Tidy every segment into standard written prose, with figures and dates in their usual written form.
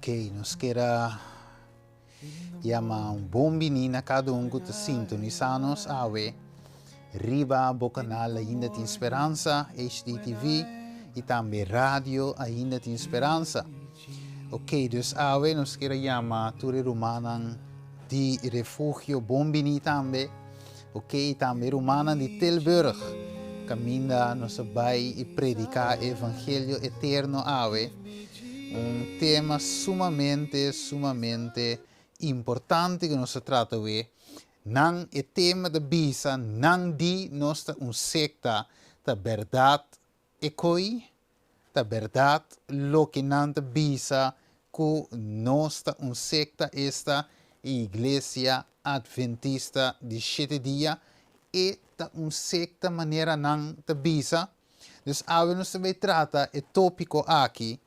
Ok, nos kier a yama un bon bini na kada un ku ta sintonisá nos awe riba bo kanal Ainda Tin Speransa, HDTV, i tambe Radio Ainda Tin Speransa. Ok, dus awe nos kier a yama tur e rumannan di Refugio bon bini tambe. Ok, i tambe e rumannan di Tilburg, kaminda nos a bai i prediká e evangelio eterno awe. Un tema sumamente, sumamente importante ku nos ta trata awe. Nan e tema ta bisa nan di nos ta un sekta, ta bèrdat e koi? Ta bèrdat loke nan ta bisa ku nos ta un sekta, esta e Iglesia Adventista di Shete Dia? E ta un sekta manera nan ta bisa? Dus awe nos ta bai trata e tópiko aki,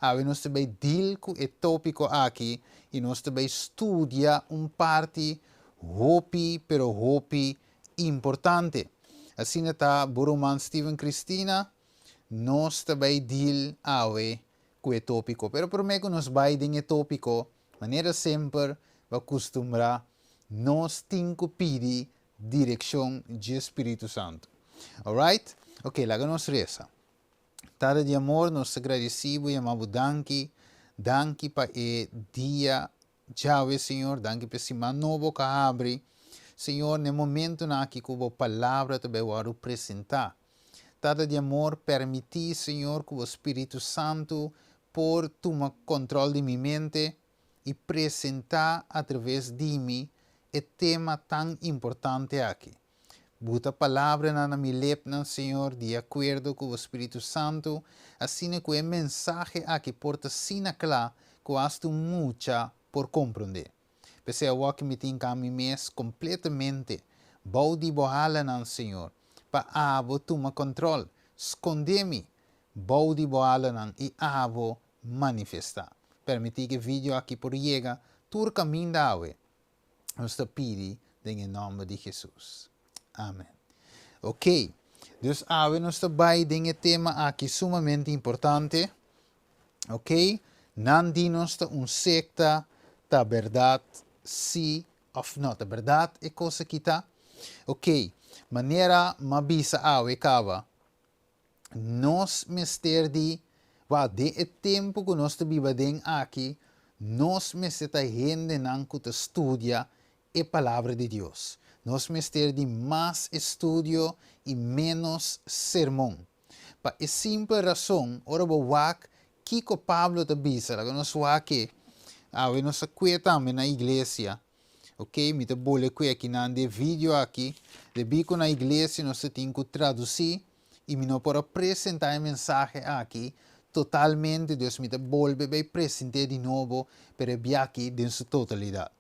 awe nos ta bai deal ku e tópiko aki i nos ta bai studia un parti hopi pero hopi importante. Asina ta bo ruman Steven Cristina, nos ta bai deal awe ku e tópiko. Pero promé ku nos bai den e tópiko, manera semper bo a kustumbrá, nos tin ku pidi direkshon dje Spiritu Santu. Alright? Ok, laga nos resa. Tata di amor, nos ta gradisí bo, yama bo danki. Danki pa e dia djawe, Señor. Danki pa e siman nobo ku a habri. Señor, na e momentunan aki ku bo palabra ta bai wòrdu presentá. Tata di amor, permití, Señor, ku bo Spiritu Santu por tuma kòntròl di mi mente i presentá atraves di mi e tema tan importante aki. Buta palabranan na mi lepnan, Señor, di akuerdo ku bo Spiritu Santu, asina ku e mensahe aki por ta asina kla ku asta un mucha por komprondé. P'esei awoki mi tin ka mi mes kompletamente bou di bo halanan, Señor, pa abo tuma kòntròl. Skondé mi bou di bo halanan i abo manifestá. Permití ku e video aki por yega tur kaminda awe. Nos ta pidi den e nòmber di Hesus. Amen. Ok, dus awe nos ta bai den e tema aki sumamente importante. Ok, nan di nos ta un sekta, ta bèrdat si òf no? Ta bèrdat e kos aki ta? Ok, manera m'a bisa awe kaba, Nos mester di, wou, den e tempu ku nos ta biba den aki, nos mester ta hendenan ku ta studia e Palabra di Dios. Nos mester di mas estudio i ménos sermon. Pa e simpel rason, ora bo wak kiko Pablo ta bisa, laga nos wak e, awe nos a kue tambe na iglesia, Ok, mi ta bole ku e akinan den video aki. Debí ku na iglesia nos ta tin ku tradusí i mi no por a presentá e mensahe aki totalmente, dus mi ta bolbe bai present'é di nobo, pero e biaha aki den su totalidat.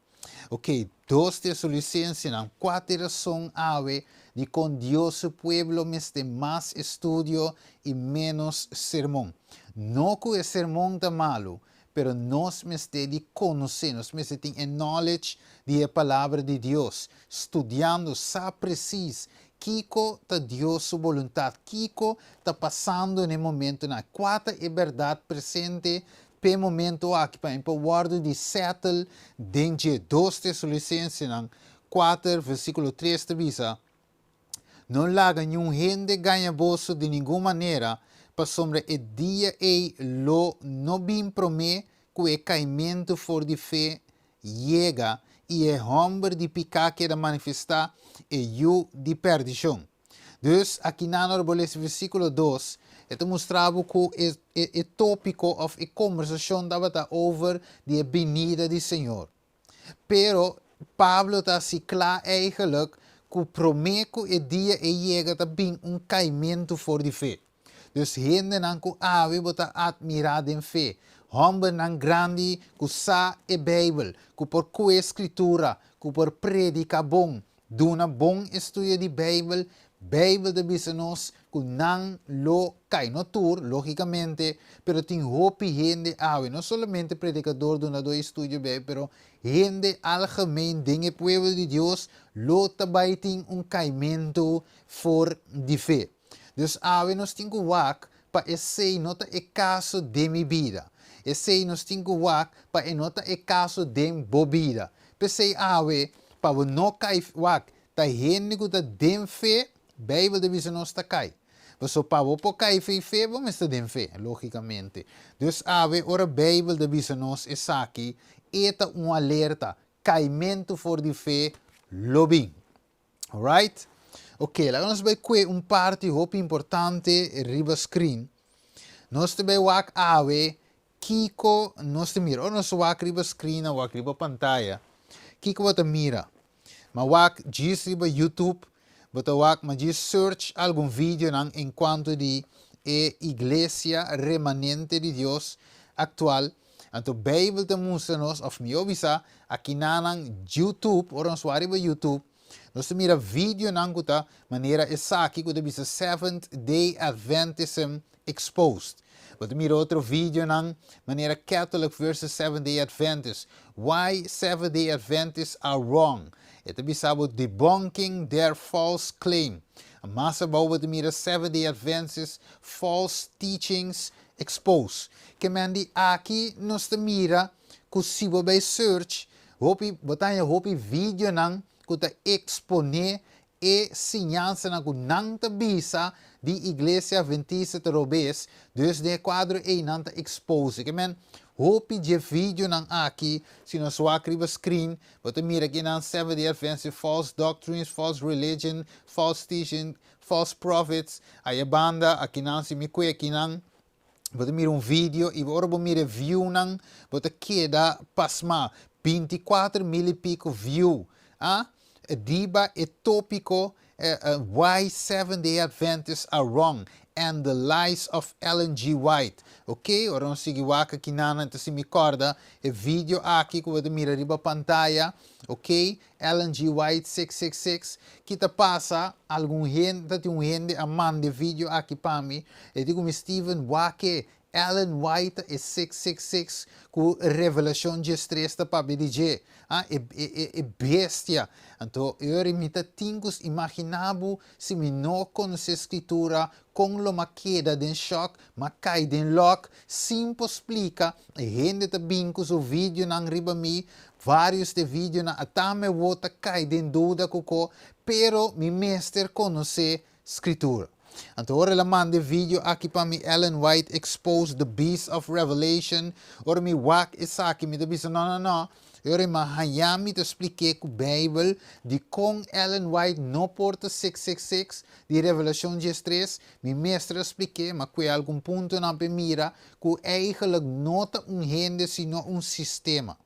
Ok, dos Tesalonicensenan, kua ta e rason awe dikon Dios su pueblo mester mas estudio i ménos sermon? No ku e sermon ta malu, Pero nos mester di konosé, nos mester tin e knowledge di e Palabra di Dios, studiando sa presis kiko ta Dios su boluntat, kiko ta pasando na e momentonan aki, kua ta e bèrdat presente p'e momento aki pa e por wòrdu di settle den dje. Dos Tesalonicensenan kuater versíkulo tres ta bisa, No laga niun hende gaña boso di ningun manera, pasobra e dia ei lo no bin promé ku e kaimentu for di fe yega i e hòmber di piká keda manifestá, e yu di pèrdishon. Dus, akinan ora bo lesa versíkulo dos, e ta mustra bo ku e e tópiko òf e kombersashon tabata over di e binida di Señor. Pero Pablo ta hasi kla eigenlijk ku promé ku e dia ei yega ta bin un kaimentu for di fe. Dus hendenan ku awe bo ta atmirá den fe, hòmbernan grandi ku sa e Beibel, ku por kue Skritura, ku por prediká bon, Duna bon estudio di Beibel. Beibel ta bisa nos ku nan lo kai. No tur, lógikamente, pero tin hopi hende awe, no solamente predikador, dunadó di estudio di Beibel, pero hende algemeen den e pueblo di Dios lo ta bai tin un kaimentu for di fe. Dus awe nos tin ku wak pa esei no ta e kaso den mi bida. Esei nos tin ku wak pa e no ta e kaso den bo bida. P'esei awe, pa bo no kai, wak, ta hende ku ta den fe, Beibel ta bisa nos ta kai. Pasobra pa bo por kai fe i fe, bo mester den fe, lógikamente. Dus awe, ora Beibel ta bisa nos esaki, e ta un alerta, kaimentu for di fe lo bin. Alright? Ok, laga nos bai kue un parti hopi importante riba screen. Nos ta bai wak awe kiko nos ta mira. Ora nos wak riba screen of wak riba pantaya, kiko bo ta mira? Ma wak djis riba YouTube, bo ta wak, ma djis search algun videonan en cuanto di e iglesia remanente di Dios actual. Anto Bijbel ta mustra nos, of mihó bisa, akinanan YouTube, ora nos wak riba YouTube, nos ta mira videonan ku ta manera esaki ku ta bisa Seventh Day Adventism Exposed. Bo ta mira otro videonan manera Catholic versus Seventh Day Adventist, Why Seventh Day Adventists Are Wrong. E ta bisa bo Debunking Their False Claim. Mas abou bo ta mira Seventh Day Adventist False Teachings Expose. Ke men di aki nos ta mira ku si bo bai search hopi bo ta haña hopi videonan ku ta eksponé e siñansanan ku nan ta bisa di Iglesia Adventista ta robes, dus den e kuadro ei nan ta expose. Ke men hopi dje videonan aki si nos wak riba screen bo ta mira ke nan Seventh Day Adventist false doctrines, false religion, false teaching, False prophets, aya banda, akinan si mi kue akinan, bo ta mira un video y ora bo mira e viewnan bo ta keda pasma, 24 mil y pico view, ah, riba e topico Why Seventh Day Adventists Are Wrong and the Lies of Ellen G. White, ok, ora nos sigui wak akinan, entonces si mi corda e video aki cu bo ta mira riba pantaya, ok, Ellen G. White 666, Ki ta pasa? Algun hende, ta tin un hende a manda e video aki pa mi. E di ku mi, Steven, wak e Ellen White ta e 666 ku Revelashon 13 ta papia di dje. Ah, e, e, e, e bestia. Anto, e ora mi ta tin ku imaginá bo si mi no konosé Skritura, kon lo m'a keda den shòk, m'a kai den lòk, sin por splika. E hende ta bin ku su videonan riba mi, Varios de videonan a ta me wo ta kai den duda ku ko, pero mi mester konosé Skritura. Anto ora el a manda e video aki pa mi Ellen White Exposed the Beast of Revelation, ora mi wak esaki mi ta bisa no no no, e ora mi a haña mi ta splik'é ku Beibel dikon Ellen White no por ta 666 di Revelashon 13, mi mester a splik'é, m'a kue algun puntonan p'e mira ku eigenlijk no ta un hende sino un sistema.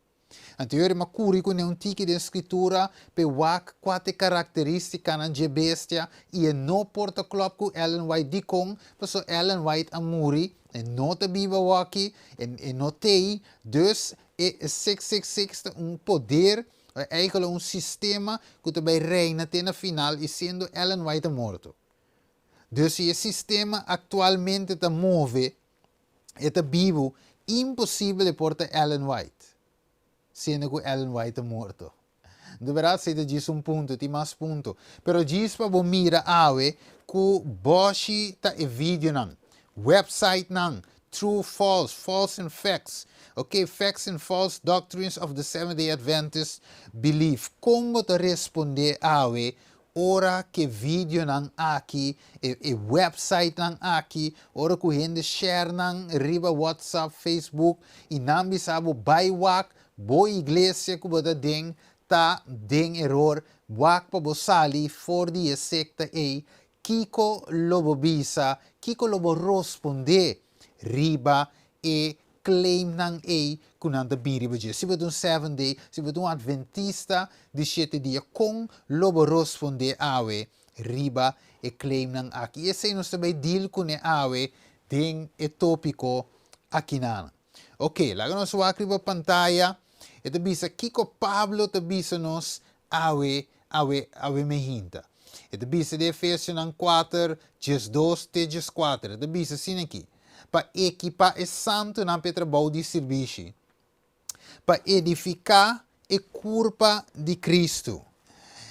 Anto yori m'a kuri kuné un tiki den Skritura p'e wak kua ta e karakterístikanan dje bestia i e no por ta klòp ku Ellen White. Dikon? Pasobra Ellen White a muri, e no ta biba awoki, e e no t'ei. Dus e 666 ta un poder, eigenlijk un sistema ku ta bai reina te na final i siendo Ellen White a morto. Dus si e sistema aktualmente ta move, E ta bibu, imposibel e por ta Ellen White, siendo ku Ellen White ta morto. Di berdad esei ta djis un punto, tin mas punto. Pero djis pa bo mira awe ku boshi ta e videonan, websitenan, true, false, false and facts, ok, facts and false doctrines of the Seventh Day Adventist belief. Kon bo ta responde awe Ora ke videonan aki, e e websitenan aki, ora ku hende share nan riba WhatsApp, Facebook, i nan bisa bo bai wak bo iglesia ku bo ta den ta den eror, wak pa bo sali for di e sekta ei, kiko lo bo bisa, kiko lo bo rospondé riba e claimnan ei cu nan ta bin riba dje. Si bo ta un Seventh Day, si bo ta un Adventista di shete dia, con lo bo rosponde awe riba e claimnan aki? Y esey nos ta bay deal cune awe den e topico akinan. Ok, laga nos wak riba pantaya. E ta bisa kico Pablo ta bisa nos awe, awe, awe mehinta. E ta bisa den Efesionan 4, 12 te 14. E ta bisa asina aki. pa ekipá e santunan pa e trabou di sirbishi, pa edifiká e kurpa di Kristu.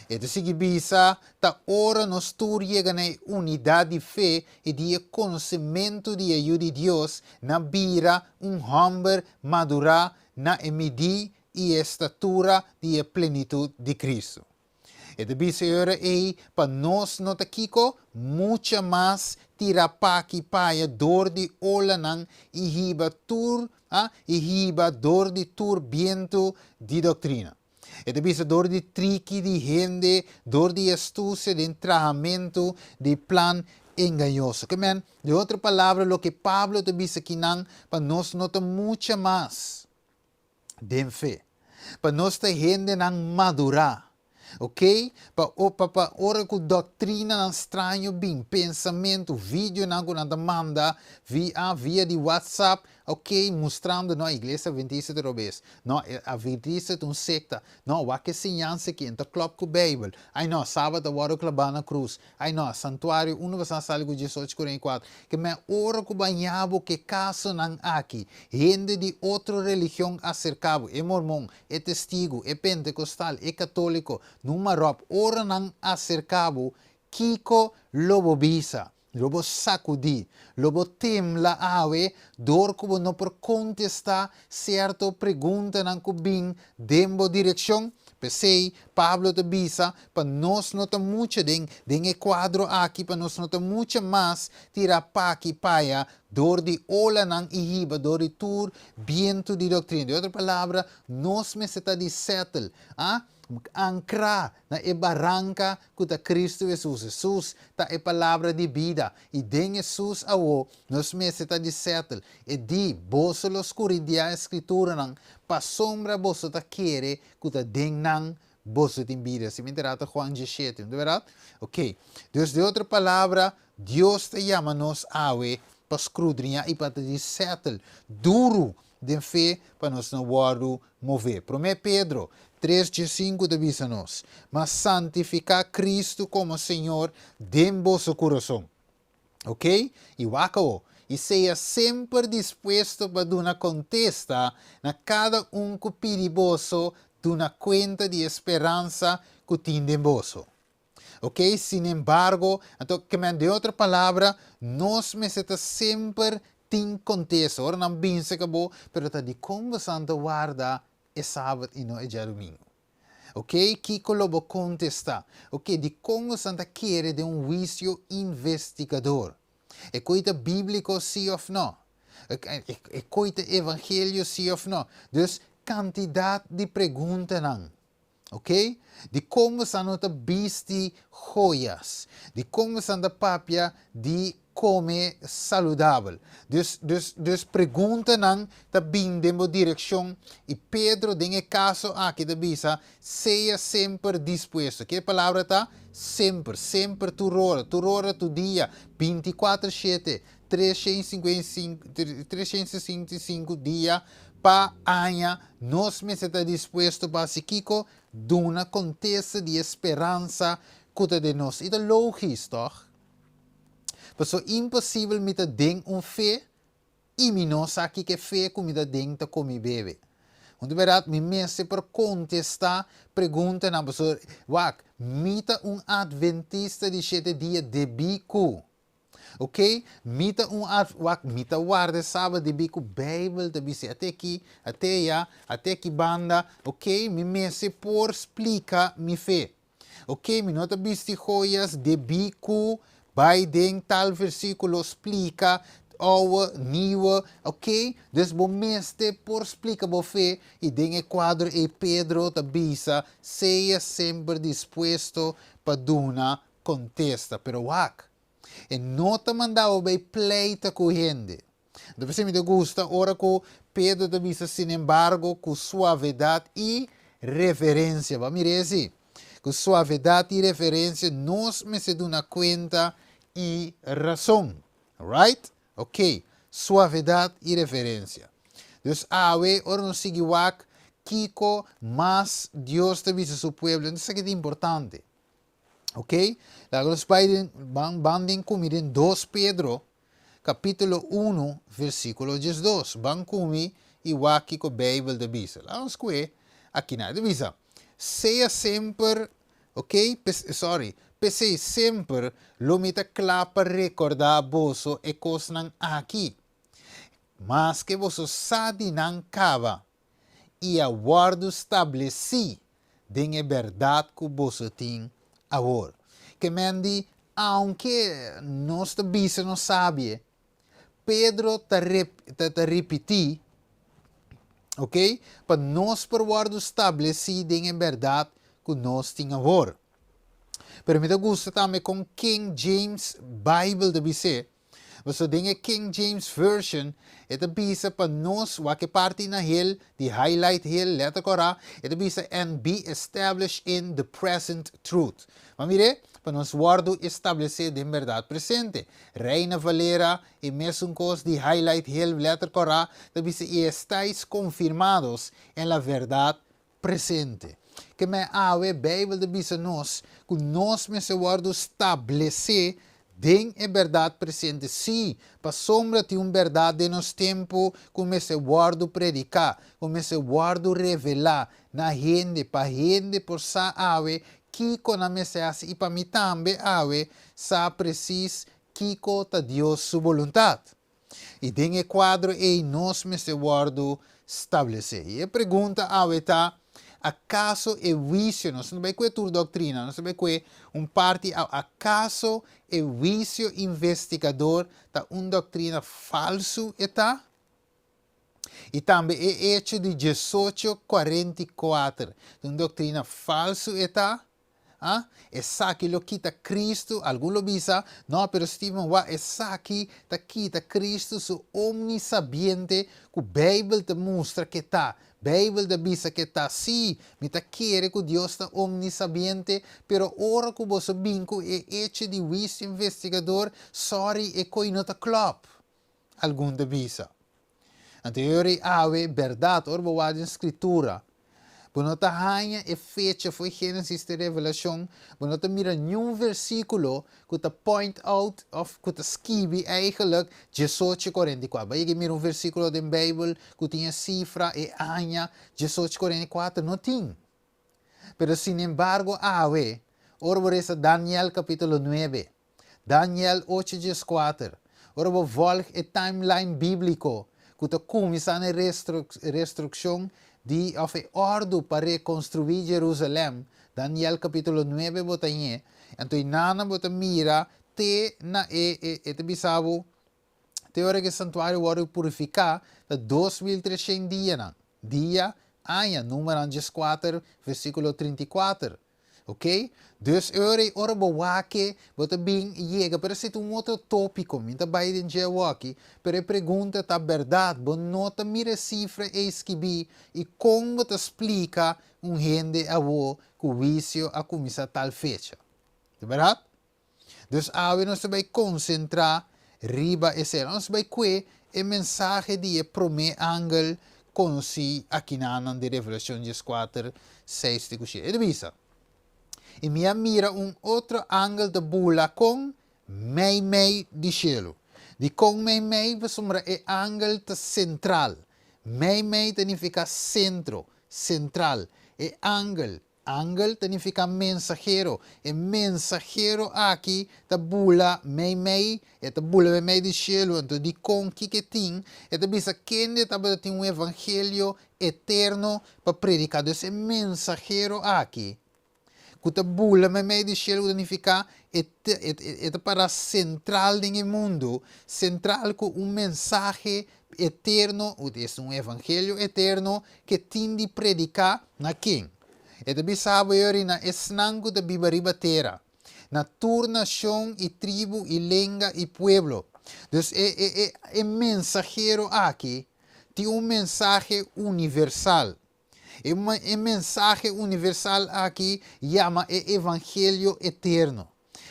E ta sigui bisa, Ta ora nos tur yega na e unidat di fe i di e konosementu di e Yu di Dios, na bira un hòmber madurá na e midí i e statura di e plenitut di Kristu. E ta bisa e ora ei pa nos no ta kiko? Mucha mas tira paki paya dor di olanan i hiba tur, a, i hiba dor di tur bientu di doktrina. E ta bisa dor di triki di hende, dor di astusia den trahamentu di plan engañoso. Ke men, den otro palabra, loke Pablo ta bisa kinan pa nos no ta mucha mas den fe. Pa nos ta hendenan madurá. Ok? Pa pa pa ora ku doktrinanan straño bin, pensamentu, videonan ku nan ta manda via via di WhatsApp, Ok, mustrando, no, Iglesia Adventista ta robes. No, e Adventista ta un sekta. No, wak e siñansa aki, en ta klòp ku Beibel. Ai no, Sabat a wòrdu klabá na krus. Ai no, santuario unu basá sali ku 18:44. Ke men ora ku baña bo ku e kasonan aki, hende di otro religion aserká bo, e mormon, e testigu, e pentekostal, e katóliko, numa ròp, ora nan aserká bo, kiko lo bo bisa? Lo bo sakudí, lo bo tembla awe dor ku bo no por kontestá sierto preguntanan ku bin den bo direkshon? P'esei, Pablo ta bisa pa nos no ta mucha den den e kuadro aki, pa nos no ta mucha mas tirá paki paya dor di olanan i hiba dor di tur bientu di doktrina. Den otro palabra, nos mester ta di sètel, a ankrá na e baranka ku ta Kristu Hesus. Hesus ta e Palabra di bida, i den Hesus awo nos mester ta di sètel. E di, Boso lo skurindiá e Skrituranan, pasobra boso ta kere ku ta den nan boso tin bida. Si mi enterá ta Juan 17, no ta bèrdat? Oké. Dus den otro palabra, Dios ta yama nos awe pa skrudriñá i pa ta di sètel duru den fe pa nos no wòrdu mové. Promé Pedro tres 15 ta bisa nos, Ma santifiká Kristu komo Señor den boso kurason. Oké? I wak awo, i sea semper dispuesto pa duna kontesta na kada un ku pidi boso duna kuenta di e speransa ku tin den boso. Ok, sinembargo, anto ke men den otro palabra, nos mester ta semper tin kontesta. Ora nan binse ka bo, pero ta dikon bosan ta warda e sabat i no e djadumingu? Ok, kiko lo bo kontesta? Ok, dikon bosan ta kere den un huisio investigador? E koi ta bíbliko sí òf nò? E koi ta evangelio sí òf nò? Dus, kantidat di preguntanan. Ok? Dikon bosan no ta bisti joyas? Dikon bosan ta papia di kome saludabel? Dus, dus, dus preguntanan ta bin den bo direkshon i Pedro den e kaso aki ta bisa, Sea semper dispuesto. Ke palabra ta? Semper, semper tur ora, tur ora, tur dia, 24 shete, 365 dia pa aña, nos mester ta dispuesto pa hasi kiko? Duna kontesta di e speransa ku ta den nos. I ta logis, tòg? Pasobra imposibel mi ta den un fe i mi no sa kiko e fe ku mi ta den ta komi bebe. Un di bèrdat mi mester por kontestá preguntanan pasobra, wak, mi ta un atventista di shete dia debí ku. Ok, mi ta un ad, wak, mi ta warda e sabat debí ku Beibel ta bis'é. Ate aki, ate aya, ate aki banda. Ok, mi mester por splika mi fe. Ok, mi no ta bisti joyas debí ku bai den tal versíkulo splika ouwe, nieuwe. Ok, dus bo mester por splika bo fe i den e kuadro ei Pedro ta bisa, sea semper dispuesto pa duna Kontesta, pero wak, e no ta manda bo bai pleita ku hende. Anto p'esei mi ta gusta ora ku Pedro ta bisa sinembargo ku suavedat i reverensia. Bo a mira esi? Ku suavedat i reverensia nos mester duna kuenta i rason. Right? Ok. Suavedat i reverensia. Dus awe ora nos sigui wak kiko mas Dios ta bisa su pueblo, esaki ta importante. Ok, laga nos bai den, ban, ban den ku mi den 2 Pedro, kapítulo 1, versíkulo 12. Ban ku mi i wak kiko Beibel ta bisa. Laga nos kue akina. E ta bisa, Sea semper, Ok, sorry, p'esei semper lo mi ta kla pa rekordá boso e kosnan aki, maske boso sa di nan kaba i a wòrdu stablesí den e bèrdat ku boso tin awor. Ke men di, aunke nos ta bisa nos sabie, Pedro ta ta ripití, ok, pa nos por wòrdu stablesí den e bèrdat ku nos tin awor. Pero mi ta gusta tambe kon King James Bible ta bis'é, pasobra den e King James Version e ta bisa pa nos, wak e parti na hel, di highlight hel, letter kòrá, e ta bisa and be established in the present truth. Ma mir'é, pa nos wòrdu establesé den bèrdat presente. Reina Valera, e mesun kos di highlight hel letter kòrá, ta bisa y estáis confirmados en la verdad presente. Ke men awe Beibel ta bisa nos ku nos mester wòrdu stablesé den e bèrdat presente. Sí, pasobra tin un bèrdat den nos tempu ku mester wòrdu prediká, ku mester wòrdu revelá na hende, pa hende por sa awe kiko nan mester hasi i pa mi tambe awe sa presis kiko ta Dios su boluntat. I den e kuadro ei nos mester wòrdu stablesé. I e pregunta awe ta, Akaso e huisio, nos no ta bai kue tur doktrina, nos ta bai kue un parti awe, akaso e huisio investigador ta un doktrina falsu e ta? I tambe e echo di diesocho 44 ta un doktrina falsu e ta? Ah, esaki lo kita Cristo, algun lo bisa, no, pero Steven, wak, esaki ta kita Cristo su omnisabiente cu Bijbel ta mustra ke ta. Bijbel ta bisa ke ta. Sí, mi ta kere cu Dios ta omnisabiente, pero ora cu boso bin cu e echo di huicio investigador, sorry, e coi no ta klop, algun ta bisa. Anto e ora ei awe, bèrdat, ora bo wak den Skritura, bo no ta haña e fecha fo'i Génesis te Revelashon, bo no ta mira niun versíkulo ku ta point out òf ku ta skibi eigenlijk 1844. Bo a yega mira un versíkulo den Beibel ku tin e sifra, e aña 1844? No tin. Pero sinembargo awe, ora bo resa Daniel kapítulo nuebe, Daniel ocho 14, Ora bo volg e timeline bíbliko ku ta kuminsá na e restrukshon di òf e òrdu pa rekonstruí Jerusalèm, Daniel kapítulo nuebe bo ta ñe, anto einana bo ta mira te na e e ta bisa bo te ora ku e santuario wòrdu purifiká ta 2300 dianan, dia, aña, Númeronan 14 versíkulo 34. Ok? Dus e ora ei ora bo wak e, bo ta bin yega, pero esei ta un otro tópiko, mi ta bai den dje awoki, pero e pregunta ta bèrdat, bo no ta mira e sifra ei skibí i kon bo ta splika un hende awo ku huisio a kuminsá tal fecha? Ta bèrdat? Dus awe nos ta bai konsentrá riba esei. Nos ta bai kue e mensahe di e promé angel konosí akinanan den Revelashon 14, 6 te ku 7. E ta bisa, I mi a mira un otro angel ta bula kon meimei di shelu. Dikon meimei? Pasobra e angel ta sentral. Meimei ta nifiká sentro, sentral. E angel Angel ta nifiká mensahero. E mensahero aki ta bula meimei, e ta bula meimei di shelu. Anto dikon? Kiko e tin? E ta bisa kende tabata tin un evangelio eterno pa prediká. Dus e mensahero aki ku ta bula meimei di shelu ku ta nifiká e e ta para sentral den e mundu, sentral ku un mensahe eterno, es un evangelio eterno ke tin di prediká na ken? E ta bisa bo yori na esnan ku ta biba riba tera, na tur nashon i tribu i lenga i pueblo. Dus e e e e mensahero aki tin un mensahe universal. E e mensahe universal aki yama e evangelio eterno.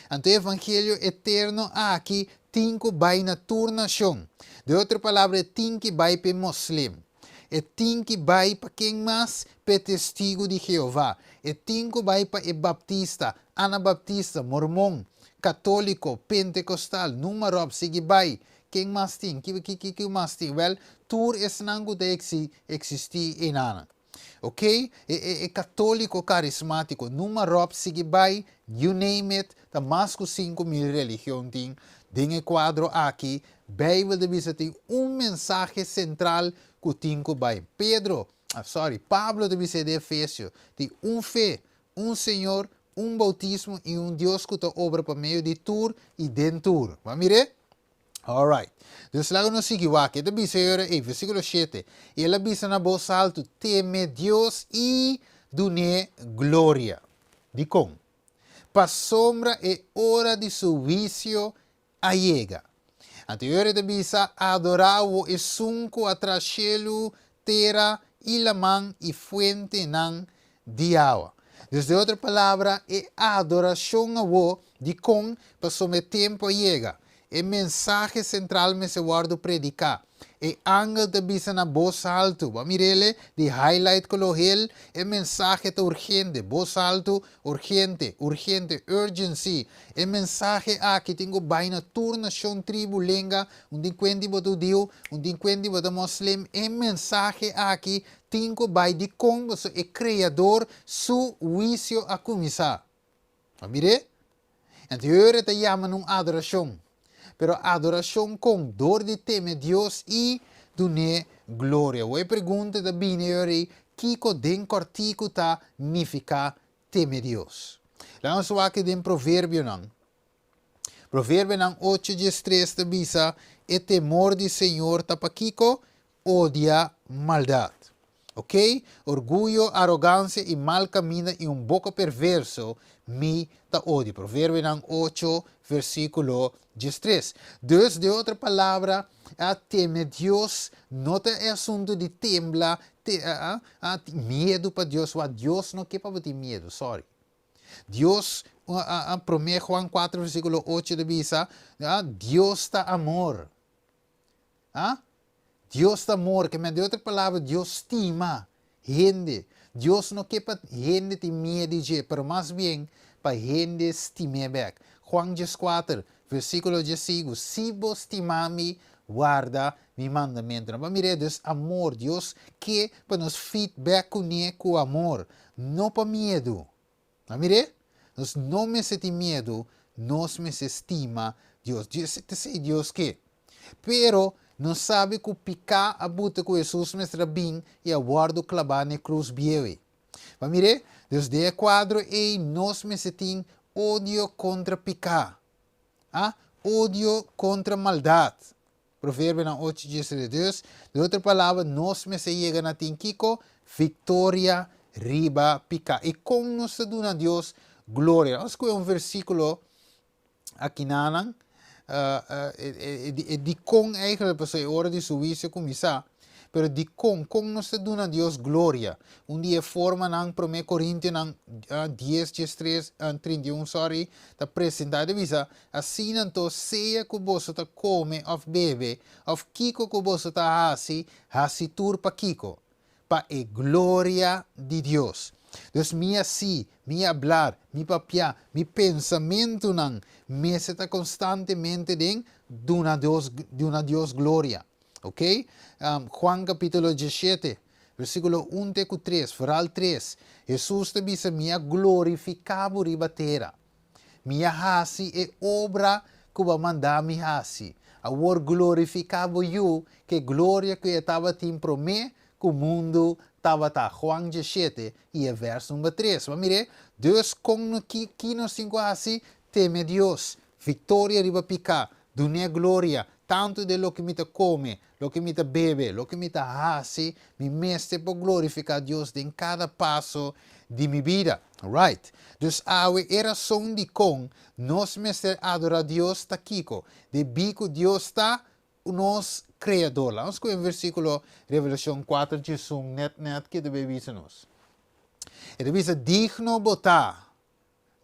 Anto e evangelio eterno aki tin ku bai na tur nashon. De otro palabra e tin ki bai p'e moslim. E tin ki bai pa ken mas? P'e Testigu di Jehová. E tin ku bai pa e baptista, anabaptista, mormon, katóliko, pentekostal, numa ròp, sigui bai. Ken mas tin? Ki, ki, ki, ki mas tin? Wèl, tur esnan ku ta eksistí einanan. Ok? E, e, e katóliko karismátiko, numa ròp, sigui bai, you name it, ta mas ku 5000 religion tin. Den e kuadro aki, Beibel ta bisa tin un mensahe sentral ku tin ku bai. Pedro, ah, sorry, Pablo ta bisa den Efesio, tin un fe, un Señor, un boutismo i un Dios ku ta obra pa medio di tur i den tur. Bo a mir'é? Alright. Dus laga nos sigui wak. E ta bisa e ora ei, versíkulo 7. I el a bisa na bos altu, Teme Dios i dun'é gloria. Dikon? Pasobra e ora di su huisio a yega. Anto e ora e ta bisa, Adorá bo esun ku a traha shelu, tera i laman i fuentenan di awa. Dus den otro palabra, e adorashon awor, dikon? Pasobra e tempu a yega. E mensahe sentral mester wòrdu prediká. E angel ta bisa na bos haltu, bo a mir'el di highlight kolo hel, e mensahe ta urgente, bos haltu, urgente, urgente, urgency. E mensahe aki tin ku bai na tur nashon, tribu, lenga, un tin kuenti bo ta hudiu, un tin kuenti bo ta moslim, e mensahe aki tin ku bai dikon pasobra e Kreador su huisio a kuminsá. Bo a mir'é? Anto e ora e ta yama na un adorashon. Pero adorashon kon? Dor di teme Dios i dun'é gloria. Awor e pregunta ta bini e ora ei, kiko den kòrtiku ta nifiká teme Dios? Laga nos wak den Proverbionan. Proverbionan ocho 13 ta bisa, E temor di Señor ta pa kiko? Odia maldat. Ok? Orguyo, arogansia i mal kaminda i un boka perverso mi ta odia. Proverbionan 8, versíkulo 13. Dus, den otro palabra, a teme Dios no ta e asuntu di tembla, te, a, a, miedu pa Dios. Wak, Dios no ke pa bo tin miedu, sorry. Dios, a, a, 1 Juan 4, versíkulo 8 ta bisa, a, Dios ta amor. Ha? Dios ta amor, ke men den otro palabra Dios stima hende. Dios no ke pa hende tin miedu di dje, pero mas bien pa hende stim'é bek. Juan 14, versíkulo 15, Si bo stima mi, warda mi mandamentunan. Bo a mir'é? Dus amor, Dios ke pa nos feed bek kuné ku amor, no pa miedu. A mir'é? Nos no mester tin miedu, nos mester stima Dios. Dios ta esei Dios ke. Pero, nos sabi ku piká a buta ku Hesus mester a bin i a wòrdu klabá na e krus bieu ei. Bo a mir'é? Dus den e kuadro ei nos mester tin odio kontra piká. A Odio kontra maldat. Proverbionan ocho 13. Den otro palabra, nos mester yega na tin kiko? Viktoria riba piká. I kon nos ta duna Dios gloria? Nos skohe un versíkulo akinanan, e dikon eigenlijk, pasobra e ora di su huisio kuminsá. Pero dikon? Kon nos ta duna Dios gloria? Un di e formanan Promé Korintionan 10, 13, 31, sorry, ta presentá, e ta bisa, Asina anto, sea ku boso ta kome òf bebe, òf kiko ku boso ta hasi, hasi tur pa kiko? Pa e gloria di Dios. Dus mi hasi, mi hablar, mi papia, mi pensamentunan mester ta konstantemente den duna Dios, duna Dios gloria. Ok? Juan kapítulo 17, versíkulo 1 te ku 3, vooral 3, Hesus ta bisa, Mi a glorifiká bo riba tera. Mi a hasi e obra ku bo a manda mi hasi. Awor glorifiká bo Yu, ku e gloria ku e tabatin promé ku mundu tabata. Juan 17 i e vèrs number 3. Bo a mir'é? Dus kon no ki ki nos tin ku hasi? Teme Dios, viktoria riba piká, dun'é gloria, tantu den loke mi ta kome, loke mi ta bebe, loke mi ta hasi, mi mester por glorifiká Dios den kada paso di mi bida. Right. Dus awe e rason dikon nos mester adorá Dios ta kiko? Debí ku Dios ta nos Kreador. Laga nos skohe un versíkulo, Revelashon 4 11, nèt nèt ke ta bay bisa nos. E ta bisa, Digno bo ta,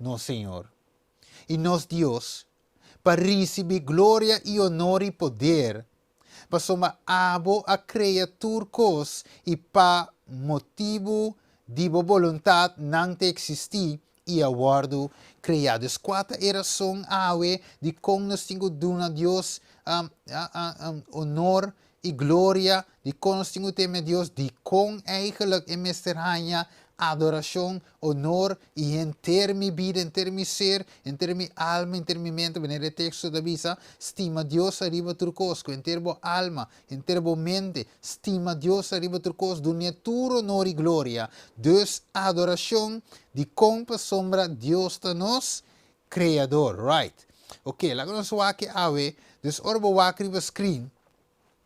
nos Señor i nos Dios, pa risibí gloria i onor i poder, pasobra abo a krea tur kos i pa motibu di bo boluntat nan ta eksistí i a wòrdu kreá. Dus kua ta e rason awe dikon nos tin ku duna Dios onor? i gloria, dikon nos tin ku teme Dios, dikon eigenlijk e mester haña adorashon, honor i henter mi bida, henter mi ser, henter mi alma, henter mi mente, manera e teksto ta bisa, stima Dios ariba tur kos, ku henter bo alma, henter bo mente, stima Dios ariba tur kos, dun'é tur honor i gloria. Dus adorashon, dikon pasobra Dios ta nos Kreador, right. Ok, laga nos wak e awe, dus ora bo wak riba screen,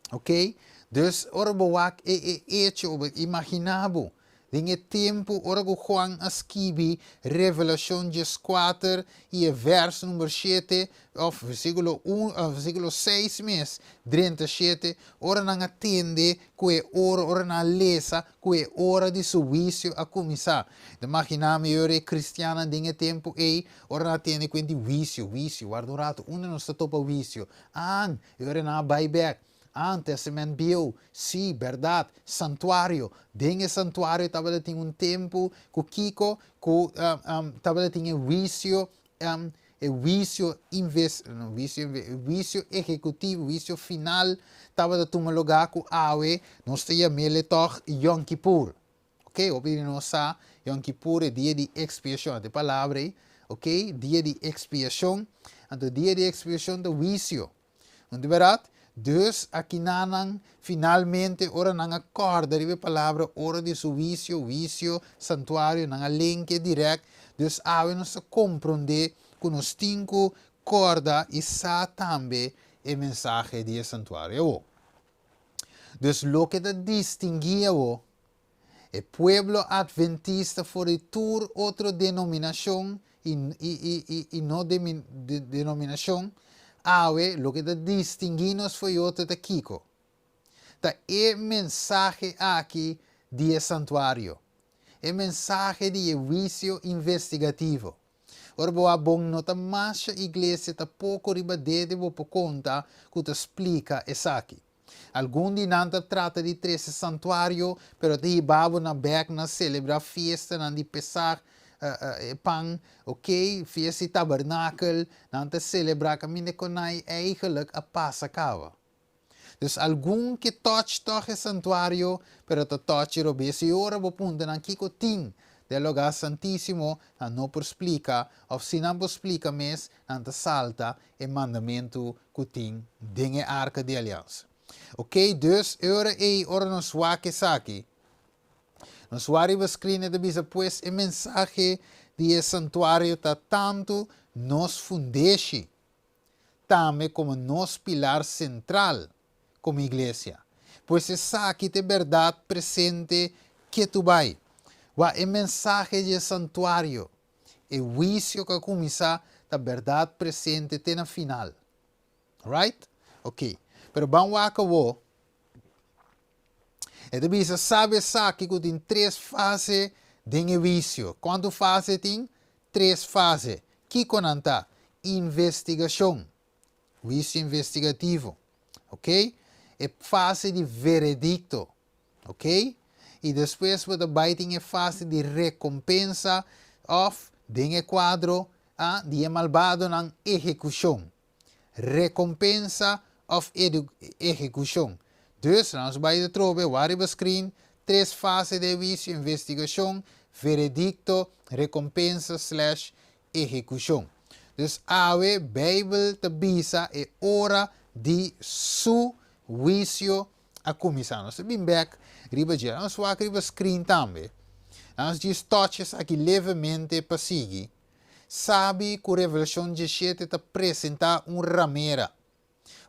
ok, dus ora bo wak e e echo, bo imagina bo, den e tempu ora ku Juan a skibi Revelashon 14 i e vers number 7, òf versíkulo un, versíkulo 6 mes, drenta 7, ora nan a tende ku e ora, ora nan a lesa ku e ora di su huisio a kuminsá. Ta maginá mi ora e kristiannan den e tempu ei, ora nan a tende kuent di huisio, huisio, warda un ratu, unda nos ta topa huisio? Aan, e ora nan a bai bèk. Aan, Tèstamènt Bieu, sí, bèrdat, santuario. Den e santuario tabata tin un tempu ku kiko? Ku tabata tin e huisio, e huisio inves, no, huisio inve, e huisio ehekutivo, huisio final tabata tuma lugá ku awe nos ta yam'el e tòg Yom Kippur. Ok, hopi di nos sa Yom Kippur e dia di ekspiashon, ata e palabra ei, ok, dia di ekspiashon. Anto dia di ekspiashon ta huisio. No ta bèrdat? Dus akinanan finalmente ora nan a kòrda riba e palabra ora di su huisio, huisio, santuario, nan a lenke dirèkt. Dus awe nos ta komprondé ku nos tin ku kòrda i sa tambe e mensahe di e santuario awor. Dus loke ta distinguí awor e pueblo adventista for di tur otro denominashon i no denominashon, awe loke ta distinguí nos for di otro ta kiko? Ta e mensahe aki di e santuario, e mensahe di e huisio investigativo. Ora bo a bon no ta masha iglesia ta poko riba dede bo por konta ku ta splika esaki. Algun di nan ta trata di trese santuario, pero ta hiba bo na bek na selebrá fiestanan di Pesach, e pan, ok, fiesta di tabernakel, nan ta selebrá kaminda konai eigenlijk a pasa kaba. Dus algun ke touch tòg e santuario, pero ta touch e robes i ora bo puntra nan kiko tin den lugá santísimo, nan no por splika, òf si nan por splika mes, nan ta salta e mandamentu ku tin den e arka di aliansa. Ok, dus e ora ei ora nos wak esaki, nos wak riba screen e ta bisa pues e mensahe di e santuario ta tantu nos fundeshi tambe komo nos pilar sentral komo iglesia. Pues esaki ta e bèrdat presente ketu bai. Wak e mensahe di e santuario. E huisio ku a kuminsá ta bèrdat presente te na final. Right? Ok. Pero ban wak awor. E ta bisa, Sabe esaki ku tin tres fase den e huisio. Kuantu fase tin? Tres fase. Kiko nan ta? Investigashon. Huisio investigativo. Ok? E fase di veredikto. Ok? I despues bo ta bai tin e fase di rekompensa òf, den e kuadro a di e malbadonan, ehekushon. Rekompensa òf ehekushon. Dus, nos bai atrobe, wak riba screen, tres fase di e huisio, investigashon, veredikto, rekompensa slash ehekushon. Dus awe Beibel ta bisa e ora di su huisio a kuminsá. Nos ta bin bèk riba dje. Nos wak riba screen tambe. Nos djis touch esaki levemente pa sigui. Sabi ku Revelashon 17 ta presentá un ramera,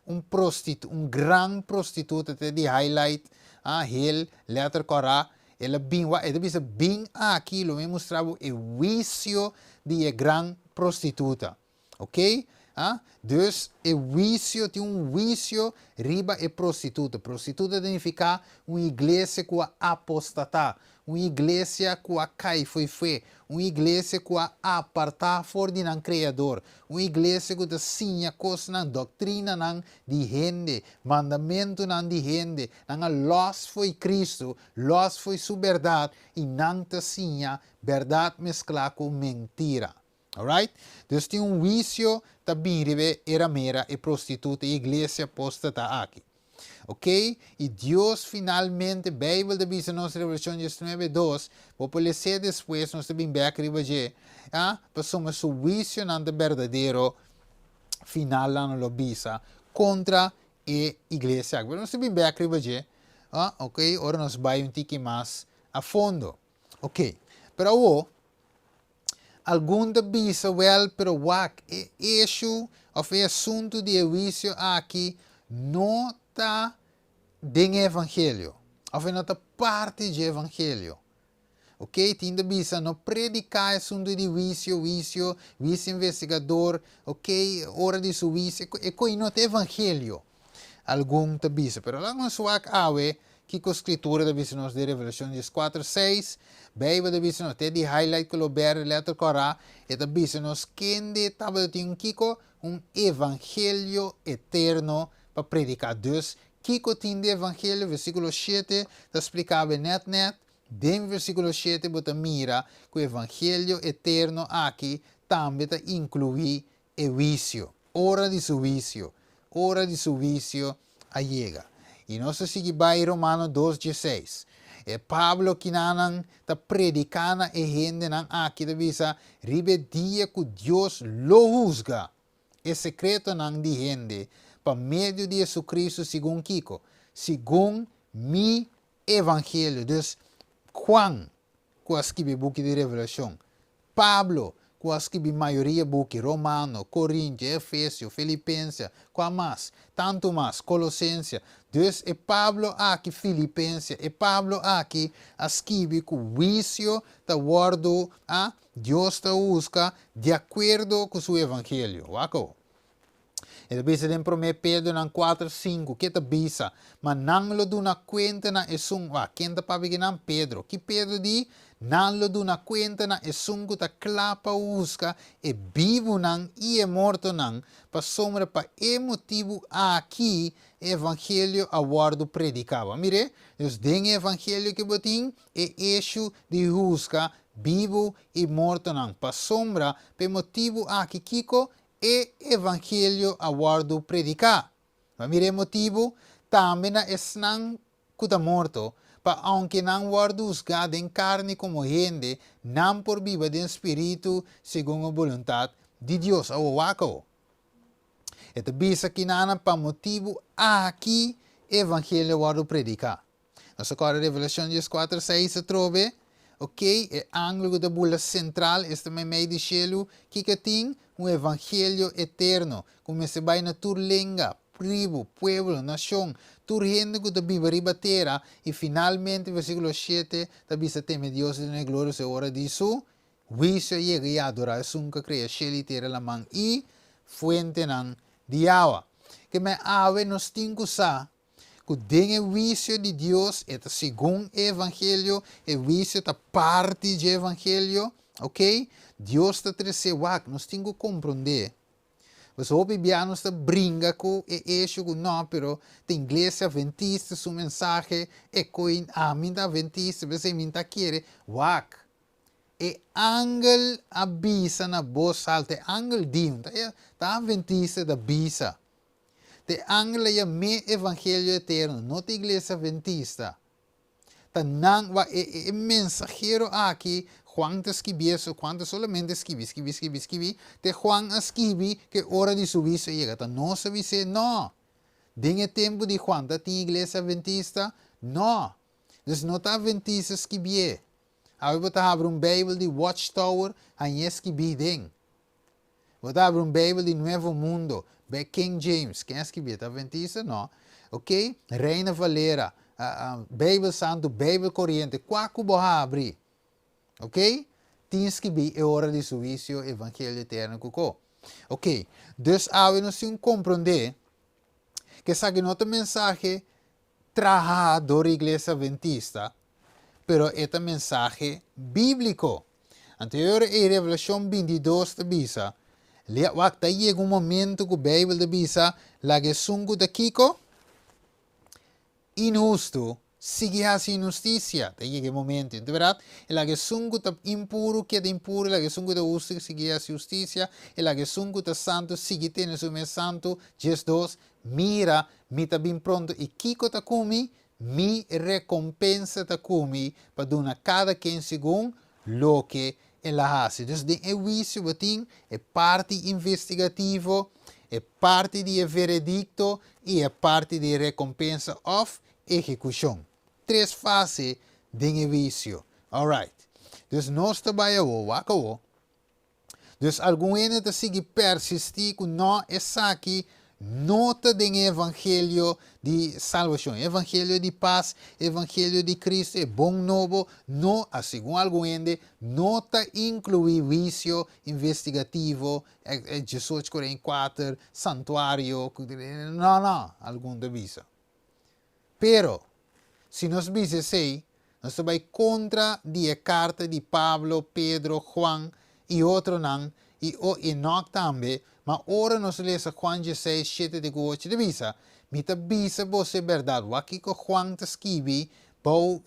un prostitu, un gran prostituta te di highlight, ah, hel, letter kòrá. El a bin wak, e ta bisa, Bin aki, lo mi mustra bo e huisio di e gran prostituta. Ok? Ah, dus e huisio, tin un huisio riba e prostituta. Prostituta ta nifiká un iglesia ku a apostatá, un iglesia ku a kai fo'i fe, un iglesia ku a apartá for di nan Kreador, un iglesia ku ta siña kosnan, doktrinanan di hende, mandamentunan di hende. Nan a lòs fo'i Kristu, lòs fo'i su bèrdat, i nan ta siña bèrdat mesklá ku mentira. Alright? Dus tin un huisio ta bin riba e ramera, e prostituta, e iglesia apóstata aki. Ok? I Dios finalmente, Beibel ta bisa nos Revelashon 19, 2, bo por les'é despues, nos ta bin bèk riba dje, a, pasobra su huisionan ta berdadero, finalnan lo bisa kontra e iglesia aki. Pero nos ta bin bèk riba dje, a, ok, ora nos bai un tiki mas a fondo. Ok, pero awor, Algun ta bisa, Wèl, pero wak, e eshu òf e asuntu di e huisio aki no ta den e evangelio, òf e no ta parti dje evangelio. Oké, tin ta bisa, no prediká e asuntu di huisio, huisio, huisio investigador, oké, ora di su huisio, e koi no ta evangelio. Algun ta bisa. Pero laga nos wak awe kiko Skritura ta bisa nos den Revelashon 14, 6. Beibel ta bisa nos, te di highlight kolor berde, letter kòrá, e ta bisa nos kende tabata tin un kiko? Un evangelio eterno pa prediká. Dus, kiko tin di evangelio? Versíkulo 7 ta splika awe nèt nèt. Den versíkulo 7 bo ta mira ku evangelio eterno aki tambe ta inkluí e huisio, ora di su huisio, ora di su huisio a yega. I nos ta sigui bai Romano 2 dieseis. E Pablo kinanan ta prediká na e hendenan aki ta bisa riba e dia ku Dios lo husga e sekretonan di hende pa medio di Hesukristu segun kiko? Segun mi evangelio. Dus Juan ku a skibi buki di Revelashon, Pablo, ku a skibi mayoria buki, Romano, Korintio, Efesio, Filipensia, kua mas? Tantu mas, Kolosensia. Dus e Pablo aki, Filipensia, e Pablo aki a skibi ku huisio ta wòrdu, a, Dios ta husga di akuerdo ku su evangelio. Wak awor. E ta bisa den Promé Pedronan 4, 5, ke ta bisa, Ma nan lo duna kuenta na esun, wak, ken ta papia ki nan? Pedro. Ki Pedro di? Nan lo duna kuenta na esun ku ta kla pa husga e bibunan i e mortonan, pasobra pa e motibu aki e evangelio a wòrdu prediká. Bo a mir'é? Dus den e evangelio ke bo tin e eshu di husga bibu i mortonan, pasobra pa e motibu aki kiko? E evangelio a wòrdu prediká. Bo a mira e motibu? Tambe na esnan ku ta morto, pa ounke nan wòrdu husgá den karni komo hende, nan por biba den spiritu segun e boluntat di Dios. Awor wak awor. E ta bisa kinanan pa motibu aki e evangelio a wòrdu prediká. Nos a kòrda Revelashon 14, 6 atrobe. Ok, e angel ku ta bula sentral, esta meimei di shelu, kiko tin? Un evangelio eterno, ku mester bai na tur lenga, tribu, pueblo, nashon, tur hende ku ta biba riba tera, i finalmente versíkulo 7 ta bisa teme Dios i dun'é gloria su e ora di su huisio a yega i adorá esun ku a krea shelu i tera, laman i fuentenan di awa. Ke men awe nos tin ku sa ku den e huisio di Dios e ta segun e evangelio, e huisio ta parti dje evangelio, ok? Dios ta trese wak, nos tin ku komprondé. Pasobra hopi bia nos ta bringa ku e esho ku no, pero ta iglesia adventista su mensahe, e koi ami ta adventista, p'esei mi ta kere, wak. E angel a bisa na bos alto, e angel di, ta adventista ta bisa. Te angel a yam'é Evangelio Eterno, no te Iglesia Adventista. Ta nan, wa, e, e, e mensahero aki, Juan ta skibi eso, Juan ta solamente skibi, skibi, skibi, skibi, te Juan a skibi ke ora di su huisio a yega. Ta nos a bis'é? No! Den e tempu di Juan ta tin Iglesia Adventista? No! Dus no ta Adventista skibié. Awe bo ta habri un Bijbel di Watchtower, hañ'é skibí den. Bo ta abri un Bijbel di Nuevo Mundo, be King James, ken a skibié? Ta Adventista? No. Ok, Reina Valera, Bijbel Santu, Bijbel Koriente, kua ku bo habri, ok, tin skibí e ora di su huisio, Evangelio Eterno ku ko. Ok, dus awe nos tin komprondé ku esaki no ta mensahe traha dor Iglesia Adventista, pero e ta mensahe bíbliko. Anto e ora ei Revelashon 22 ta bisa, Lea, wak, ta yega un momento ku Beibel ta bisa, laga esun ku ta kiko? Inhustu. Sigui hasi inhustisia. Ta yega e momento, di bèrdat, e laga esun ku ta impuru keda impuru, e laga esun ku ta hustu sigui hasi hustisia, e laga esun ku ta santu sigui tene su mes santu. 12, Mira, mi ta bin pronto, i kiko ta ku mi? Mi rekompensa ta ku mi pa duna kada ken segun loke el a hasi. Dus den e huisio bo tin e parti investigativo, e parti di e veredikto i e parti di e rekompensa òf ehekushon. Tres fase den e huisio. Alright. Dus nos ta bai awor, wak awor. Dus algun hende ta sigui persistí ku no, esaki no ta den e evangelio di salbashon, e evangelio di pas, e evangelio di Cristo, e bon nobo, no, segun algun hende, no ta inkluí huisio investigativo, diesocho 44, santuario, no, no, algun ta bisa. Pero, si nos bisa esei, nos ta bai kontra di e karta di Pablo, Pedro, Juan i otronan, i o Enok tambe, ma ora nos lesa Juan dieseis, shete te ku ocho, ta bisa, Mi ta bisa boso e bèrdat. Wak kiko Juan ta skibi bou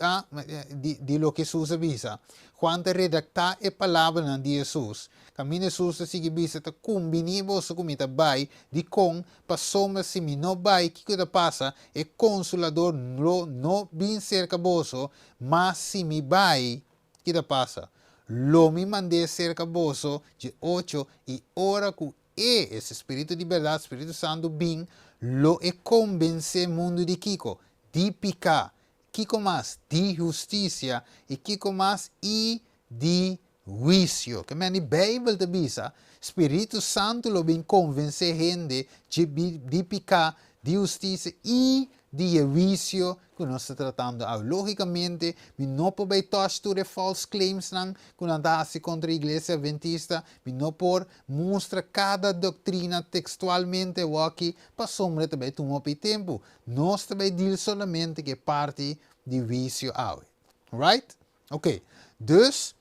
di di loke Hesus a bisa. Juan ta redaktá e palabranan di Hesus. Kaminda Hesus ta sigui bisa, Ta kumbiní boso ku mi ta bai. Dikon? Pasobra si mi no bai, kiko ta pasa? E Konsolador lo no bin serka boso, ma si mi bai, ki ta pasa? Lo mi mand'é serka boso, dje ocho, i ora ku e, esta Spiritu di bèrdat, Spiritu Santu, bin, lo e kombensé mundu di kiko? Di piká. Kiko mas? Di hustisia. I kiko mas? I di huisio. Ke men di Beibel ta bisa, Spiritu Santu lo bin konvensé hende di piká, di hustisia i di e huisio ku nos ta tratando awe. Lógikamente, mi no por bai tòch tur e false claimsnan ku nan ta hasi kontra Iglesia Adventista. Mi no por mustra kada doktrina tekstualmente awoki, pasobra ta bai tuma hopi tempu. Nos ta bai deal solamente ku e parti di huisio awe. Right? Ok, dus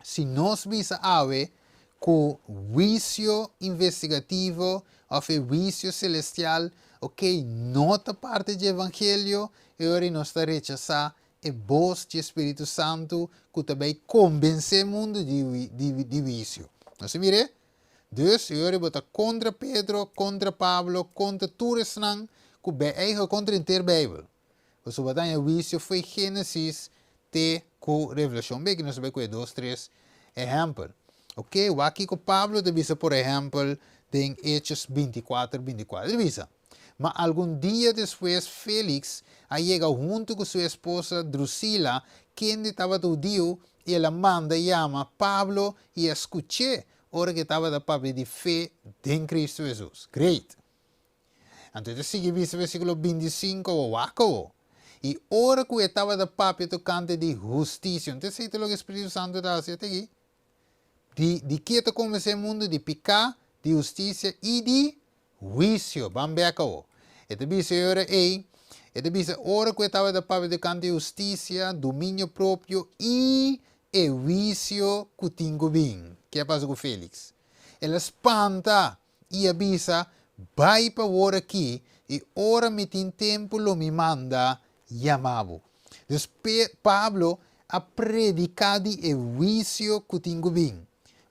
si nos bisa awe ku huisio investigativo òf e huisio selestial, ok, no ta parti dje evangelio, e ora ei nos ta rechasá e bos dje Spiritu Santu ku ta bai kombensé mundu di di huisio. Nos a mir'é? Dus e ora ei bo ta kontra Pedro, kontra Pablo, kontra tur esnan ku bei eigen kontra henter Beibel. Pasobra ta haña huisio fo'i Génesis te ku Revelashon. Beki nos ta bai ku e dos tres ehèmpel. Oke, wak kiko Pablo ta bisa por ehèmpel den Hechos 24, 24. E ta bisa, Ma algun dia despues Félix a yega huntu ku su esposa Drusila, kende tabata hudiu, i el a manda yama Pablo i a skuch'é ora ku e tabata papia di fe den Kristu Hesus. Great! Anto e ta sigui bisa versíkulo 25, Awor wak awor. I ora ku e tabata papia tokante di hustisia, no ta esei ta loke Spiritu Santu ta hasi at'aki? Di di ke ta konvensé e mundu? Di piká, di hustisia i di huisio. Ban bèk awor. E ta bisa e ora ei, e ta bisa ora ku e tabata papia tokante hustisia, dominio propio i e huisio ku tin ku bin. Ke a pasa ku Félix? El a spanta! I a bisa, Bai pa wor aki, i ora mi tin tempu lo mi manda yama bo. Dus Pablo a prediká di e huisio ku tin ku bin.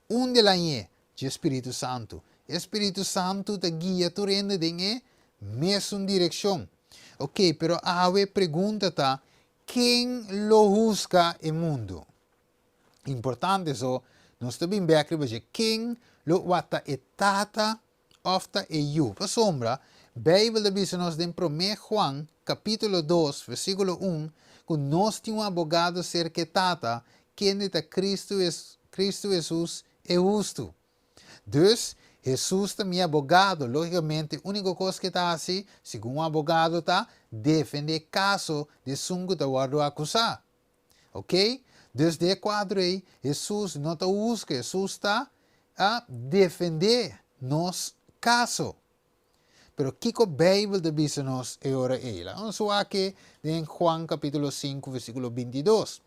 Unda el a ñe? Dje Spiritu Santu. E Spiritu Santu ta guia tur hende den e mesun direkshon. Oke, pero awe pregunta ta, ken lo husga e mundu? Importante so, nos ta bin bek riba dje ken lo wak ta e tata of ta e yu. Pasobra Bijbel ta bisa nos den prome Juan capitulo 2 versiculo 1 cu nos tin un abogado cerca e Tata, kende ta Cristo Cristo Jesus e hustu. Dus, Hesus ta mi abogado. Lógicamente, único cos cu e ta haci, segun un abogado, ta defende e caso di esun cu ta wordo acusa. Ok? Dus den e kuadro ei, Hesus no ta husga, Hesus ta a defendé nos kaso. Pero kiko Beibel ta bisa nos e ora ei? Laga nos wak den Juan kapítulo 5 versíkulo 22.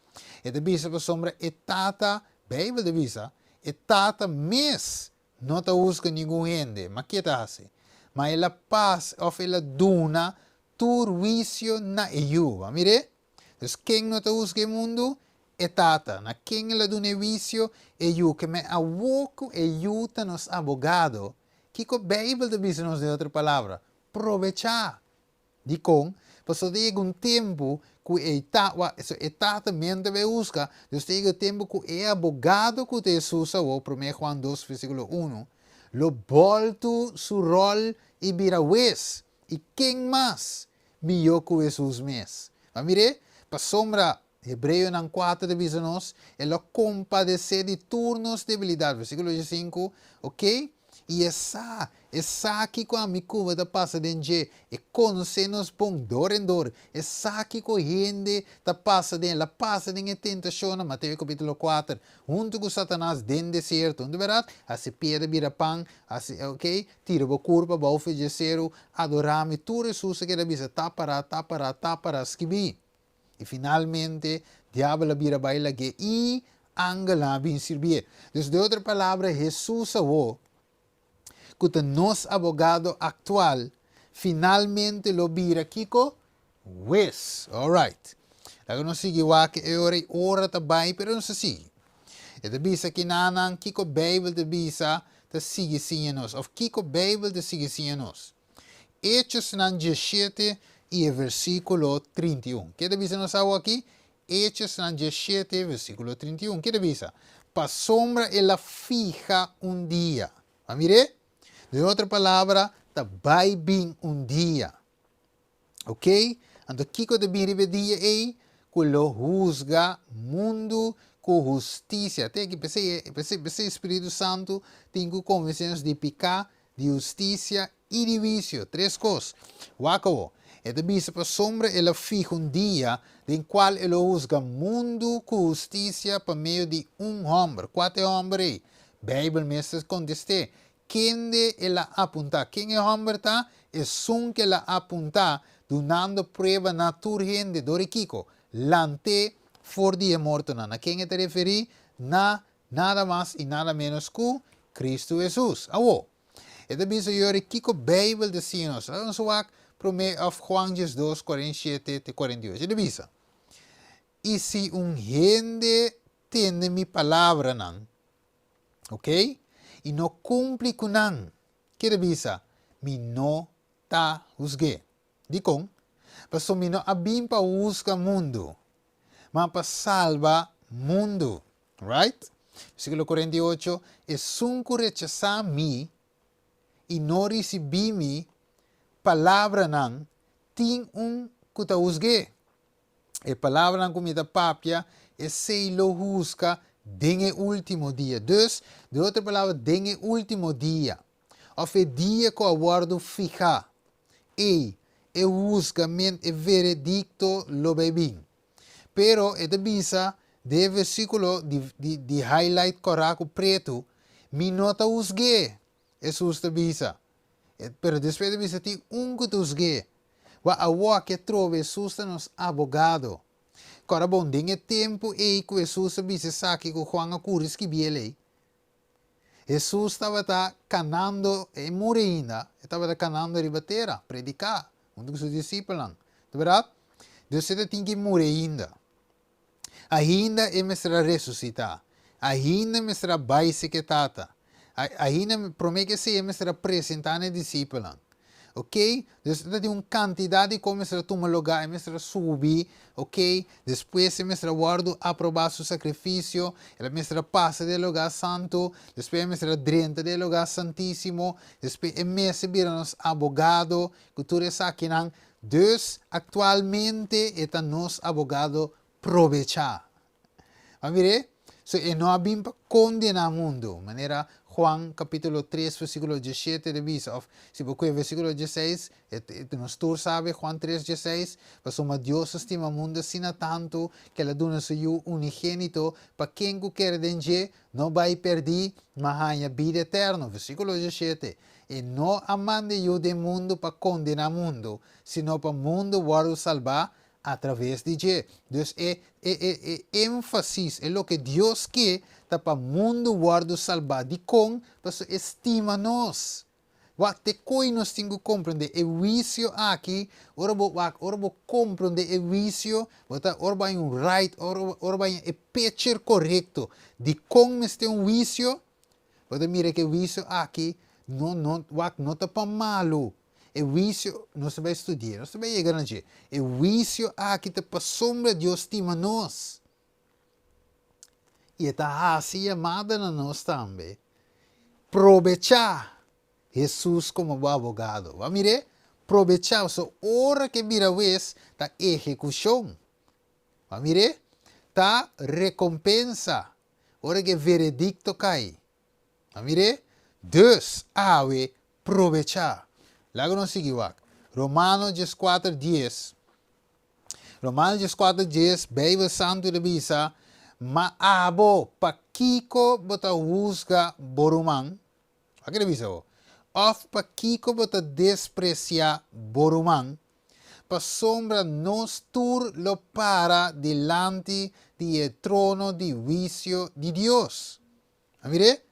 E ta bisa pasobra e Tata, Beibel ta bisa, e Tata mes no ta husga ningun hende. Ma ke ta hasi? Ma el a pas òf el a duna tur huisio na e Yu. Bo a mir'é? Dus ken no ta husga e mundu? E Tata. Na ken el a duna e huisio? E Yu. Ke men awor ku e Yu ta nos abogado, kiko Beibel ta bisa nos den otro palabra? Probechá! Dikon? Pasobra ta yega un tempu ku e ta, so e Tata men ta bai husga, dus ta yega un tempu ku e abogado ku ta Hesus awor, Promé Juan dos versíkulo unu, lo bòltu su ròl i bira hues. I ken mas mihó ku Hesus mes? Bo a mir'é? Pasobra Hebreonan kuater ta bisa nos, E lo kompadesé di tur nos debilidat, versíkulo diesinku, oke? I e sa, e sa kiko ami ku bo ta pasa den dje, e konosé nos bon dor en dor, e sa kiko hende ta pasa den, el a pasa den e tentashonnan, Mateo kapítulo kuater, huntu ku Satanas den desierto, no ta bèrdat? Hasi piedra bira pan, hasi, oke, tira bo kurpa bou fe dje seru, adorá mi, tur Hesus a keda bisa, Ta pará, ta pará, ta pará, skibí. I finalmente, diabel a bira bai lag'é i angelnan a bin sirbié. Dus, den otro palabra, Hesus awor, ku ta nos abogado aktual, finalmente lo bira kiko? Hues. Alright. Laga nos sigui wak e ora i ora ta bai, pero nos ta sigui. E ta bisa kinanan kiko Beibel ta bisa ta sigui siña nos, òf kiko Beibel ta sigui siña nos. Hechosnan diesshete i e versíkulo 31. Ke ta bisa nos awo aki? Hechosnan diesshete, versíkulo 31. Ke ta bisa? Pasobra el a fiha un dia. A mir'é? Den otro palabra, ta bai bin un dia. Ok? Anto kiko ta bin riba e dia ei? Ku lo husga mundu ku hustisia. Te aki, p'esei, p'esei, p'esei Spiritu Santu tin ku konvensé nos di piká, di hustisia i di huisio. Tres kos. Wak awo. E ta bisa pasobra el a fiha un dia den kual e lo husga mundu ku hustisia pa medio di un hòmber. Kua ta e hòmber ei? Beibel mes ta kontest'é, Kende el a apuntá? Ken e hòmber ta? Esun ku el a apuntá, dunando prueba na tur hende. Dor di kiko? Lant'é for di e mortonan. Na ken e ta referí? Na nada mas i nada ménos ku Kristu Hesus. Awor, e ta bisa yori kiko Beibel ta siña nos. Laga nos wak promé òf Juan diesdos, 47 te 48. E ta bisa, I si un hende tende mi palabranan, Ok? I no kumpli ku nan. Kere bisa, Mi no ta husg'é. Dikon? Pasobra mi no a bin pa husga mundu, ma pa salba mundu. Right? Versíkulo 48, Esun ku rechasá mi i no risibí mi palabranan, tin un ku ta husg'é. E palabranan ku mi ta papia, esei lo husga den e último dia. Dus, den otro palabra, den e último dia, òf e dia ku a wòrdu fihá, ei, e husgament, e veredikto lo bai bin. Pero e ta bisa den e versíkulo di, di, di highlight kòrá ku pretu, Mi no ta husg'é, Hesus ta bisa. Pero despues ta bisa tin un ku ta husg'é. Wak awor ke trobe Hesus ta nos abogado. Kòrda bon, den e tempu ei ku Hesus a bisa esaki ku Juan a kuri skibi e lei, Hesus tabata kanando, e muri ainda, e tabata kanando riba tera, prediká huntu ku su disipelnan. Ta bèrdat? Dus e ta tin ki muri ainda. Ainda e mester a resusitá. Ainda e mester a bai seke Tata. Ainda, promé ku esei e mester a presentá na e disipelnan. Oké? Dus ta tin un kantidat di kos mester a tuma lugá, e mester a subi, oké, despues e mester a wòrdu aprobá su sakrifisio, el a mester a pasa den e lugá santu, despues e mester a drenta den e lugá santísimo, despues e mester bira nos abogado, ku tur esakinan. Dus, aktualmente e ta nos abogado probechá. Bo a mir'é? So e no a bin pa kondená mundu, manera Juan kapítulo tres versíkulo diesshete ta bisa, òf si bo kue versíkulo diesseis, nos tur sabe Juan tres diesseis, Pasobra Dios a stima mundu asina tantu ku el a duna su Yu unigénito, pa ken ku kere den dje no bai pèrdí, ma haña bida eterno. Versíkulo diesshete, E no a manda e Yu den mundu pa kondená mundu, sino pa mundu wòrdu salbá a traves di dje. Dus e e e e énfasis, e loke Dios ke, ta pa mundu wòrdu salbá. Dikon? Pasobra e stima nos. Wak, te koi nos tin ku komprondé e huisio aki, ora bo wak, ora bo komprondé e huisio, bo ta ora bo haña un right, ora ora bo haña e picture korekto di kon mester un huisio, bo ta mira ku e huisio aki no no wak no ta pa malu. E huisio, nos ta bai studi'é, nos ta bai yega na dje. E huisio aki ta pasobra Dios stima nos. I e ta hasi yamada na nos tambe, Probechá Hesus komo bo abogado. Bo a mir'é? Probechá. Pasobra ora ku e bira wes, ta ehekushon. Bo a mir'é? Ta rekompensa. Ora ku e veredikto kai. Bo a mir'é? Dus, awe, probechá. Laga nos sigui wak. Romano 14, 10. Romano 14, 10, Beibel Santu ta bisa, Ma abo, pakiko bo ta husga bo ruman? Wak e ta bisa bo. Òf pakiko bo ta despresiá bo ruman? Pasobra nos tur lo para dilanti di e trono di huisio di Dios. A mir'é?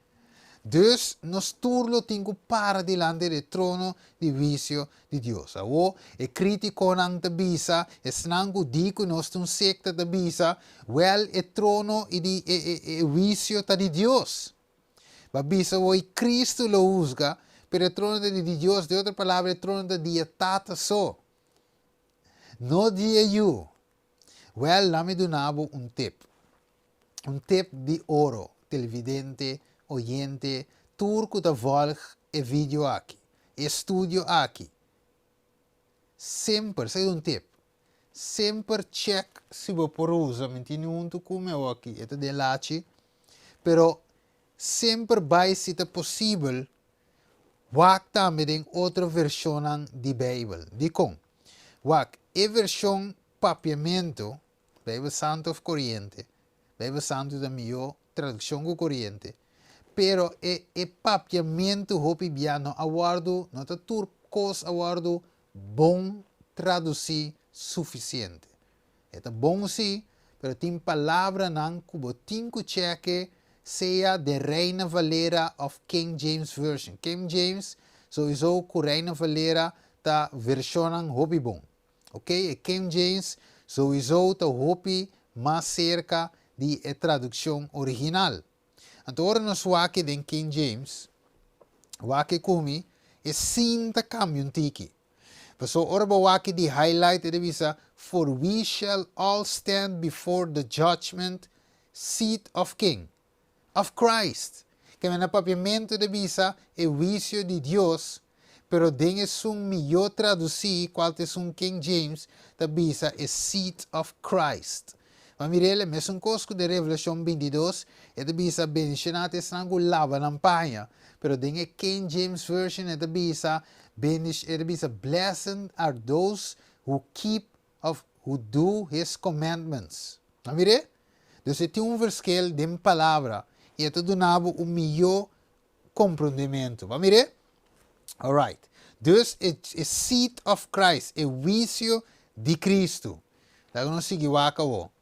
Dus nos tur lo tin ku para dilanti di e trono di huisio di Dios. Awor, e krítikonan ta bisa, esnan ku di ku nos ta un sekta ta bisa, Wèl, e trono i di e e e huisio ta di Dios. Bo a bisa awor i Kristu lo husga, pero e trono ta di di Dios, den otro palabra e trono ta di e Tata so, no di e Yu. Wèl, lami duna bo un tip. Un tip di oro, televidente, oyente, tur ku ta vòlg e video aki, e studio aki. Semper, esaki ta un tip, semper chèk si bo por usa, mi tin huntu ku mi awoki, e ta den lachi, pero semper bai si ta posibel wak tambe den otro vershonnan di Beibel. Dikon? Wak, e vershon papiamentu Beibel Santu of Koriente. Beibel Santu ta mihó tradukshon ku Koriente. Pero e e papiamentu hopi bia no a wòrdu, no ta tur kos a wòrdu bon tradusí sufisiente. E ta bon sí, pero tin palabranan ku bo tin ku chèke sea den Reina Valera òf King James Version. King James souiso ku Reina Valera ta vershonnan hopi bon. Ok, e King James souiso ta hopi mas serka di e tradukshon original. Anto ora nos wak den King James, wak ku mi, e sin ta kambia un tiki. Pasobra ora bo wak di highlight e ta bisa, For we shall all stand before the judgment seat of King, of Christ. Keme na papiamentu ta bisa e huisio di Dios, pero den esun mihó tradusí, kual ta esun King James, ta bisa e seat of Christ. Ma mir'el e mesun kos ku den Revelashon 22, e ta bisa bendishoná ta esnan ku laba nan paña, pero den e King James Version e ta bisa bendish e ta bisa blessed are those who keep of who do his commandments. A mir'é? Dus e tin un verschil den palabra i e ta duna bo un mihó komprondementu. Bo a mir'é? Alright. Dus e e seat of Christ, e huisio di Kristu. Laga nos sigui wak awor.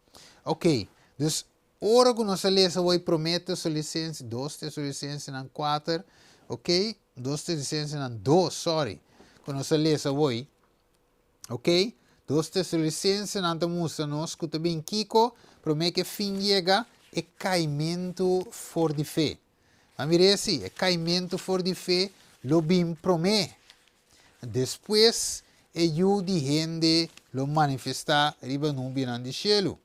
Ok, dus ora ku nos a lesa awor e promé Tesalonisense, dos Tesalonisensenan kuater, ok, dos Tesalonisensenan dos, sorry, ku nos a lesa awor, Ok, dos Tesalonicensenan ta mustra nos ku ta bin kiko promé ku e fin yega, e kaimentu for di fe. Ban mira esi, e kaimentu for di fe lo bin promé. Despues e Yu di hende lo manifestá riba nubianan di shelu.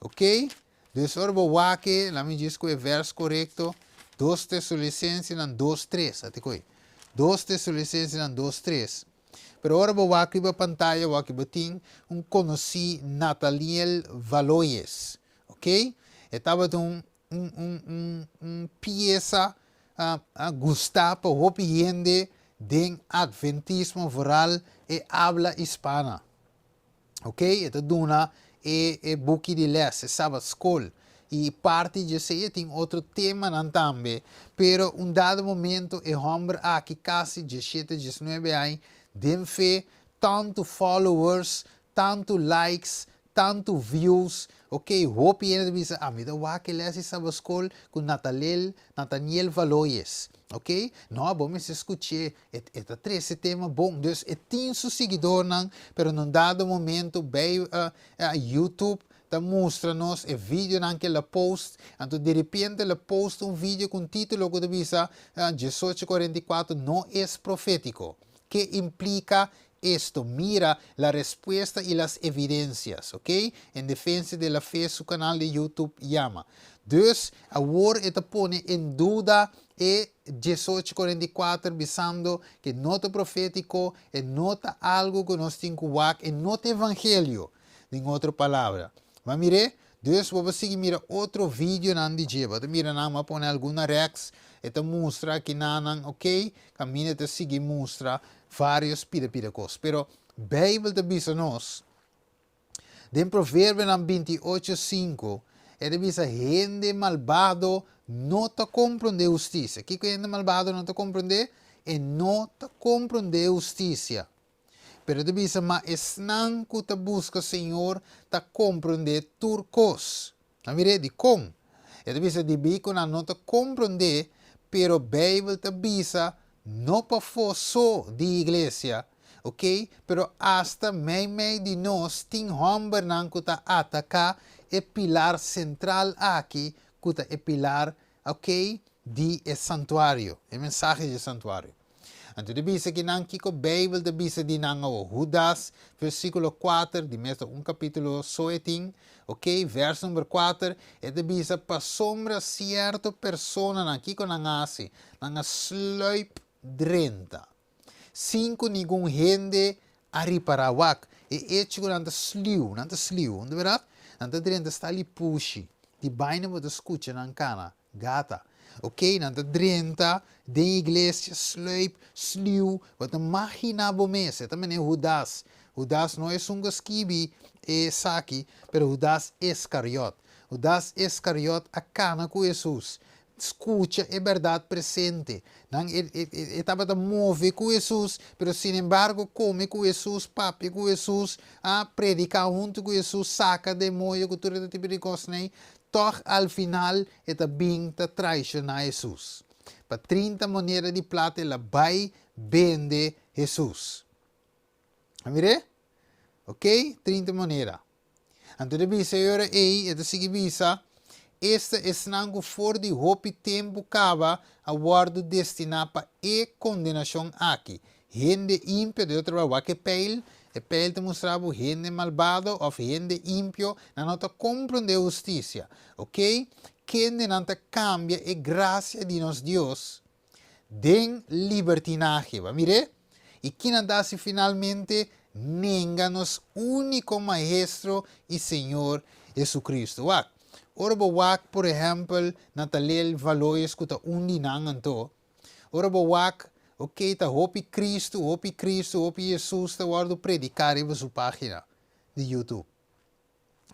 Ok, dus ora bo wak e, laat mi djis ku e vers korekto, dos Tesalonicensenan dos tres, ate koe. Dos Tesalonicensenan dos tres. Pero ora bo wak riba pantaya wak bo tin un konosí Nathaniel Valoyes. Ok? E tabata un un un un un piesa gustá pa hopi hende den adventismo vooral e habla hispana. Ok? E ta duna e e buki di les, e Sabbat School. I parti dje esei e tin otro temanan tambe. Pero un dado momento e homber aki kasi 17, 19 aña den fe, tantu followers, tantu likes, Tantu views, ok, hopi hende ta bisa, ah, mi ta wak e les di Sabaschool ku Natalel, Nathaniel Valoyes, ok, no, bo mester skuch'é, e, e ta trese tema bon. Dus e tin su siguidornan, pero na un dado momento bij YouTube ta mustra nos e videonan ku el a post, anto di repente el a post un video ku un título ku ta bisa 1844 no es profético. ¿Qué implica esto? Mira la respuesta y las evidencias, ok? En Defensa de la Fe su canal di YouTube yama. Dus, awor e ta pone en duda e 1844, bisando ku no ta profétiko, e no ta algu ku nos tin ku wak, e no ta evangelio, den otro palabra. Ma mire, dus bo sigui mira otro videonan di dje, bo mira nan, m'a pone algun rechts, e ta mustra akinan, ok? Kaminda ta sigui mustra varios pida pida kos. Pero Beibel ta bisa nos, den Proverbionan 28:5, e ta bisa hende malbado no ta komprondé hustisia. Kiko hende malbado no ta komprondé? E no ta komprondé hustisia. Pero ta bisa ma esnan ku ta buska Señor ta komprondé tur kos. A mire di kon. E ta bisa debí ku nan no ta komprondé, pero Beibel ta bisa no pafó so di iglesia, ok, pero asta meimei di nos tin hòmbernan ku ta ataká e pilar sentral aki, ku ta e pilar, ok, di e santuario, e mensahe di e santuario. Anto ta bisa kinan kiko Beibel ta bisa di nan awo. Hudas, versíkulo 4, di mes ta un kapítulo so e tin, ok, vers number 4, e ta bisa pasobra sierto personanan, kiko nan a hasi? Nan a sluip drenta, sin ku ningun hende a ripará. Wak, e echo ku nan ta sliu, nan ta sliu, no ta bèrdat? Nan ta drenta sta li pushi, di baina bo ta skucha nan kana. Gata. Ok, nan ta drenta den iglesia, sluip, sliu, bo ta maginá bo mes. E ta manera Hudas. Hudas no esun ku a skibi esaki, pero Hudas Iskariot. Hudas Iskariot a kana ku Hesus, skucha e bèrdat presente. Nan e e e tabata move ku Hesus, pero sinembargo kome ku Hesus, papia ku Hesus, a prediká huntu ku Hesus, saka demoño ku tur e tipo di kosnan ei. Tòg al final e ta bin ta traishoná Hesus. Pa 30 moneda di plata el a bai bende Hesus. A mir'é? Ok, 30 moneda. Anto ta bisa e ora ei, e ta sigui bisa, Esta esnan ku for di hopi tempu kaba a wòrdu destiná pa e kondenashon aki, hende impio, den otro palabra, wak e peil, e peil ta mustra bo hende malbado òf hende impio, nan no ta komprondé hustisia, ok, kendenan ta kambia e grasia di nos Dios den libertinahe. Bo a mir'é? I kinan ta hasi finalmente? Nenga nos úniko Maestro i Señor Jesucristo. Wak, ora bo wak, por ehèmpel, Natalel Valoyes ku ta un di nan anto, ora bo wak, ok, ta hopi Cristo, hopi Cristo, hopi Jesus ta wòrdu prediká riba su página di YouTube.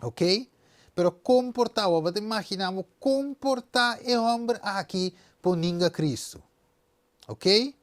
Ok? Pero kon por ta? Bo ta imaginá bo kon por ta e hòmber aki por ninga Cristo? Ok?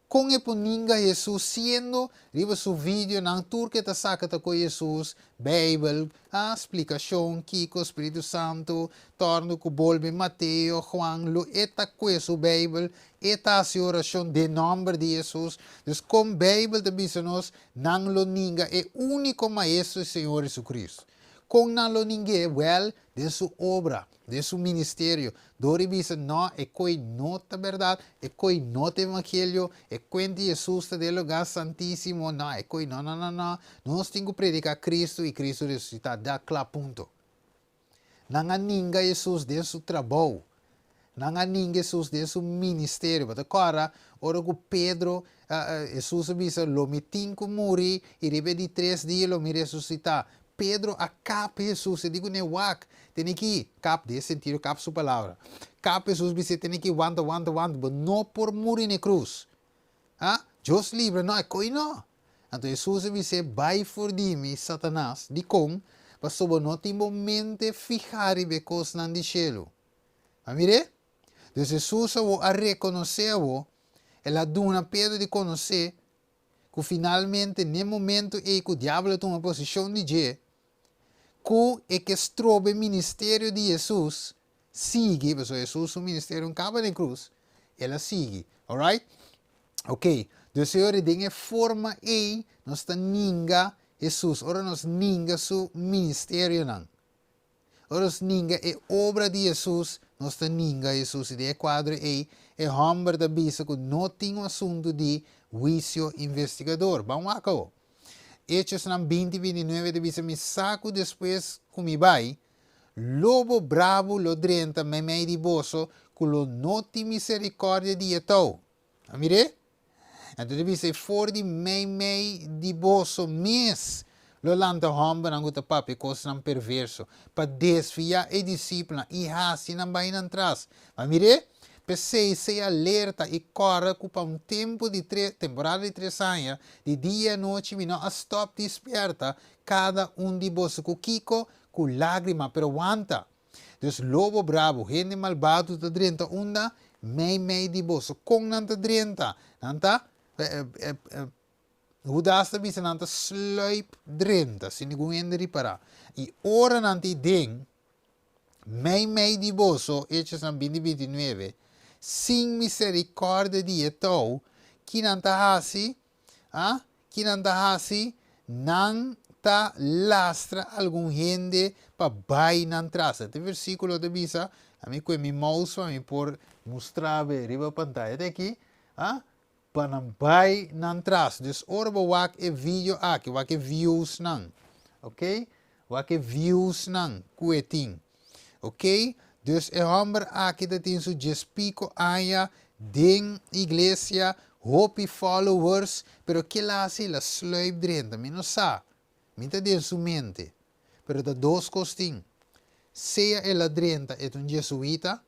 Kon e por ninga Hesus siendo riba su videonan tur ke ta saka ta koe Hesus, Beibel, a splikashon, kiko, Spiritu Santu, torno ku bolbe Mateo, Juan, lo e ta koe su Beibel, e ta hasi orashon den nòmber di Hesus. Dus kon Beibel ta bisa nos nan lo ninga e úniko Maestro i Señor Hesucristo? Kon nan lo ning'é? Wèl, den su obra, den su ministerio, dor di bisa, No, e koi no ta bèrdat, e koi no ta evangelio, e kuent di Hesus ta den lugá santísimo, no, e koi no, no, no, no, nos tin ku prediká Kristu i Kristu resusitá, da kla, punto. Nan a ninga Hesus den su trabou. Nan a ninga Hesus den su ministerio. Bo ta kòrda ora ku Pedro, Hesus a bisa, Lo mi tin ku muri i riba e di tres dia lo mi resusitá. Pedro a kap Hesus, e di kuné, Wak, tene ki, kap den e sentido kap su palabra, kap Hesus bis'é, tene ki, wanta, wanta, wanta, bo no por muri na e krus. Ha? Dios libra, no, e koi no. Anto Hesus a bis'é, Bai for di mi, Satanas. Dikon? Pasobra bo no tin bo mente fihá riba e kosnan di shelu. A mir'é? Dus Hesus awor a rekonosé awor, el a duna Pedro di konosé ku finalmente n'e momento ei ku diabel a tuma posishon di dje, Ku e ke stroba e ministerio di Hesus sigui, pasobra Hesus su ministerio no kaba den krus, el a sigui. Alright? Ok, dus señores, den e forma ei nos ta ninga Hesus, ora nos ninga su ministerionan. Ora nos ninga e obra di Hesus, nos ta ninga Hesus. I den e kuadro ei, e hòmber ta bisa ku no tin un asuntu di huisio investigador. Ban wak awo. Echosnan 20, 29 ta bisa, Mi sa ku despues ku mi bai, lobo brabu lo drenta meimei di boso ku lo no tin miserikòrdia di e tou. A mir'é? Anto ta bisa, For di meimei di boso mes lo lanta hòmbernan ku ta papia kosnan perverso, pa desviá e disipelnan i hasi nan bai nan tras. A mir'é? P'esei, sea alerta i kòrda ku pa un tempu di tres, temporada di tres aña, di dia i anochi mi no a stòp di spièrta kada un di boso. Ku kiko? Ku lágrima. Pero wanta! Dus lobo brabu, hende malbado ta drenta unda? Meimei di boso. Kon nan ta drenta? Nan ta, Hudas ta bisa nan ta sluip drenta, sin ningun hende ripará. I ora nan ta den, meimei di boso, Hechosnan 20, 29, sin miserikòrdia di e tou, ki nan ta hasi? A Ki nan ta hasi? Nan ta lastra algun hende pa bai nan tras. E versíkulo ta bisa, ami kue mi mouse pa mi por mustra be riba pantaya. Te aki, a pa nan bai nan tras. Dus ora bo wak e video aki, wak e viewsnan, ok? Wak e viewsnan ku e tin. Ok? Dus e hòmber aki ta tin su djespiko aña den iglesia, hopi followers, pero kila hasi? El a sluip drenta. Mi no sa. Mi ta den su mente. Pero ta dos kos tin. Sea el a drenta e ta un jesuita,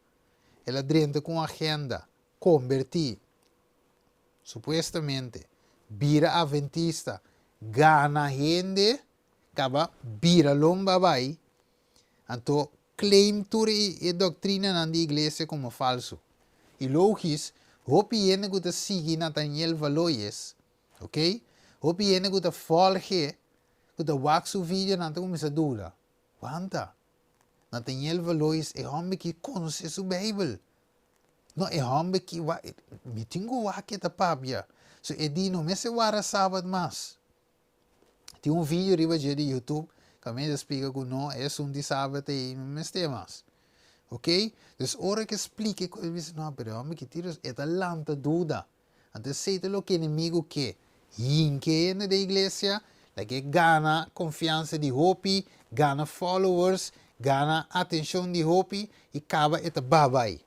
el a drenta ku un agenda, kombertí, supuestamente, bira aventista, gana hende, kaba bira lomba bai, Anto claim tur e doctrinanan di iglesia como falso. Y logis, hopi hende cu ta sigui Nathaniel Valoyes, ok, hopi hende cu ta volge, cu ta wak su videonan ta cuminsa duda, wanta, Nathaniel Valoyes e homber ki conoce su Bijbel. No, e homber ki wa, mi tin cu wak e ta papia. So e di no mester wara Sabat mas. Tin un video riba dje di YouTube kaminda ta splika ku no e esun di sabat ei no mester mas. Ok? Dus ora ke splika e kos e bisa no pero e hòmber ki tira e ta lanta duda. Anto esei ta loke enemigu ke. Hinke hende den iglesia, lag'é gana konfiansa di hopi, gana followers, gana atenshon di hopi i kaba e ta babai.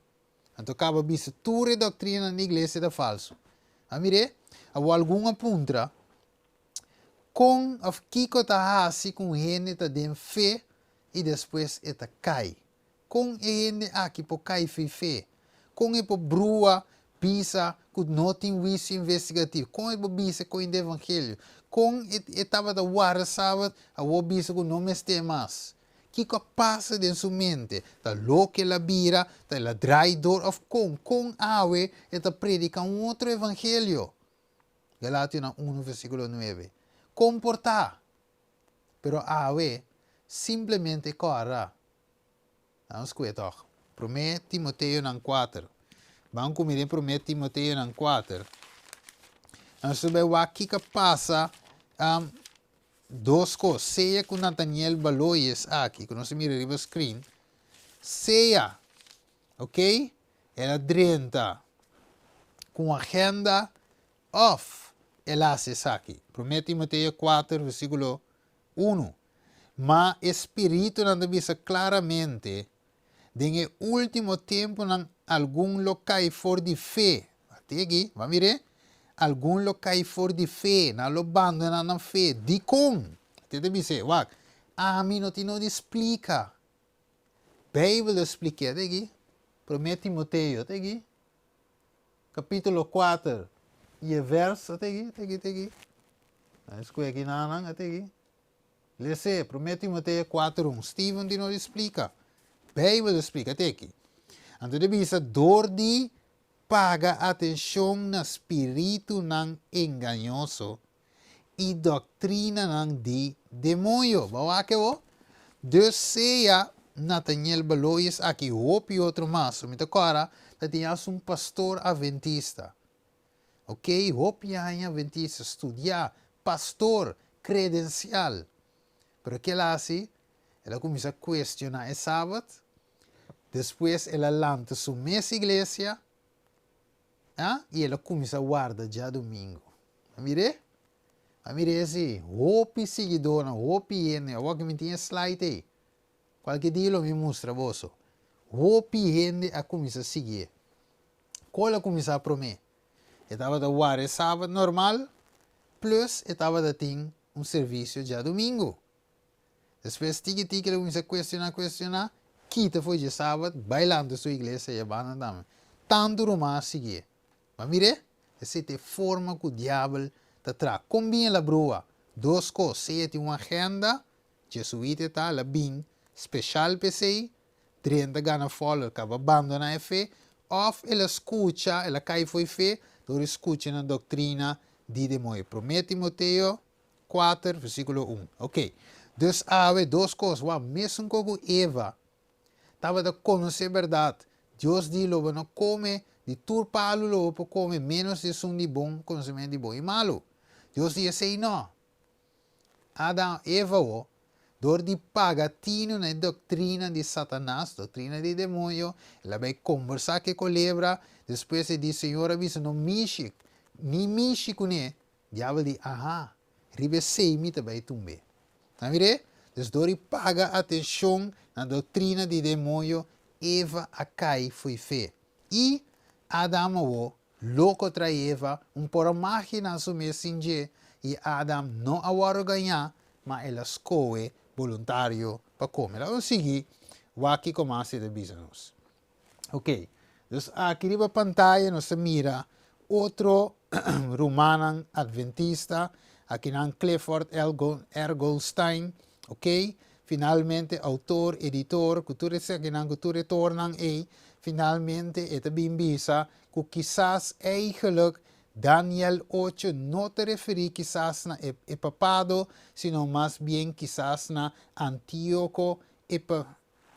Anto kaba bisa tur e doktrinanan di iglesia ta falsu. A mir'é? Awor algun a puntra, Kon òf kiko ta hasi ku un hende ta den fe i despues e ta kai? Kon e hende aki por kai fi fe? Kon e por brua bisa ku no tin huisio investigativo? Kon e por bisa kon di evangelio? Kon e tabata warda sabat awor bisa ku no mester mas? Kiko a pasa den su mente? Ta loke el a bira? Ta el a draai dor òf kon? Kon awe e ta prediká un otro evangelio? Galationan unu versíkulo nuebe. Kon por ta? Pero awe, simplemente kòrda. Nan sku'e tòg. Promé Timoteonan kuater. Ban ku mi den Promé Timoteonan kuater. Nos ta bai wak kiko a pasa um, dos kos. Sea ku Nathaniel Baloyes aki, ku nos a mira riba screen, sea, ok, el a drenta ku un agenda òf el a hasi esaki. Promé Timoteo kuater versíkulo unu. Ma e spiritunan ta bisa klaramente, Den e último tempunan algun lo kai for di fe. Ati aki, bo a mir'é? Algun lo kai for di fe, nan lo bandoná nan fe. Dikon? Ati ta bis'é, wak, ami no tin no di splika. Beibel ta splik'é, ata aki, Promé Timoteo, ata aki, kapítulo kuater i e vèrs, ata aki, ata aki, ata aki. Nan skohe aki nan, ata aki. Les'é, Promé Timoteo kuater un. Steven tin ora di splika. Beibel ta splika, ata aki. Anto ta bisa, dor di paga atenshon na spiritunan engañoso i doktrinanan di demoño. Bo a wak awor? Dus sea Nathaniel Baloyes aki hopi otro mas, mi ta kòrda ta tin as un pastor adventista. Ok, hopi aña adventista, studiá, pastor, kredensial. Pero ke el a hasi? El a kuminsá kuestioná e sabat. Despues el a lanta su mes iglesia, ah, i el a kuminsá warda djadumingu. A mir'é? A mir'é si, hopi siguidónan, hopi hende. Awor ku mi tin e slide ei. Kualke dia lo mi mustra boso. Hopi hende a kuminsá siguié. Kol a kuminsá promé? E tabata warda e sabat normal, plus e tabata tin un servisio djadumingu. Despues tiki tiki el a kuminsá kuestioná, kuestioná, kita for dje sabat, bai lanta su iglesia i a banda tambe. Tantu ruman a siguié. Bo a mir'é? Esei ta e forma ku diabel ta traha. Kon bin el a brua? Dos kos, sea tin un agenda, jesuita e ta, el a bin speshal p'esei, drenta gana follower kaba bandoná e fe, òf el a skucha, el a kai fo'i fe dor di skucha na doktrina di demoño. Promé Timoteo 4, versíkulo 1. Oké. Dus awe dos kos, wak, mesun kos ku Eva tabata konosé bèrdat, Dios di lo bo no kome di tur palu lo bo por kome ménos di esun di bon konosementu di bon i malu. Dios di esei nò. Adam, Eva wo, dor di paga tinu na e doktrina di Satanas, doktrina di demoño, el a bai kombersá ku e kolebra, despues e di, Señor a bisa no mishi, ni mishi kuné, diabel di, aha, riba esei mi ta bai tumb'é. Ta mir'é? Dus dor di paga atenshon na doktrina di demoño, Eva a kai fo'i fe. I Adam awo, Loko trae Eva un por a maginá su mes sin dje, i Adam no a wòrdu gañá, ma el a skohe boluntario pa kome. Laga nos sigui wak kiko mas e ta bisa nos. Oké, dus aki riba pantaya nos ta mira otro rumannan adventista, akinan Clifford R. Goldstein, oké, finalmente outor, editor, ku tur esakinan, ku tur e tornan ei, finalmente e ta bin bisa ku kisas eigenlijk Daniel ocho no ta referí kisas na e e papado, sino mas bien kisas na Antíoko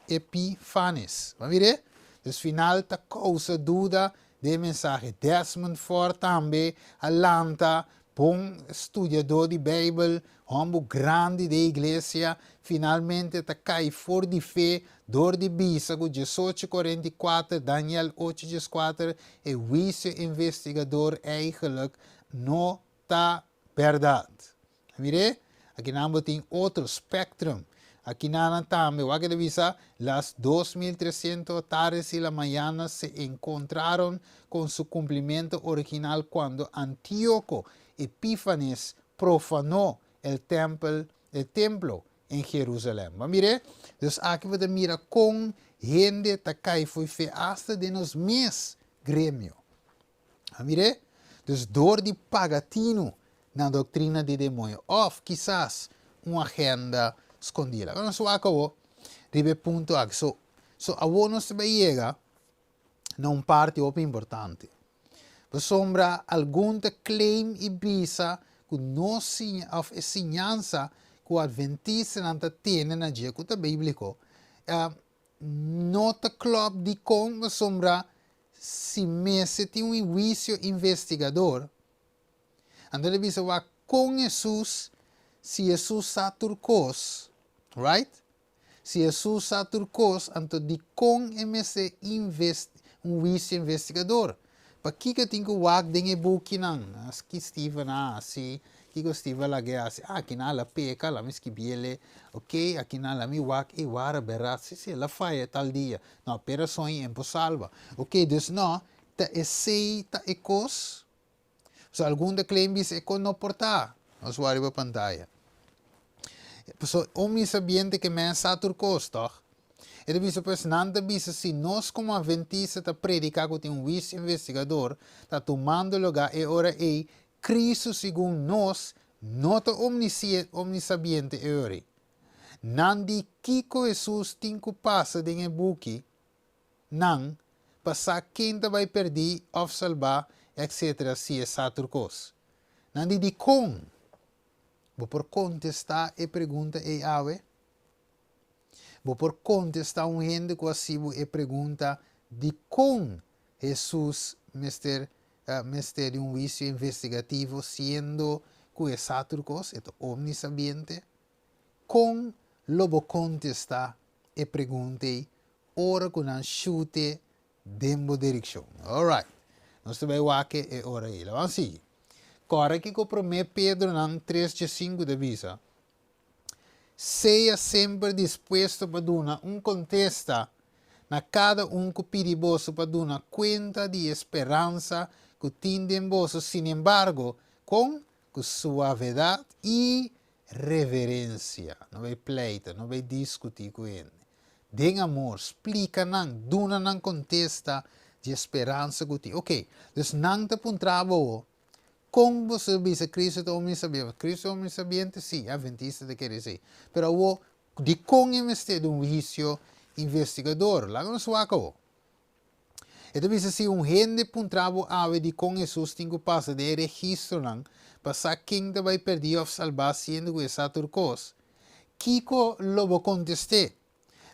Epifanes. Bo a mir'é? Dus final ta kousa duda den e mensahe. Desmond Ford tambe a lanta bon studiadó di Beibel, hòmber grandi den iglesia, finalmente ta kai for di fe dor di bisa ku diesocho 44, Daniel ocho 14, e huisio investigador eigenlijk no ta bèrdat. Mir'é, akinan bo tin otro spectrum. Akinanan tambe, wak e ta bisa, las 2300 tardes y la mañana se encontraron con su cumplimiento original cuando Antíoco Epífanes profanó el tempel, el templo en Jerusalem. Bo a mir'é? Dus aki bo ta mira con hende ta cai fo'i fe hasta den nos mes gremio. A mir'é? Dus dor di paga tinu na doktrina di demoño òf kisas un agenda skondí. Laga nos wak awor riba e punto aki. So, so awor nos ta bai yega na un parti hopi importante. Pasobra algun ta claim i bisa ku nos siña òf e siñansa ku adventistanan ta tene na dje ku ta bíbliko, no ta klòp dikon pasobra si mester tin un huisio investigador, anto el a bisa wak kon Hesus, si Hesus sa tur kos, right? Si Hesus sa tur kos, anto dikon e mester invest un huisio investigador? Pakiko e tin ku wak den e bukinan? Ki Steven a hasi? Kiko Steven a lag'é hasi? Ah, kinan el a peka, lami skibiel e. Ok, akinan lami wak e wara bèrdat. Si, si, el a faya tal dia. No, pero soña en por salba. Ok, dus no, ta esey ta e cos? So algun ta claim bisa e cos no por ta. Nos wak riba pantaya. Paso un mi sabiente ke men sa tur cos, toch? E ta bisa pues nan ta bisa si nos como adventista ta predica cu tin un huicio investigador ta tumando lugar e ora ey Cristo segun nos no ta omnisabiente e ora ey. Nan di kiko Hesus tin ku pasa den e buki, nan, pa sa ken ta bai perdí òf salbá, etc. Si e sa tur kos. Nan di dikon? Bo por kontestá e pregunta ei awe? Bo por kontestá un hende ku hasi bo e pregunta, Dikon Hesus mester mester di un huisio investigativo siendo ku e sa tur kos, e ta omnisabiente? Kon lo bo kontestá e pregunta ei ora ku nan shute den bo direkshon? Alright, nos ta bai wak e ora ei. Laban sigui. Kòrda kiko Promé Pedronan tres djesinku ta bisa, Sea semper dispuesto pa duna un kontesta na kada un ku pidi boso pa duna kuenta di e speransa ku tin den boso, sinembargo, kon? Ku suavedat i reverensia. No bai pleita, no bai diskutí ku hende. Den amor, splika nan, duna nan kontesta di e speransa ku tin. Oke, dus nan ta puntra bo, Kon boso ta bisa Cristo ta omnisabiente? Cristo ta omnisabiente? Sí, adventista ta kere esei. Pero awor, dikon e mester di un huisio investigador? Laga nos wak awor. E ta bisa si un hende puntra bo awe dikon Hesus tin ku pasa den e registronan pa sa ken ta bai pèrdí òf salbá siendo ku e sa tur kos, kiko lo bo kontest'é?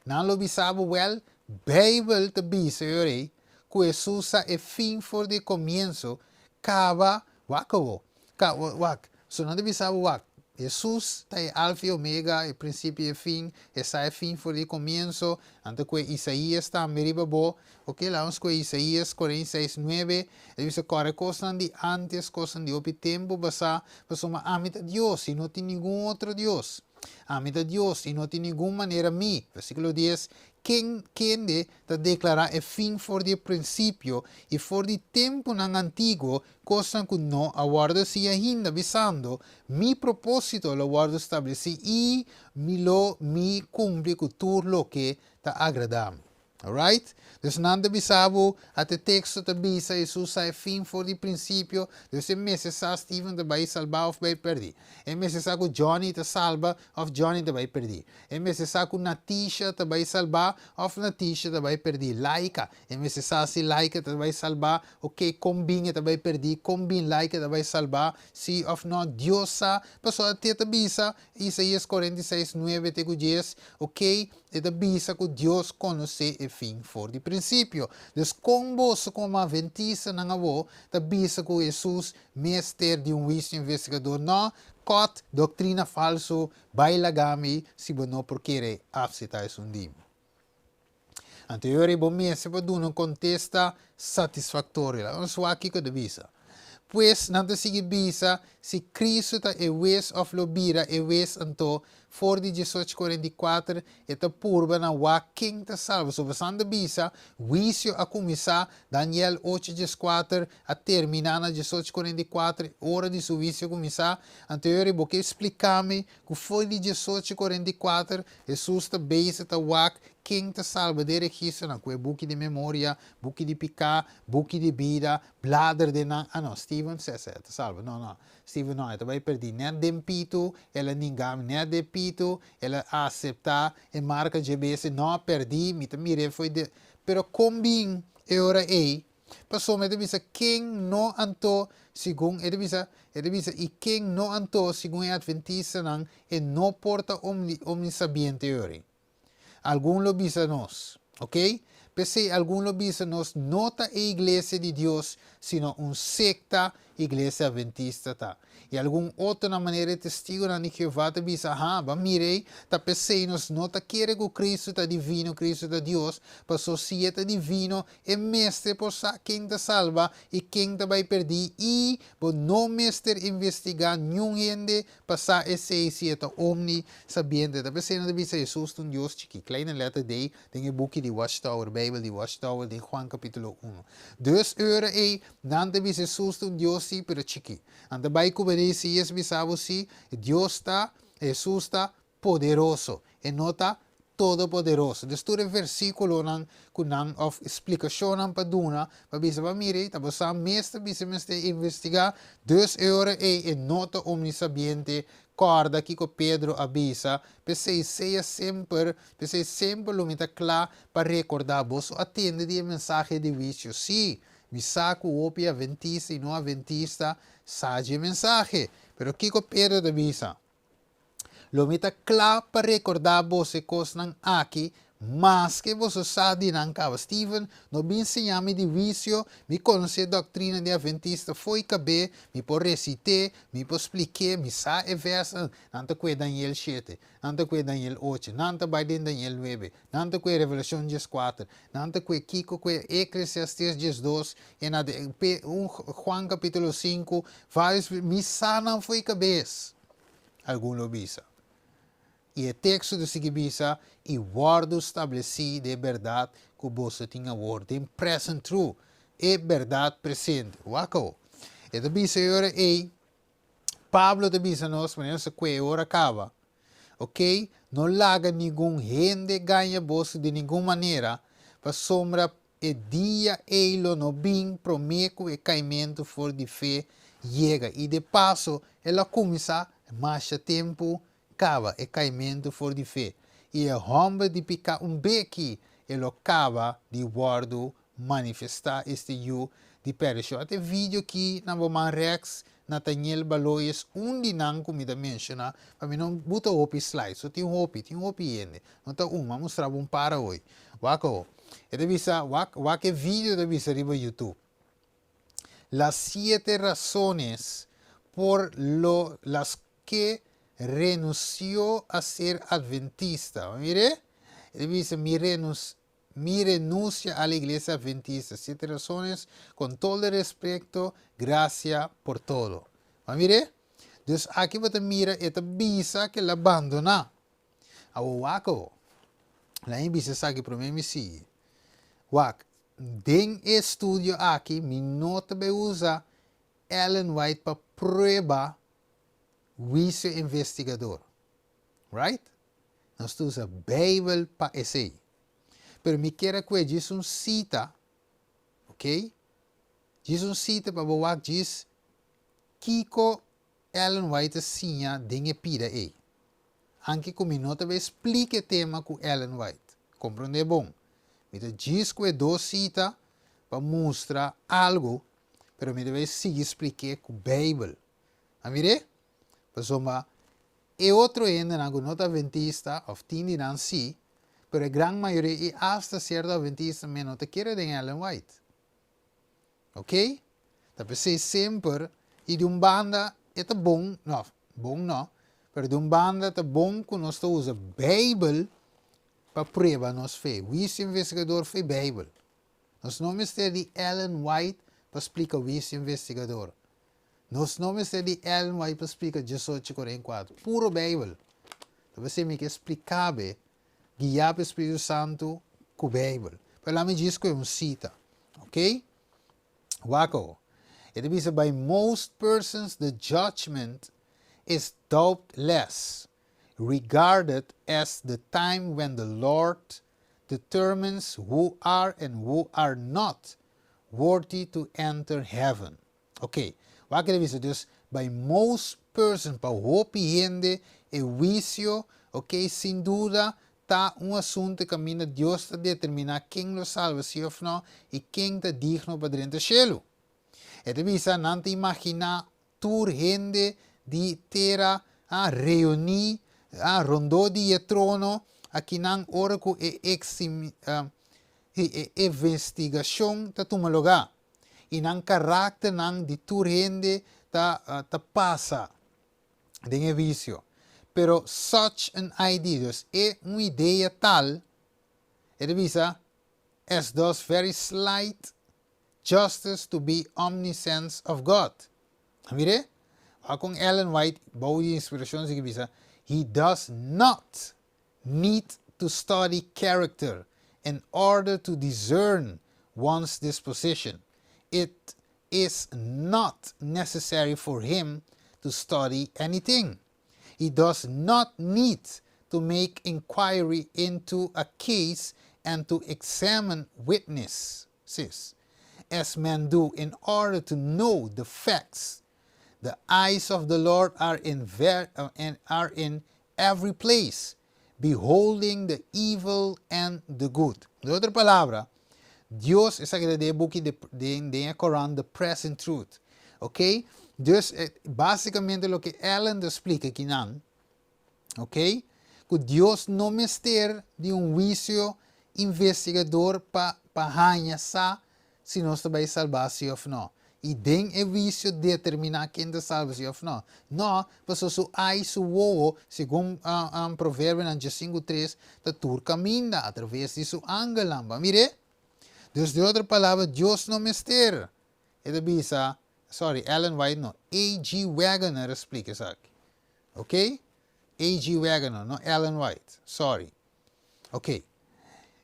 Nan lo bisa bo, Wèl, Beibel ta bisa e ora ei ku Hesus sa e fin for di e komienso, kaba, wak awor, ka, wak, so nan ta bisa bo, wak, Hesus ta e Alfa i Omega, e prinsipio i e fin, e sa e fin for di e komienso, nan ta kue Isaías tambe riba bo, ok, laga nos kue Isaías 46, 9, e ta bisa, Kòrda e kosnan di ántes, kosnan di hopi tempu pasá, pasobra ami ta Dios i no tin ningun otro Dios. Ami ta Dios i no tin ningun manera mi. Versíkulo 10, Ken, kende ta deklará e fin for di e prinsipio i for di tempunan antiguo, kosnan ku no a wòrdu hasi ainda, bisando, Mi propósito lo wòrdu stablesí i mi lo mi kumpli ku tur loke ta agradá mi. Alright? Dus nan ta bisa bo, ata e teksto ta bisa, Hesus sa e fin for di prinsipio, dus e mester sa Steven ta bai salba of bai perdi. E mester sa ku Johnny ta salba of Johnny ta bai perdi. E mester sa ku Natisha ta bai salba of Natisha ta bai perdi. Laika, e mester sa si Laika ta bai salba, ok, kon bin e ta bai perdi, kon bin Laika ta bai salba, si of no, Dios sa, pasobra te ta bisa, Isaías 46, 9 te ku 10, ok, E ta bisa ku Dios konosé e fin for di prinsipio. Dus kon boso komo atventistanan awor ta bisa ku Hesus mester di un huisio investigador? No, kòt doktrina falsu bai laga mi si bo no por kere apseptá esun di mi. Anto e ora ei bo mester por duna un kontesta satisfaktorio. Laga nos wak kiko ta bisa. Pues nan ta sigui bisa, si Kristu ta e wes òf lo bira e wes anto For di 1844 e ta purba na wak ken ta salba. So bosan ta bisa, huisio a kuminsá, Daniel ocho 14 a terminá na 1844, e ora di su huisio a kuminsá. Anto e ora ei bo ke splika mi ku for di 1844 Hesus ta bezig ta wak ken ta salba den registronan ku e buki di memoria, buki di piká, buki di bida, blader den nan, ah no, Steven sese ta salba, no no. Steven no, e ta bai perdí. Net den pitu el a ninga mi, net den pitu el a aseptá e marka dje bes, e no a perdí, mi ta mir'é fo'i de. Pero kon bin e ora ei? Pasobra e ta bisa, Ken no anto, segun e ta bisa, e ta bisa, i ken no anto, segun e adventistanan, e no por ta omni, omnisabiente e ora ei. Algun lo bisa nos, ok? P'esei algun lo bisa nos no ta e Iglesia di Dios, sino un sekta, Iglesia Adventista ta. I algun otronan manera e Testigunan di Jehová ta bisa, Ha, bo a mira ei? Ta p'esei nos no ta kere ku Kristu ta divino, Kristu ta Dios, paso si e ta divino, e mester por sa ken ta salba i ken ta bai perdí, i bo no mester investigá niun hende Pa sa esei si e ta omni sabiente. Ta p'esei nan ta bisa Hesus ta un Dios chikí, kleine letter D, den e buki di Watchtower, Bijbel di Watchtower, den Juan kapítulo uno. Dus e ora ei, nan ta bisa Hesus ta un Dios sí, pero chikí. Nan ta bai ku Mesías bisa bo sí, Dios ta, Hesus ta poderoso, e no ta todopoderoso. Dus tur e versíkulonan ku nan òf splikashonnan pa duna pa bisa pa mira ei ta bo sa mes ta bisa mester investigá. Dus e ora ei e no ta omnisabiente. Kòrda kiko Pedro a bisa, P'esei sea semper, p'esei semper lo mi ta kla pa rekordá boso a tende di e mensahe di huisio. Sí, mi sa ku hopi aventista i no aventista sa dje mensahe. Pero kiko Pedro ta bisa? Lo mi ta kla pa rekordá boso e kosnan aki, maske boso sa di nan kaba. Steven, no bin siña mi di huisio, mi konosé doktrina di Adventista fo'i kab'é, mi por resit'é, mi por splik'é, mi sa e vèrsnan. Nan ta kue Daniel shete, nan ta kue Daniel ocho, nan ta bai den Daniel nuebe, nan ta kue Revelashon dieskuater, nan ta kue kiko kue Eklesiastes 12, i na de, un Juan kapítulo sinku, vários, mi sa nan fo'i kabes. Algun lo bisa. I e teksto ta sigui bisa, I wòrdu stablesí den e bèrdat ku boso tin awor, den present truth, e bèrdat presente. Wak awor. E ta bisa e ora ei, Pablo ta bisa nos, manera nos a kue e ora kaba, ok, no laga ningun hende gaña boso di ningun manera, pasobra e dia ei lo no bin promé ku e kaimentu for di fe yega, i de paso el a kuminsá masha tempu kaba e kaimentu for di fe, i e hòmber di piká un beki e lo kaba di wòrdu manifestá, este yu di perdishon. Ata e video ki na bo man rèks, Nathaniel Baloyes, un di nan ku mi ta menshoná, pa mi no buta hopi slide, so tin hopi, tin hopi hende, no ta un, mi a mustra bo un par awoy. Wak awo. E ta bisa, wak, wak e video ta bisa riba YouTube. Las siete razones por lo las que renunció a ser adventista. Bo mira? E ta bisa, mi renun, mi renuncia a la iglesia adventista. Siete razones, con todo el respeto, gracia por todo. Bo mira? Dus aki bo ta mira, e ta bisa ke el a bandoná. Awor wak awor. Laat mi bisa esaki promé mi sigui. Wak, den e studio aki mi no ta bay usa Ellen White pa prueba huisio investigador. Right? Nos ta usa Bijbel pa esey. Pero mi kier a kue djis un sita, ok? Djis un sita pa bo wak djis kiko Ellen White a siña den e pida ei. Anke ku mi no ta bay splika e tema ku Ellen White. Komprondé bon. Mi ta djis ku e dos sita pa mustra algu, pero mi ta bay sigui splik'é ku Beibel. A mir'é? Pasobra e otro hendenan ku no ta adventista, òf tin di nan sí, pero e gran mayoria i asta sierto adventista mes no ta kere den Ellen White. Ok? Ta p'esei semper, i di un banda e ta bon, no, bon no, pero di un banda ta bon ku nos ta usa Beibel pa prueba nos fe. Huisio investigador fe Beibel. Nos no mester di Ellen White pa splika huisio investigador. Nos no mester di Ellen White pa splika 18 44. Puro Beibel. Ta p'esei mi ke splika be guiá pa e Spiritu Santu ku Beibel. Pero laat mi djis ku e un sita. Ok? Wak awo. E ta bisa, By most persons the judgment is doubtless regarded as the time when the Lord determines who are and who are not worthy to enter heaven. Ok, wak e ta bisa, dus by most person, pa hopi hende, e huisio, ok, sin duda ta un asuntu kaminda Dios ta determiná ken lo salba si òf nò i ken ta digno pa drenta shelu. E ta bisa, nan ta imaginá tur hende di tera a reuní a rondó di e trono akinan ora ku e e investigashon ta tuma lugá. I nan karakternan di tur hende ta ta pasa den e huisio. Pero such an idea, dus e un idea tal, e ta bisa, as does very slight justice to be omniscience of God. A mir'é? Wak kon Ellen White bou di inspirashon sigui bisa, He does not need to study character in order to discern one's disposition. It is not necessary for him to study anything. He does not need to make inquiry into a case and to examine witnesses, as men do, in order to know the facts. The eyes of the Lord are in, ver, are in every place, beholding the evil and the good. Di otro palabra, Dios, esaki ta den e buki den e Koran, The Present Truth. Ok? Dus, básicamente loke Ellen ta splika akinan, Ok? Ku Dios no mester di un huisio investigador pa pa haña sa si nos ta bai salbá si òf nò. I den e huisio determiná ken ta salba si òf nò. Nò, pasobra su ai, su wowo, segun Proverbionan 15:3, ta tur kaminda atraves di su angelnan. Bo a mir'é? Dus di otro palabra, Dios no mester. E ta bisa, sorry, Ellen White no, A.G. Waggoner a splika esaki. Ok? A.G. Waggoner, no Ellen White. Sorry. Ok.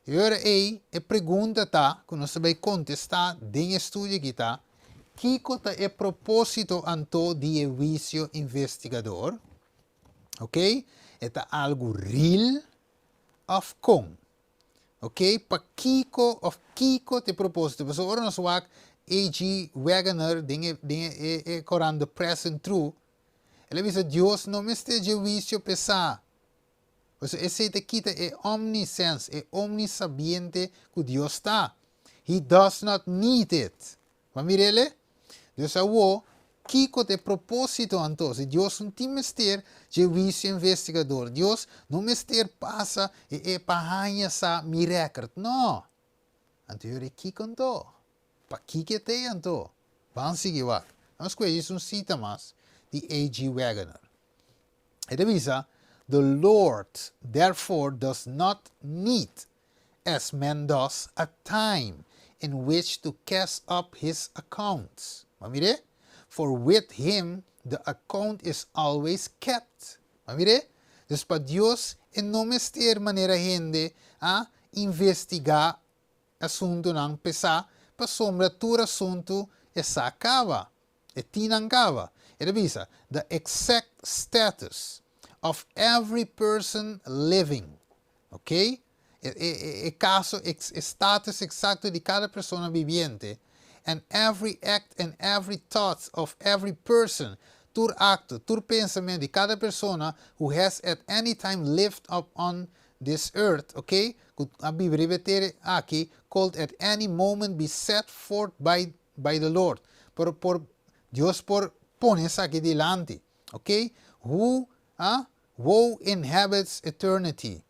E ora ei, e pregunta ta, ku nos ta bai kontestá den e studio aki ta, Kiko ta e propósito anto di e huisio investigador? Ok? E ta algu real òf kon? Ok, pakiko òf kiko ta e propósito? Pasobra ora nos wak AG. Waggoner den e den e e korant The Present Truth, el a bisa Dios no mester dje huisio pesá. Pasobra esei ta kita e omniscience, e omnisabiente ku Dios ta. He does not need it. Bo a mir'el? Dios awor, kiko ta e propósito anto? Si Dios no tin mester dje huisio investigador, Dios no mester pasa e e pa haña sa mi rèkert. No! Anto yora kiko anto? Pakiko e t'ei anto? Ban sigui wak. Nos skueji un sita mas di AG. Waggoner. E ta bisa, The Lord therefore does not need as man does, a time in which to cast up his accounts. Bo a mir'é? For with him the account is always kept. Bo a mir'é? Dus pa Dios e no mester manera hende a investigá asuntunan pesá pasobra tur asuntu e sa kaba. E tin nan kaba. E ta bisa, The exact status of every person living. Ok? E, e, e kaso, e status eksakto di kada persona bibiente. And every act and every thought of every person. Tur akto, tur pensamentu di kada persona who has at any time lived up on this earth, ok? Ku a biba riba e tera aki, could at any moment be set forth by the Lord. Por, por, Dios por pone esaki dilanti. Ok? Who inhabits eternity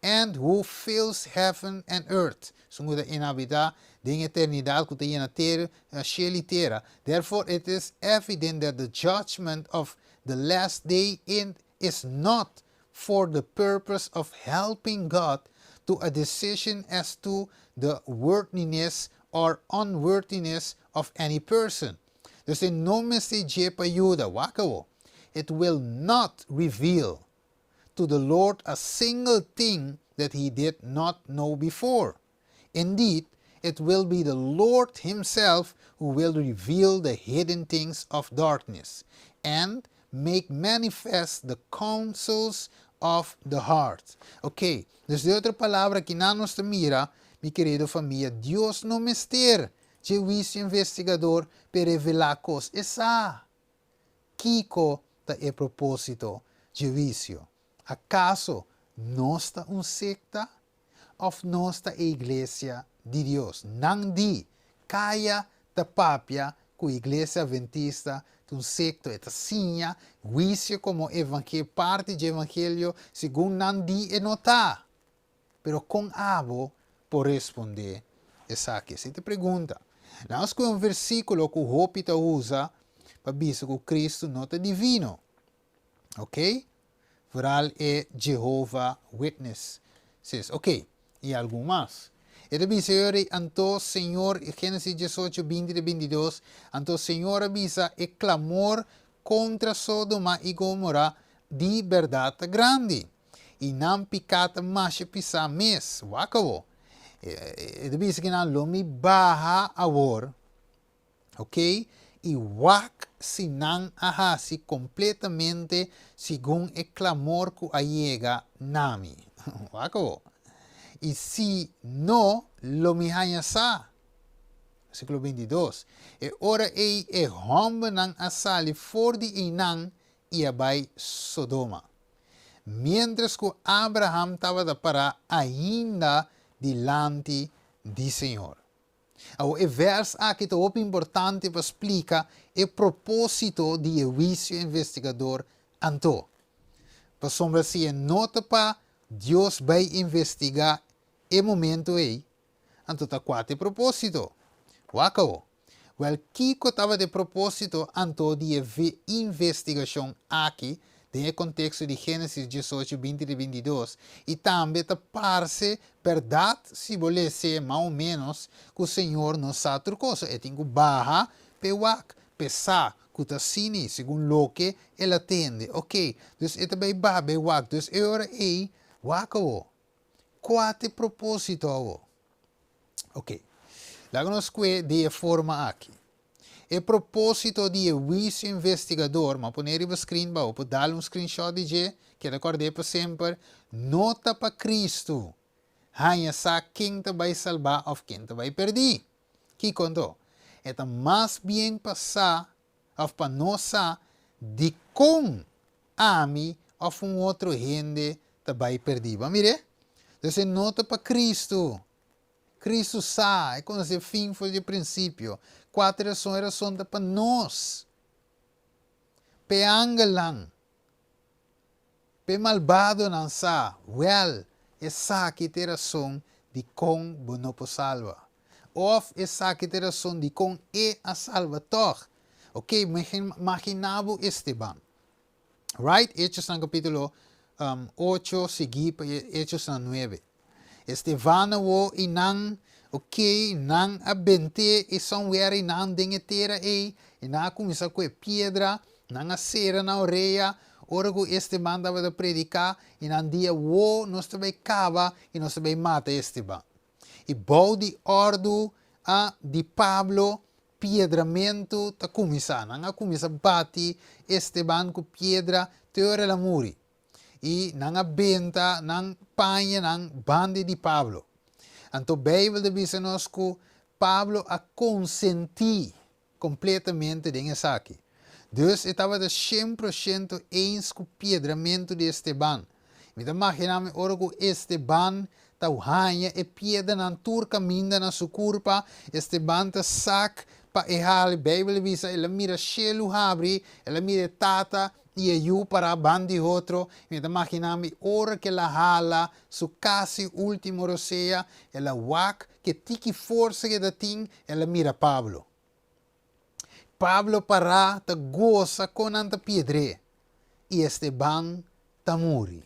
and who fills heaven and earth. Esun ku ta inhabitá den eternidat, ku ta yena tera, shelu i tera. Therefore it is evident that the judgment of the last day in is not for the purpose of helping God to a decision as to the worthiness or unworthiness of any person. Dus e no mester dje pa yuda, wak awo. It will not reveal to the Lord a single thing that he did not know before. Indeed, it will be the Lord himself who will reveal the hidden things of darkness and make manifest the counsels of the heart. Ok, dus den otro palabra kinan nos ta mira, mi kerido famia, Dios no mester dje huisio investigador p'e revelá kos. E sa kiko ta e propósito dje huisio. Akaso nos ta un sekta òf nos ta e iglesia di Dios? Nan di, Kaya ta papia ku Iglesia Adventista ta un sekto, e ta siña huisio komo evangelio, parti dje evangelio, segun nan di e no ta. Pero kon abo por respondé esaki? Esei ta e pregunta. Nan a skohe un versíkulo ku hopi ta usa pa bisa ku Kristu no ta divino. Ok? Vooral e Jehovah Witnesses. Ok, i algun mas. E ta bisa e ora ei, Anto Señor, Génesis 18, 20 te 22, Anto Señor a bisa, E klamor kontra Sodoma i Gomora di bèrdat ta grandi, i nan piká ta masha pisá mes. Wak awor. E ta bisa ku nan lo mi baha awor. Ok, i wak si nan a hasi kompletamente segun e klamor ku a yega na mi. Wak awor. I si no, lo mi haña sa. Versíkulo 22. E ora ei e hòmbernan a sali for di einan i a bai Sodoma. Miéntras ku Abraham tabata pará ainda dilanti di señor. Awor e vers aki ta hopi importante pa splika e propósito di e huisio investigador anto. Pasobra si e no ta pa Dios bai investigá e momento ei, anto ta kua ta e propósito? Wak awo. Wèl, kiko tabata e propósito anto di e investigashon aki den e konteksto di Génesis 18, 20 te 22? I tambe ta parse bèrdat, si bo les'é mas o ménos, ku Señor no sa tur kos. E tin ku baha p'e wak, p'e sa ku ta asina segun loke el a tende. Oké, dus e ta bai baha bai wak. Dus e ora ei, wak awo. Kua ta e propósito awo? Ok. Laga nos kue di e forma aki. E propósito di e huisio investigador, m'a pone riba screen bao, por dal un screenshot di dje, keda kòrd'é pa semper, no ta pa Cristo haña sa ken ta bai salbá òf ken ta bai pèrdí. Kiko anto? E ta mas bien pa sa òf pa nos sa dikon ami òf un otro hende ta bai pèrdí. Bo a mir'é? Entonces e no ta pa Cristo. Cristo sa, e konosé fin for di e prinsipio. Kua ta e rason? E rason ta pa nos, pa e angelnan, pa e malbadonan sa, wèl, esaki ta e rason dikon bo no por salba. Òf esaki ta e rason dikon e a salba tòg. Oké, maginá bo Esteban. Right? Hechosnan kapítulo 8 siguí pa Hechosnan 9. Esteban awo i nan, ok, nan a bent'é i somewhere i nan den e tera ei, i nan a kuminsá ku e piedra, nan a sera nan orea ora ku Esteban tabata prediká, i nan di awo nos ta bai kaba i nos ta bai mata Esteban. I bou di òrdu a di Pablo piedramentu ta kuminsá. Nan a kuminsá bati Esteban ku piedra te ora el a muri. I nan a benta nan pañanan banda di Pablo. Anto Beibel ta bisa nos ku Pablo a konsentí kompletamente den esaki. Dus e tabata shen pro shento eens ku piedramentu di Esteban. Mi ta maginá mi ora ku Esteban ta haña e piedranan tur kaminda na su kurpa, Esteban ta sak pa e hali. Beibel a bisa el a mira shelu habri, el a mira e Tata i e Yu pará banda di otro. Mi ta maginá mi ora ku el a hala su kasi último rosea, el a wak ke tiki forsa ku e ta tin, el a mira Pablo. Pablo pará ta gosa kon nan ta piedr'é i Esteban ta muri.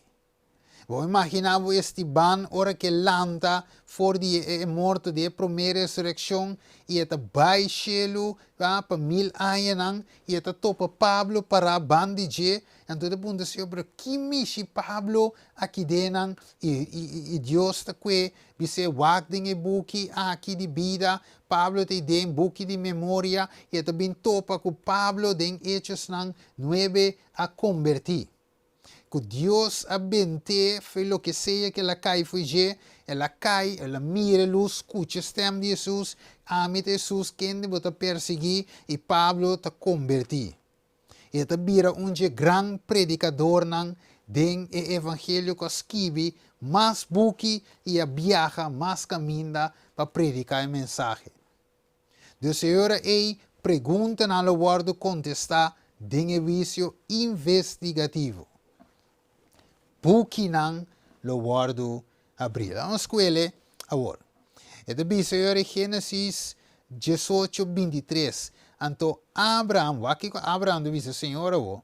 Bo imaginá bo Esteban ora ku e lanta for di e morto di e promé resurekshon i e ta bai shelu pa mil añanan i e ta topa Pablo pará banda di dje? Anto e ta puntra Señor, pero ki mishi Pablo aki den nan? I Dios ta kue bis'é, Wak den e buki aki di bida, Pablo ta den buki di memoria i e ta bin topa ku Pablo den Hechosnan nuebe a kombertí. Ku Dios a bent'é fo'i loke sea ku el a kai fo'i dje, el a kai, el a mira e lus, skucha e stèm di Hesus, Ami ta Hesus kende bo ta persiguí, i Pablo ta kombertí. E ta bira un dje gran predikadornan den e evangelio ku a skibi mas buki i a biaha mas kaminda pa prediká e mensahe. Dus e ora ei preguntanan lo wòrdu kontestá den e wisio investigativo. Bukinan lo wòrdu abrí. Laga nos skuele awor. E ta bisa e ora ei Génesis 18, 23, Anto Abraham, wak kiko Abraham ta bisa Señor awor.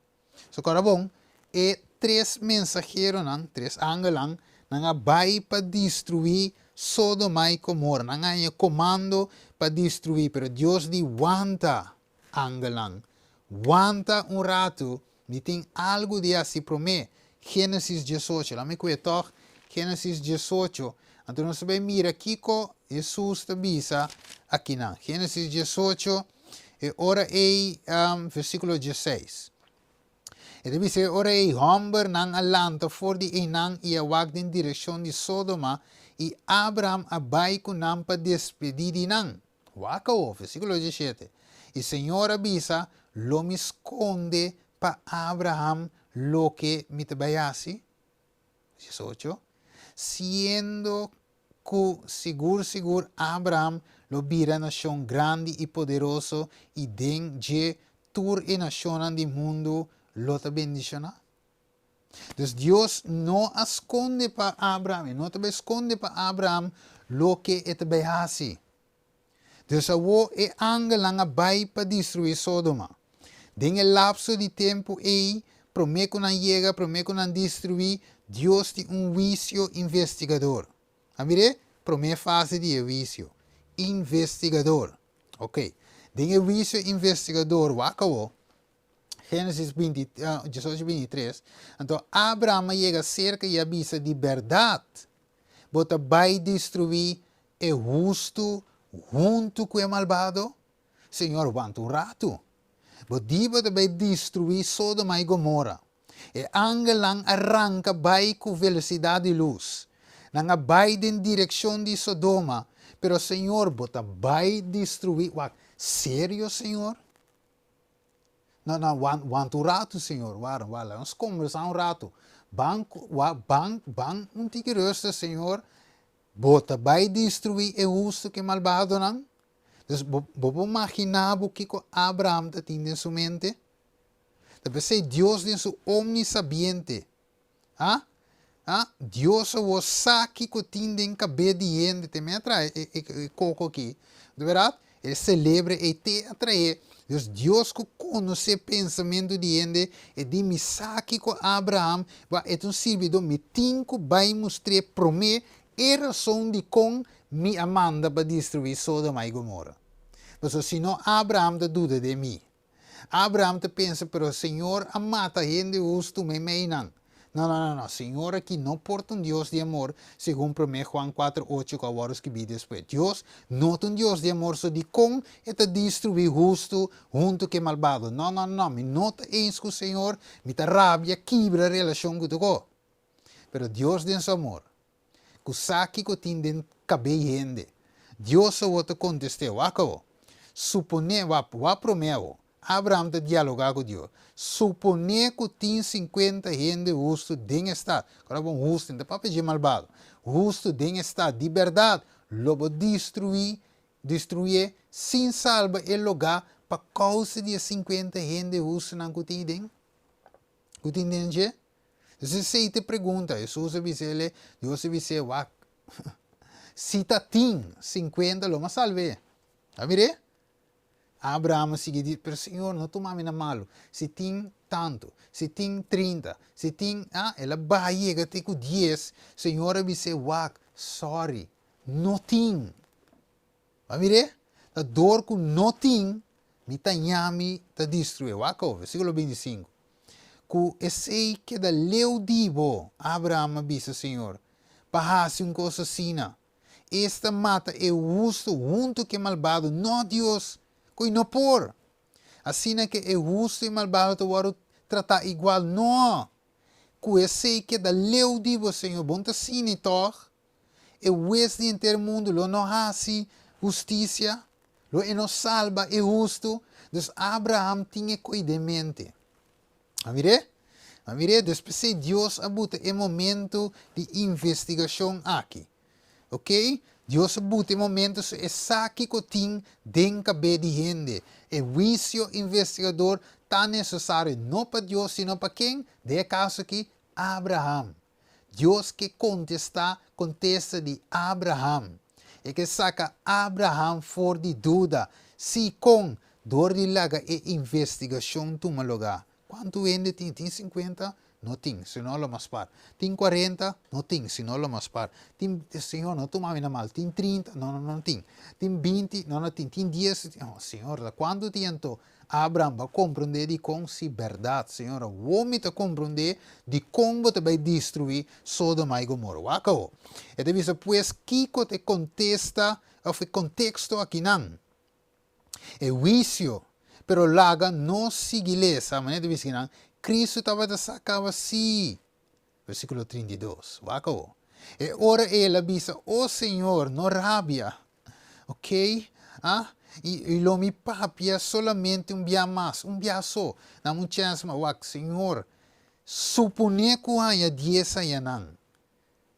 So kòrda bon, e tres mensaheronan, tres angelnan, nan a bai pa destruí Sodoma i Gomorra. Nan a haña komando pa destruí, pero Dios di wanta angelnan, wanta un ratu, Mi tin algu di hasi promé. Génesis 18. Laat mi kue tòg. Génesis 18. Anto nos ta bai mira kiko Hesus ta bisa akinan. Génesis 18, e ora ei, versíkulo 16. E ta bisa e ora ei hòmbernan a lanta for di einan i a wak den direkshon di Sodoma, i Abraham a bai ku nan pa despedí di nan. Wak awor, versíkulo 17, I Señor a bisa, Lo mi skonde pa Abraham loke mi ta bai hasi? 18, Siendo ku sigur sigur Abraham lo bira nashon grandi i poderoso i den dje tur e nashonnan di mundu lo ta bendishoná. Dus Dios no a skonde pa Abraham, e no ta bai skonde pa Abraham loke e ta bai hasi. Dus awor e angelnan a bai pa destruí Sodoma. Den e lapso di tempu ei, promé ku nan yega, promé ku nan destruí, Dios tin un huisio investigador. A mir'é? Promé fase di e huisio. Investigador. Oké. Den e huisio investigador, wak awor, Génesis 20, 18, 23, anto Abraham a yega serka i a bisa, Di bèrdat, bo ta bai destruí e hustu huntu ku e malbado? Señor, wanta un ratu. Bo di bo ta bai destruí Sodoma i Gomora. E angelnan a ranka bai ku velosidat di lus. Nan a bai den direkshon di Sodoma, pero Señor, bo ta bai destruí. Wak, serio, Señor? No, no, wanta un ratu, Señor, wara, wara, nos kombersá un ratu. Ban, wa, ban, ban un tiki rustig, Señor. Bo ta bai destruí e hustu ku e malbadonan? Dus bo, bo por maginá bo kiko Abraham ta tin den su mente? Ta p'esei Dios den su omnisabiente, ha? Ha? Dios awor sa kiko tin den kabes di hende, te me a trae e, e, e koko aki, di bèrdat? E selebre ei te a trae. Dus Dios ku konosé pensamentu di hende, e di, Mi sa kiko Abraham, ba, e ta un sirbidó, mi tin ku bai mustr'é promé e rason dikon mi a manda pa destruí Sodoma i Gomora. Pasobra si no Abraham ta duda den mi. Abraham ta pensa, pero Señor a mata hende hustu meimei nan. No, no, no, no, Señor aki no por ta un Dios di amor, segun promé Juan kuater ocho ku a wòrdu skibí despues. Dios no ta un Dios di amor, so dikon E ta destruí hustu huntu ku e malbado? No, no, no, mi no ta eens ku Señor, mi ta rabia kibra relashon ku tokó. Pero Dios den su amor, ku sa kiko tin den kabei hende. Dios awor ta kontest'é, Wak awor. Suponé, wak, wak promé awor. Abraham ta dialogá ku Dios. Suponé ku tin sinkuenta hende hustu den e stat. Kòrda bon, hustu, no ta papia dje malbado. Hustu den e stat. Di bèrdat, lo bo destruí, destruyé sin salba e lugá pa kousa di e sinkuenta hende hustunan ku tin den, ku tin den dje? Entonces esei ta e pregunta. Hesus a bisa el'e, Dios a bis'é, wak, si ta tin sinkuenta lo mas salb'é. A mir'é? Abraham a sigui di, pero Señor, no tuma mi na malu. Si tin tantu, si tin trinta, si tin, ah, el a baha yega te ku dies, Señor a bis'é, wak, sorry, no tin. Bo a mir'é? Ta dor ku no tin, mi ta ñami ta destruí. Wak awo, versíkulo 25. Ku esei keda leu di bo, Abraham a bisa Señor, pa hasi un kos asina. Esta mata e hustu huntu ku e malbado. No, Dios, ku i no por! Asina ke e hustu i malbado ta wòrdu tratá igual. No! Ku esei keda leu di bo, Señor. Bo no ta sini tòg? E Hues di henter mundu lo no hasi hustisia? Lo e no salba e hustu? Dus Abraham tin e koi den mente. A mir'é? A mir'é? Dus p'esei Dios a buta e momento di investigashon aki. Oké? Dios a buta e momento so e sa kiko tin den kabé di hende. E huisio investigador ta nesesario no pa Dios sino pa ken? Den e kaso aki, Abraham. Dios ke kontestá kontesta di Abraham. E ke saka Abraham for di duda. Sí, kon? Dor di laga e investigashon tuma lugá. Kuantu hende tin? Tin sinkuenta? No tin, si no lo mas par. Tin kuarenta? No tin, si no lo mas par. Tin, Señor, no tuma mi na mal. Tin trinta? No, no, no tin. Tin binti? No, no tin. Tin dies? Oh, Señor, ta kuantu tin anto? Abraham bo a komprondé dikon? Sí, bèrdat, Señor, awor mi ta komprondé dikon bo ta bai destruí Sodoma i Gomora. Wak awor. E ta bisa, Pues, kiko ta e kontesta òf e konteksto akinan? E huisio. Pero laga nos sigui lesa, manera ta bisa kinan, Kristu tabata sa kaba sí. Versíkulo 32. Wak awor. E ora el a bisa, O Señor, no rabia. Ok? Ah? I, i lo mi papia solamente un bia mas, un bia so. Dame un chèns mas. Wak, Señor, suponé ku haña dies añanan.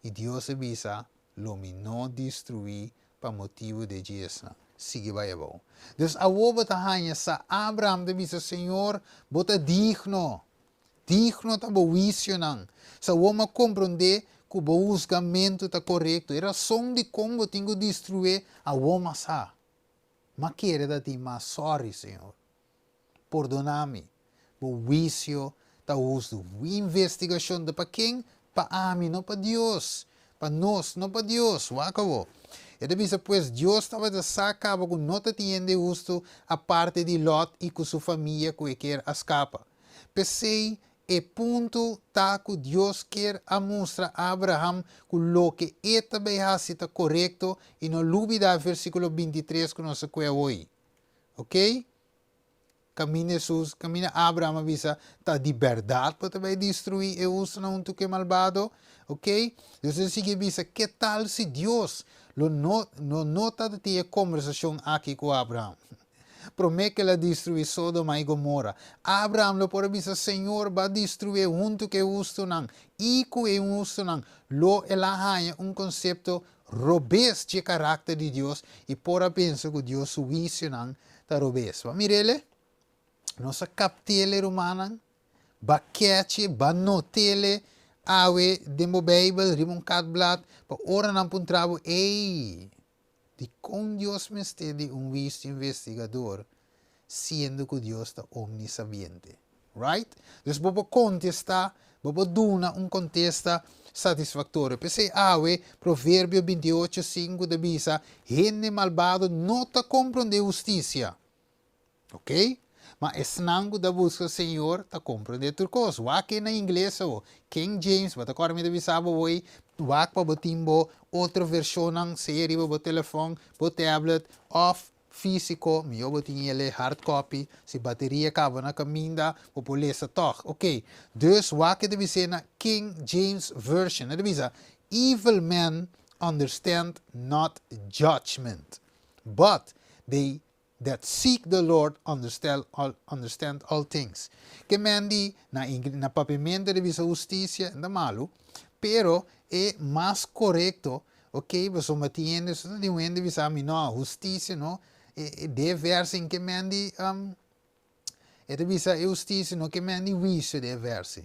I Dios a bisa, Lo mi no destruí pa motibu di e diesnan. Sigui bai abou. Dus awor bo ta haña sa Abraham ta bisa, Señor, bo ta digno. Digno ta bo huisionan. Sa awor mi a komprondé ku bo husgamentu ta korekto. E rason dikon bo tin ku destrué, awor mi a sa. Mi a kere ta tin mas. Sòri, Señor. Pordoná mi. Bo huisio ta hustu. Investigashon ta pa ken? Pa ami, no pa Dios. Pa nos, no pa Dios. Wak awor. E ta bisa, Pues Dios tabata sa kaba ku no ta tin hende hustu aparte di Lòt i ku su famia ku e kier a skapa. P'esei, e punto ta ku Dios kier a mustra Abraham ku loke e ta bai hasi ta korekto i no lubidá versíkulo 23 ku nos a kue awoi. Oké? Kaminda Hesus, kaminda Abraham a bisa, ta di bèrdat bo ta bai destruí e hustunan huntu ku e malbado? Oké? Dios a sigui bisa, ke tal si Dios lo no lo no tabatin e kombersashon aki ku Abraham? Promé ku el a destruí Sodoma i Gomora, Abraham lo por a bisa, Señor, bo a destruí huntu ku e hustunan i ku e inhustunan. Lo el a haña un konsepto robes dje karakter di Dios i por a pensa ku Dios su huisionan ta robes. Bo a mir'el? Nos a kapt'el, rumannan. Bo a kèch'e, bo a not'el awe den bo Beibel riba un katblad pa ora nan puntra bo, Ey! Dikon Dios mester di un huisio investigador siendo ku Dios ta omnisabiente? Right? Dus bo por kontestá, bo por duna un kontesta satisfaktorio. P'esei awe Proverbio 28, 5 ta bisa, Hende malbado no ta komprondé hustisia. Ok? Ma esnan ku ta buska Señor ta komprondé tur kos. Wak e na ingles awo. King James, bo ta kòrda mi ta bisa bo hoy, wak pa bo tin bo otro vershonnan, sea riba bo telefòn, bo tablet òf físiko, mihó bo tin el e hard copy, si bateria kaba na kaminda, bo por lesa tòg. Ok, dus wak e ta bis'é na King James Version. E ta bisa, Evil men understand not judgment, but they that seek the Lord understand all, understand all things. Ke men di na, na papiamento di bisa hustisia, ta malu, pero e mas korekto, ok, pasobra tin hende, so tin un hende bisa mi no, hustisia no, e, e de versi ke men di, e ta bisa e hustisia no ke men di huisio de versi.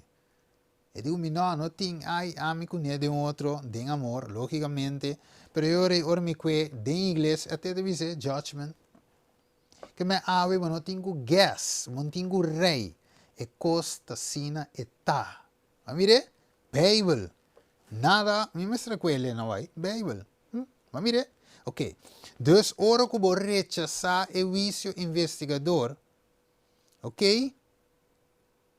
E di mi no, no tin ai ami ku ne den otro, den amor, logicamente, pero e ora ei ora mi kue den iglesia, a te ta bisa judgment. Ke men awe bo no tin ku guess, bo no tin ku rei, e kos ta asina e ta. Bo a mira e? Bijbel. Nada, mi mester a kue lena wai, Bijbel. Hm, bo a mira e? Ok. Dus ora ku bo rechasá e huisio investigador, ok,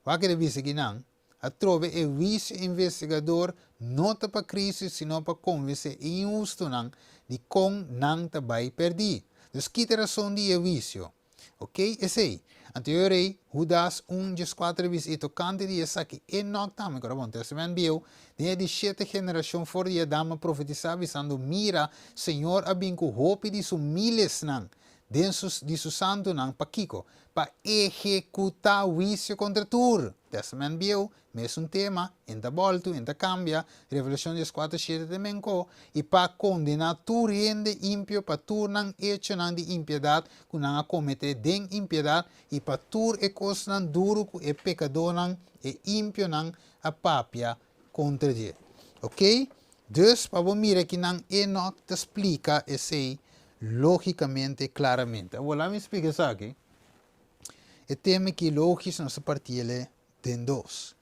Wak e ta bisa ki nan atrobe e huisio investigador no ta pa Cristo sino pa konvensé e inhustonan di kon nan ta bai pèrdí. Dus kita rason di e huisio. Ok, esei. Anto e ora ei, Hudas un 14 a bisa, I tokante di esaki Enok tambe, ku ta bon Tèstamènt Bieu, den e di shete generashon for di Adam a profetisá, bisando, Mira, Señor a bin ku hopi di su mílesnan den su di su santunan, pakiko? Pa ehekutá huisio kontra tur. Tèstamènt Bieu, mesun tema, en ta bòltu, en ta kambia, Revelashon 14, 7 ta menko, i pa kondená tur hende impio pa tur nan echonan di impiedat ku nan a kometé den impiedat, i pa tur e kosnan duru ku e pekadónan, e impionan, a papia kontra dje. Oké? Dus, pa bo mira kinan Enok ta splika esei lógikamente, klaramente. Awor, laat mi splika esaki. E tema aki lógis nos ta parti el den dos.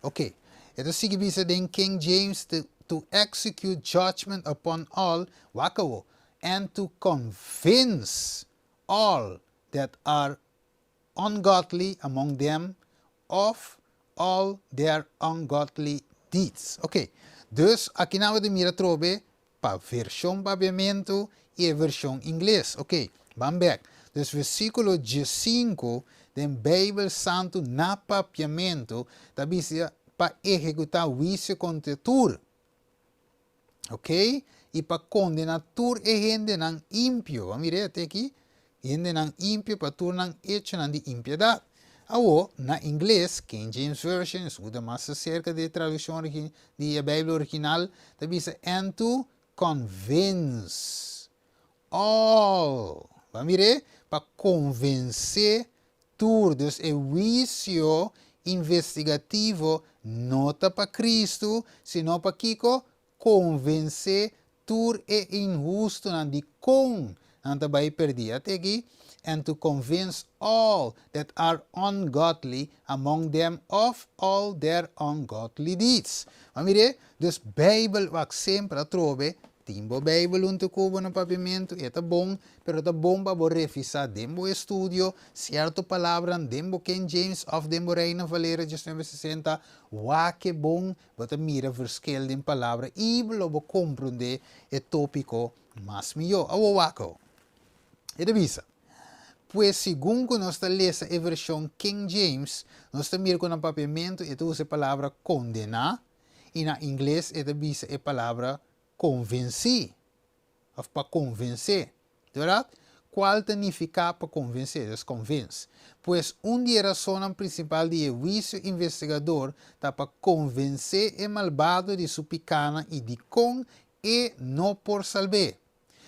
Oké, e ta sigui bisa den King James to, to execute judgment upon all, wak awor, and to convince all that are ungodly among them of all their ungodly deeds. Ok, dus aki nan bo ta mira atrobe pa vershon papiamentu i e vershon ingles. Ok, ban bek. Dus versíkulo 15 den Beibel Santu na papiamentu ta bisa pa ehekutá huisio kontra tur. Ok, i pa kondená tur e hendenan impio. Bo a mira te aki? Hendenan impio pa tur nan echonan di impiedat. Awor, na ingles, King James Version, esun ku ta mas aserka di e tradukshon di e Beibel original, ta bisa, And to convince all. Bo a mir'é? Pa konvensé tur. Dus e huisio investigativo no ta pa Kristu, sino pa kiko? Konvensé tur e inhustonan di kon nan ta bai perdí. A teki, And to convince all that are ungodly among them of all their ungodly deeds. Bo mir'é? Dus Beibel wak semper atrobe Tin bo Bijbel huntu ku bo na papiamentu, e ta bon, pero ta bon pa bo revisá den bo estudio sierto palabranan den bo King James òf den bo Reina Valera 1960, wak e bon, bo ta mira verschil den palabra i lo bo komprondé e tópiko mas mihó. Awor wak ho. E ta bisa, Pues segun ku nos ta lesa e vershon King James, nos ta mira ku na papiamentu e ta usa e palabra kondená, i na ingles e ta bisa e palabra konvensí òf pa konvensé, bèrdat? Kual ta nifiká pa konvensé, dus convince. Pues un di e rasonnan prinsipal di e huisio investigador ta pa konvensé e malbado di su pikánan i dikon e no por salb'é.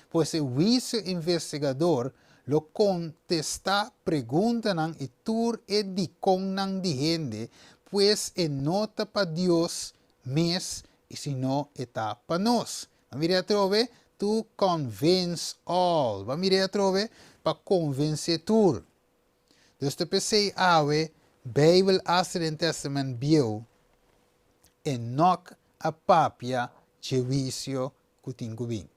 Pues e huisio investigador lo kontestá preguntanan i tur e dikonnan di hende, pues e no ta pa Dios mes i sino e ta pa nos. Bo mira atrobe? To convince all. Bo mira atrobe? Pa konvensé tur. Dus ta p'esei awe Beibel asta den Tèstamènt Bieu, Enòk a papia dje huisio ku tin ku bin.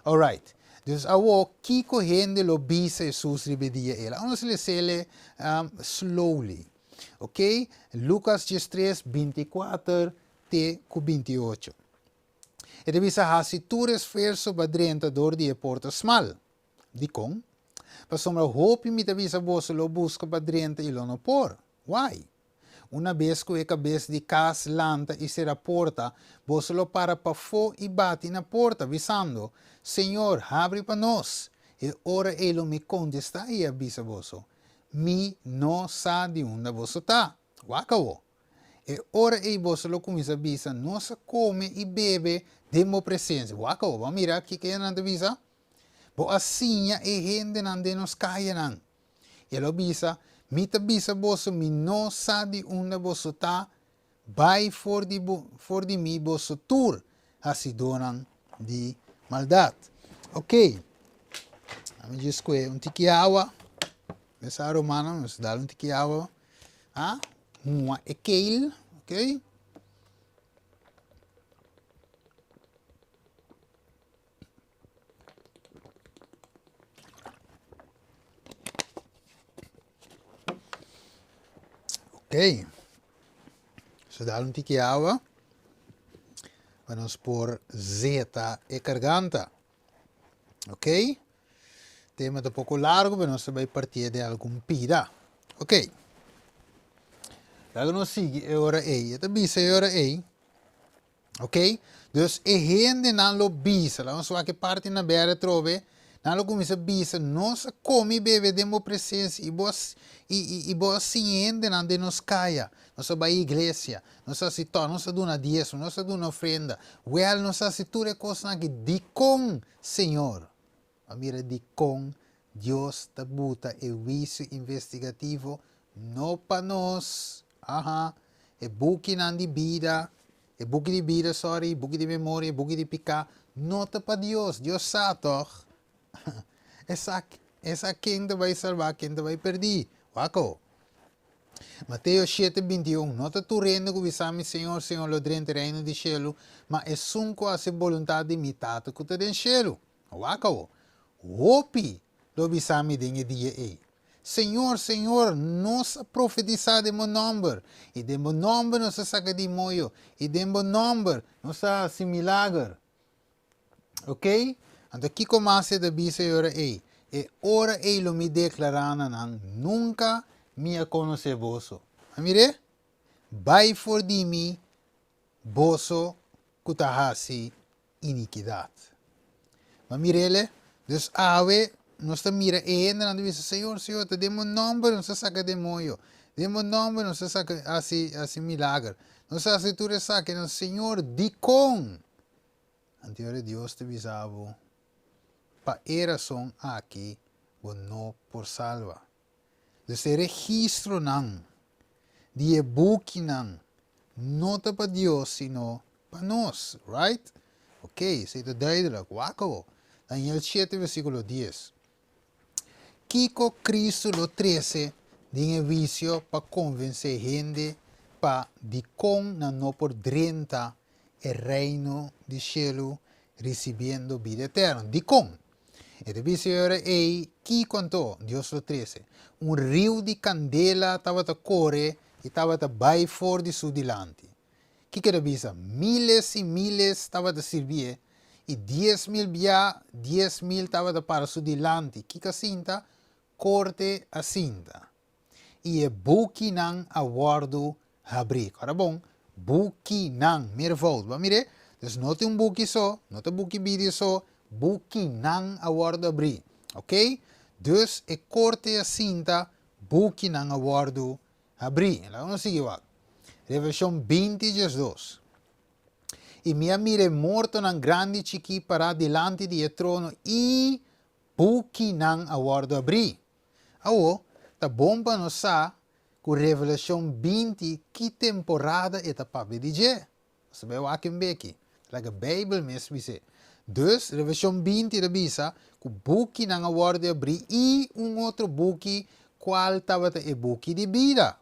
Alright. Dus awor, kiko hende lo bisa Hesus riba e dia ei? Laga nos les'el slowly. Ok? Lukas diestres, 24 te ku 28. E ta bisa, Hasi tur esfuerso pa drenta dor di e porta smal. Dikon? Pasobra hopi mi ta bisa boso lo buska pa drenta i lo no por. Why? Una bes ku e kabes di kas lanta i sera porta, boso lo para pafó i bati na porta, bisando, Señor, habri pa nos! E ora ei lo mi kontestá i a bisa boso, Mi no sa di unda boso ta. Wak awo! E ora ei boso lo kuminsá bisa, Nos a kome i bebe den bo presensia. Wak awo! Bo a mira kiko e nan ta bisa? Bo a siña e hendenan den nos kayanan. El a bisa, Mi ta bisa boso, mi no sa di unda boso ta, bai for di for di mi boso tur, hasidónan di maldat. Ok, ami djis kue un tiki awa, mesa rumannan, nos dal un tiki awa, ah, mua e keil, ok. Ok. So dal un tiki awa pa nos por zeta e garganta. Ok. Tema ta poko largo, pero nos ta bai partié den algun pida. Ok. Laga nos sigui e ora ei. E ta bisa e ora ei. Ok? Dus e hendenan lo bisa, laga nos wak e parti na berde atrobe, nan lo kuminsá bisa, Nos a kome i bebe den bo presensia i bo a i i i bo a siña hendenan den nos kaya. Nos a bai iglesia, nos a hasi tò, nos a duna diesmo, nos a duna ofrenda. Wèl, nos a hasi tur e kosnan aki. Dikon, Señor? A mira dikon Dios ta buta e huisio investigativo no pa nos, aha, e bukinan di bida, e buki di bida, sorry, buki di memoria, e buki di piká, no ta pa Dios, Dios sa tòg, e sa, e sa ken ta bai salbá, ken ta bai pèrdí. Wak awo. Mateo shete, 21, No ta tur hende ku bisa mi, Señor, Señor, lo drenta e reino di shelu, ma esun ku hasi boluntat di mi Tata ku ta den shelu. Wak awo, hopi lo bisa mi den e dia ei, Señor, Señor, nos a profetisá den bo nòmber, i den bo nòmber nos a saka dimoyo, i den bo nòmber nos a hasi milager. Oké? Anto kiko mas e ta bisa e ora ei? E ora ei lo mi deklará na nan, Nunka mi a konosé boso. A mir'é? Bai for di mi, boso ku ta hasi inikidat. Ma mirele, dus awe nos ta mira e hendenan ta bisa, Señor, Señor, ta den bo nomber nos a saka demoño, den bo nomber nos a saka hasi hasi milager, nos a hasi tur esakinan, Señor, dikon? Anto ora Dios ta bisa bo, pa e rason aki bo no por salba. Dus e registronan. di e bukinan no ta pa Dios sino pa nos, right? Ok, esei ta duidelijk. Wak awo. Daniel shete versíkulo dies. Kiko Kristu lo trese den e huisio pa konvensé hende pa dikon nan no por drenta e Reino di shelu risibiendo bida eterno? Dikon? E ta bisa e ora ei, Kiko anto Dios lo trese? Un riu di kandela tabata kore i tabata bai for di su dilanti. Kiko e ta bisa? Miles i miles tabata sirbié, i 10,000 bia 10,000 tabata para su dilanti. Kiko a sinta? Korte a sinta. I e bukinan a wòrdu habrí. Ora bon, bukinan, meervoud. Bo a mir'é? Dus no tin un buki so, no ta buki bidia so, bukinan a wòrdu habrí. Oké? Dus e korte a sinta, bukinan a wòrdu habrí. Laga nos sigui wak. Revelashon 20 diesdos. I mi a mira e mortonan grandi i chikí pará dilanti di e trono i bukinan a wòrdu habrí. Awo, ta bon pa nos sa ku Revelashon 20 ki temporada e ta papia di dje. Nos ta bai wak en beki. Laga Beibel mes bis'é. Dus, Revelashon 20 ta bisa ku bukinan a wòrdu abrí i un otro buki kual tabata e buki di bida.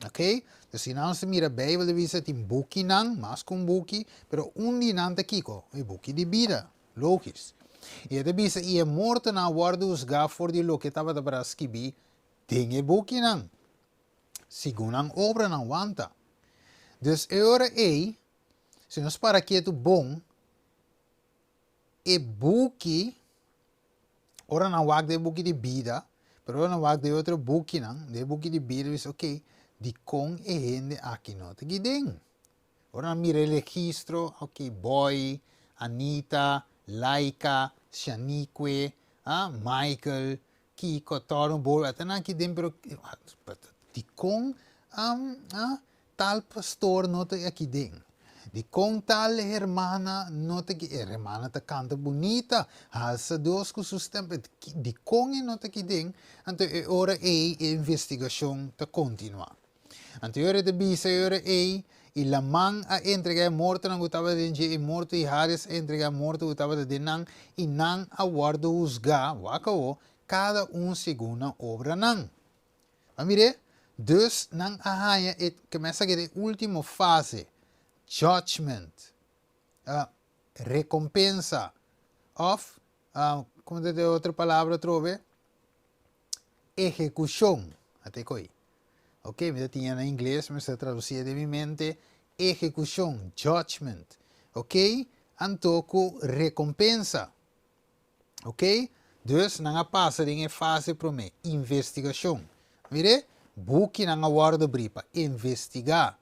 Ok? Dus si nos ta mira Beibel ta bisa tin bukinan, mas ku un buki, pero un di nan ta kiko? E buki di bida. Logis. I e ta bisa i e mortonan a wòrdu husgá for di loke tabata para skibí den e bukinan, segun nan obranan wanta. Dus e ora ei, si nos para ketu bon, e buki, ora nan wak den e buki di bida, pero ora nan wak den e otro bukinan, den e buki di bida, bisa, ok, dikon e hende aki no ta kiden? Ora nan mira e registro, ok, Boy, Anita, Laika, Shanique, ah, Michael, Kiko, Torno, Boy, ata nan aki den, pero dikon ah, tal pastor no ta aki den? Dikon tal hermana no ta aki? E hermana ta kanta bunita, halsa Dios ku su stem, dikon e no ta aki den? Anto e ora ei e investigashon ta kontinuá. Anto e ora ta bisa e ora ei, i laman a entregá e mortonan ku tabata den dje, e morto i Hades a entregá e morto ku tabata den nan, i nan a wòrdu husgá, wak awor, kada un segun nan obranan. Bo mir'é? Dus nan a haña e, ke mi a sa ke ta e último fase, judgment, rekompensa, òf, komo ta e otro palabra atrobe? Ehekushon, ate koi. Ok, mi ta tiña na ingles, mi mester traducié den mi mente, ehekushon, judgment. Ok, anto ku rekompensa. Ok, dus nan a pasa den e fase promé, investigashon. Mir'é, bukinan a wòrdu abrí pa investigá.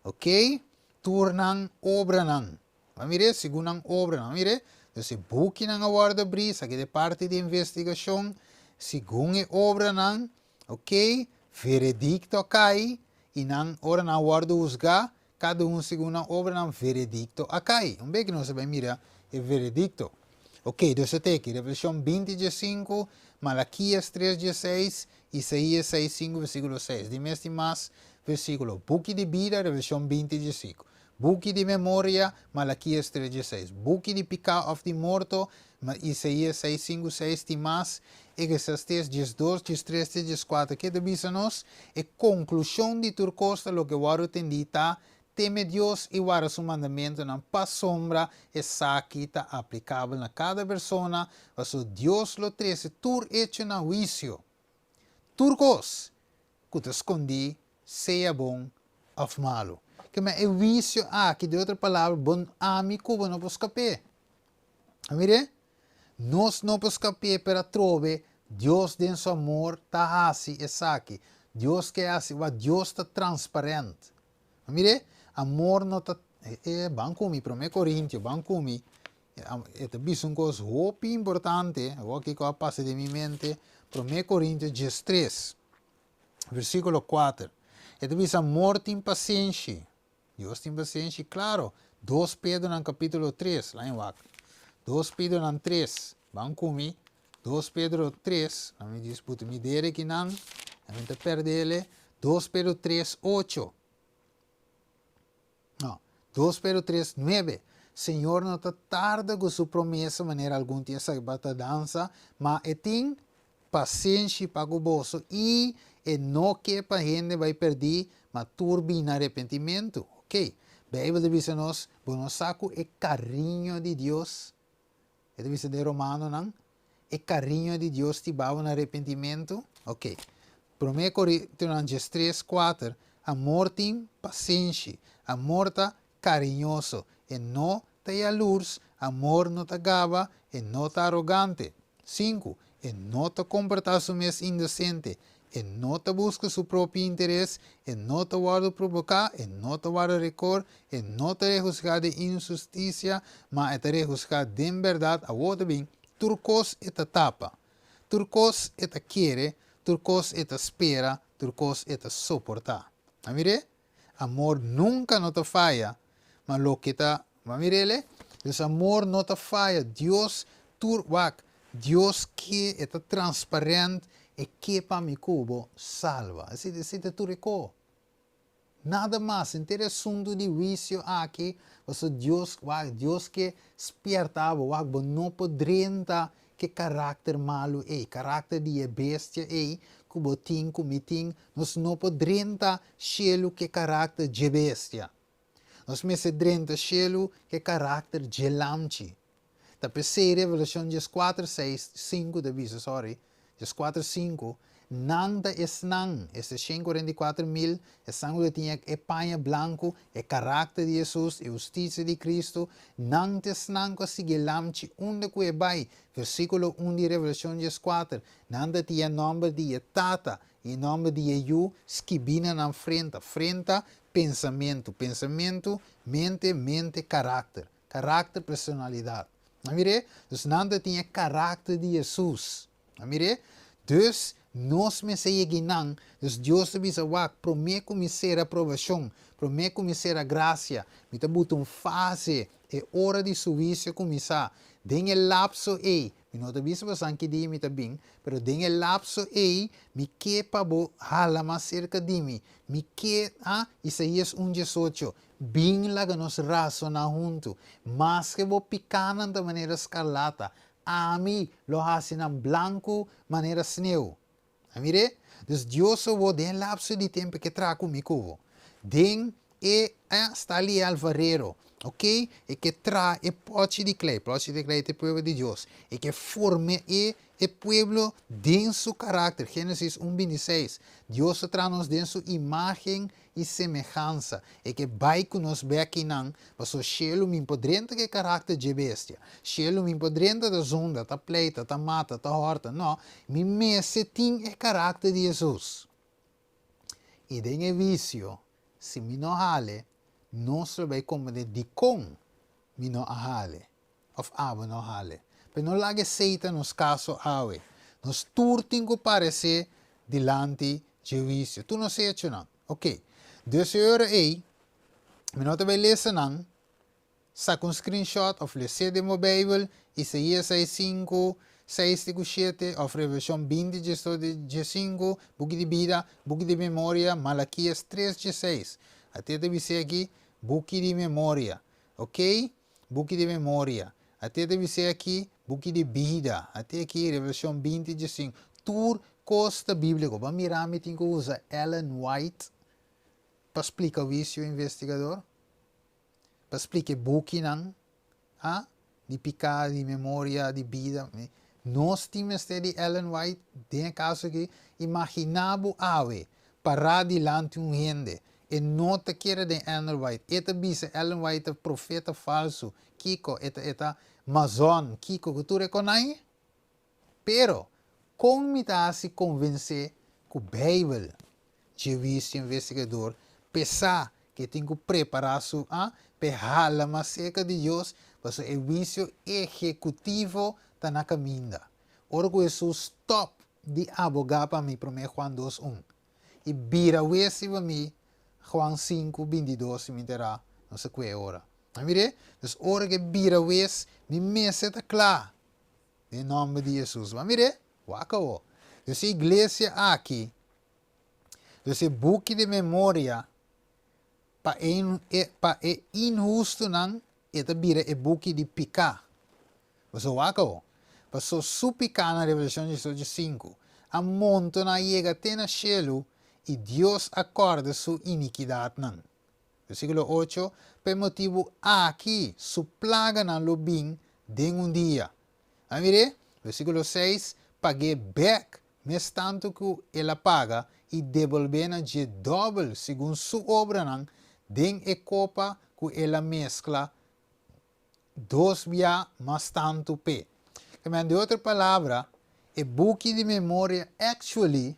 Ok, tur nan obranan. Bo a mir'é segun nan obranan. Bo a mir'é? Dus e bukinan a wòrdu abrí, esaki ta e parti di investigashon, segun e obranan, ok, veredikto a kai, i nan, ora nan a wòrdu husgá, kada un segun nan obranan, veredikto a kai. Un bek nos a bai mira e veredikto. Ok, dus e teki, Revelashon 20 diesinku, Malakias 3 dieseis, Isaías 6 sinku versíkulo 6. Di mes tin mas versíkulo. Buki di bida, Revelashon 20 diesinku. Buki di memoria, Malakias 3 dieseis. Buki di piká òf di morto, Isaías 6 sinku 6. Tin mas, Eklesiastés 12, 13 te 14. Ke ta bisa nos? E konklushon di tur kos ta loke wòrdu tendí ta, Teme Dios i warda su mandamentunan pasobra esaki ta aplikabel na kada persona, pasobra Dios lo trese tur echo na huisio. Tur kos ku ta skondí sea bon òf malu. Ke men e huisio aki, den otro palabra, bo ami ku bo no por skap'é. A mir'é? Nos no por skap'é, pero atrobe Dios den su amor ta hasi esaki. Dios ke hasi, wak Dios ta transparent. A mir'é? Amor no ta, e ban ku mi, Promé Korintio, ban ku mi, e ta bisa un kos hopi importante, awor kiko a pasa den mi mente, Promé Korintio 13. Versíkulo 4. E ta bisa, Amor tin pasenshi. Dios tin pasenshi, klaro. 2 Pedronan kapítulo 3, laña wak. 2 Pedronan 3, ban ku mi. 2 Pedro 3, mi disputa mi dere kinan, mi ta perdele. 2 Pedro 3, 8. No, 2 Pedro 3, 9. Señor no ta tarda ku su promesa manera algun tin esaki pa tardansa, ma e tin pasenshi pa ku boso i e no ke pa hende bai perdí, ma tur bini na arepentimentu. Ok, Beibel ta bisa nos, Bo no sa ku e kariño di Dios, e ta bisa den Romanonan, e kariño di Dios ti babo na arepentimentu? Ok, Promé Korintionan 13, 4, Amor tin pasenshi, amor ta kariñoso, e no ta yalurs, amor no ta gaba, e no ta arogante. 5, E no ta komportá su mes indesente, e no ta buska su propio interes, e no ta wòrdu proboká, e no ta warda rekor, e no ta rehusgá den inhustisia, ma e ta rehusgá den bèrdat. Awor ta bin, tur kos e ta tapa, tur kos e ta kere, tur kos e ta spera, tur kos e ta soportá. A mir'é? Amor nunka no ta faya, ma loke ta, bo a mir'el? Dus amor no ta faya, Dios tur, wak, Dios ke, e ta transparent, e ke pa mi ku bo salba. Esei, esei ta tur e ko. Nada mas, henter e asuntu di huisio aki, pasobra Dios, wak, Dios ke spierta bo, wak, bo no por drenta Ke karakter malu ei, karakter di e bestia ei ku bo tin, ku mi tin, nos no por drenta shelu ke karakter dje bestia. Nos mester drenta shelu ke karakter dje lamchi. Ta p'esei Revelashon 14, 6, 5 ta bisa, sorry, 14, 5, Nan ta esnan, esta 144.000, esnan ku ta tin e paña blanku, e karakter di Hesus, e hustisia di Kristu, nan ta esnan ku a sigui e Lamchi unda ku e bai, versíkulo 1 di Revelashon 14, nan ta tin e nòmber di e Tata i e nòmber di e Yu skibí na nan frenta, frenta, pensamentu, pensamentu, mente, mente, karakter, karakter, personalidat. Nan mir'é? Dus nan ta tin e karakter di Hesus. A mir'é? Dus, nos mester yega einan. Dus Dios ta bisa, Wak, promé ku mi sera aprobashon, promé ku mi sera grasia, mi ta buta un fase, e ora di su huisio kuminsá. Den e lapso ei, mi no ta bisa bosan ki dia mi ta bin, pero den e lapso ei, mi ke pa bo hala mas serka di mi. Mi ke, ah, Isaías 1 18, Bin laga nos rasoná huntu. Maske bo pikánan ta manera skarlata, Ami lo hasi nan blanku manera sneu. A mir'é? Dus Dios so bo den e lapso di tempu ke traha ku mi ku bo. Den e sta li e alfarero, ok? E ke traha e pòchi di klei. Pòchi di klei ta e pueblo di Dios. E ke forma e e pueblo den su karakter. Génesis 1, 26. Dios a traha nos den su imágen i semehansa, e ke bai ku nos bèkinan, paso shelu min por drenta ku e karakter dje bestia. Shelu min por drenta ta zunda, ta pleita, ta mata, ta hòrta. No, mi mester tin e karakter di Hesus. I den e wisio, si mi no hale, nos lo bai komprendé dikon mi no a hale, òf abo no hale. Pero no laga esei ta nos kaso awe. Nos tur tin ku paresé dilanti dje huisio. Tur nos echonan. Ok. Dus e ora ei, mi no ta bai lesa nan. Saka un screenshot òf les'é den bo Beibel, Isaías 6, 5, 6 te ku 7, òf Revelashon 20, 15, Buki di Bida, Buki di Memoria, Malakias 3, 16. Até ta bis'é aki, Buki di Memoria. Ok. Buki di memoria. Até ta bis'é aki, buki di bida. Até aki, Revelashon 20, 15. Tur kos ta bíbliko. Bo a mira mi tin ku usa Ellen White pa splika wisio investigador? Pa splika e bukinan, ha? Di piká, di memoria, di bida. Nos tin mester di Ellen White den e kaso aki. Imaginá bo awe pará dilanti un hende E no ta kere den Ellen White. E ta bisa Ellen White ta profeta falsu. Kiko? E ta e ta mazon. Kiko? Ku tur e konai? Pero, kon mi ta hasi konvensé ku Beibel dje wisio investigador p'e sa ku e tin ku prepará su a p'e hala mas serka di Dios, pasobra e wisio ehekutivo ta na kaminda. Ora ku Hesus stòp di abogá pa mi, Promé Juan 2, 1. I bira wes riba mi, Juan 5, 22, si mi ta era, no sa kue ora. A mir'é? Dus ora ke bira wes, mi mester ta kla. Den nomber di Jesus. Bo a mir'é? Wak awo. Dus e iglesia aki, Dus e buki di memoria pa e pa e inhustunan e ta bira e buki di piká. Boso wak awo. Paso su pikánan, Revelashon 18, 5, a montoná yega te na shelu i Dios a kòrda su inikidatnan. Versíkulo 8, Pa e motibu aki su plaganan lo bin den un dia. A mir'é? Versíkulo 6, Pag'é bèk mes tantu ku el a paga i debolbé na dje dòbel segun su obranan den e kopa ku el a meskla dos bia mas tantu p'e. Kemèn, di otro palabra, e buki di memoria actually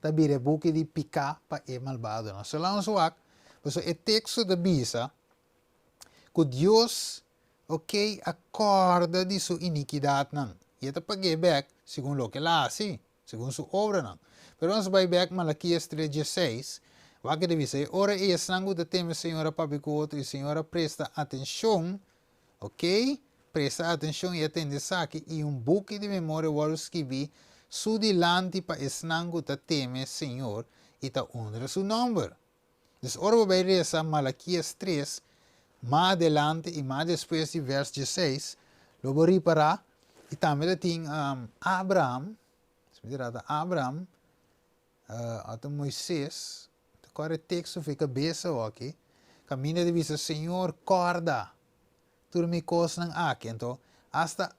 ta bira e buki di piká pa e malbadonan. So laat ons wak, pasobra e teksto ta bisa ku Dios, ok, a kòrda di su inikidatnan i e ta pag'é bèk segun loke el a hasi, segun su obranan. Pero nos bai bèk Malakias 3 dieseis, wak e ta bisa, E ora ei esnan ku ta teme Señor a papia ku otro i Señor a presta atenshon, Ok, presta atencion i atende esaki, i un buki di memoria wòrdu skibí su dilanti pa esnan ku ta teme Señor i ta honra su nòmber. Dus ora bo bai resa Malakias 3, mas adelante i mas despues di vèrs 16, lo bo ripará, i tambe ta tin Abraham, si mi ta rata Abraham, ota Moises, ta kòrda e teksto for e kabesa awor-aki, kaminda ta bisa, Señor, kòrda tur mi kosnan aki. Anto, asta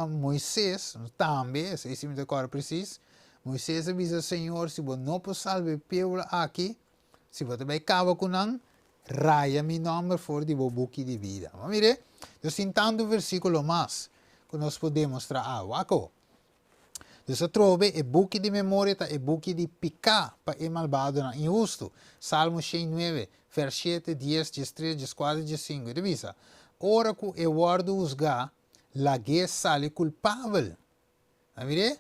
Moises tambe, esei si mi ta kòrda presis, Moises a bisa, Señor, si bo no por salba e pueblo aki, si bo ta bai kaba ku nan, raya mi nòmber for di bo buki di bida. Bo mira? Nos tin tantu versíkulo mas ku nos por demostrá awe. Wak awor. Dus atrobe, e buki di memoria ta e buki di piká pa e malbadonan inhustu. Salmo 109, vers 7, 10, 13, 14, 15, e ta bisa, Ora ku e wòrdu husgá, lag'é sali kulpabel. A mir'é?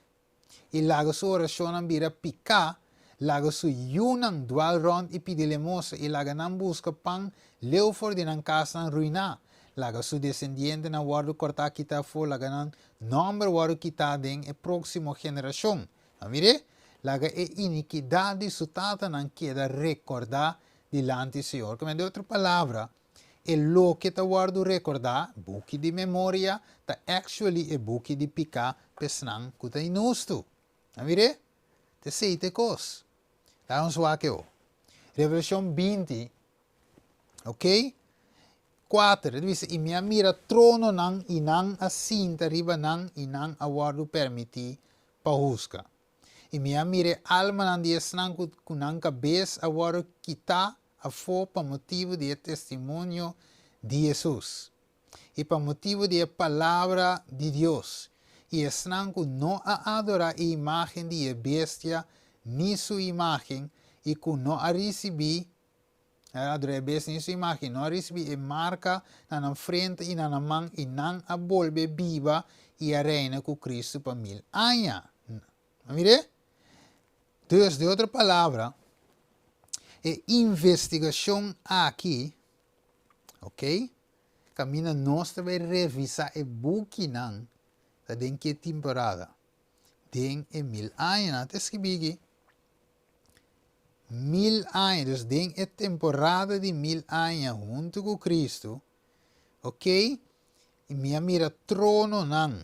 I laga su orashonnan bira piká, laga su yunan dwal rònt i pidi lemosa, i laga nan buska pan leu for di nan kasnan ruiná. Laga su desendientenan wòrdu kòrtá kitá afó, laga nan Nòmber wòrdu kitá den e próksimo generashon. A mir'é? Laga e inikidat di su tatanan keda rekordá dilanti Señor. Ku den otro palabra, e loke ta wòrdu rekordá, buki di memoria, ta actually e buki di piká pa esnan ku ta inhustu. A mir'é? Ta esei ta e kos. Laga nos wak e o. Revelashon 20, ok? 4, e ta bisa, I mi a mira trononan, i nan a sinta riba nan, i nan a wòrdu permití pa husga. I mi a mira e almanan di esnan ku ku nan kabes a wòrdu kitá afó pa motibu di e testimonio di Hesus, i pa motibu di e palabra di Dios, i esnan ku no a adorá e imágen di e bestia ni su imágen, i ku no a risibí A adorá e bestia ni su imágen, no a risibí e marka na nan frente i na nan man, i nan a bolbe biba i a reina ku Kristu pa mil aña. A mir'é? Dus, den otro palabra, e investigashon aki, ok, kaminda nos ta bai revisá e bukinan, ta den ke temporada? Den e mil añanan. Ta skibí aki. 1000 aña, dus den e temporada di 1000 aña huntu ku Kristu, ok, i mi a mira trononan,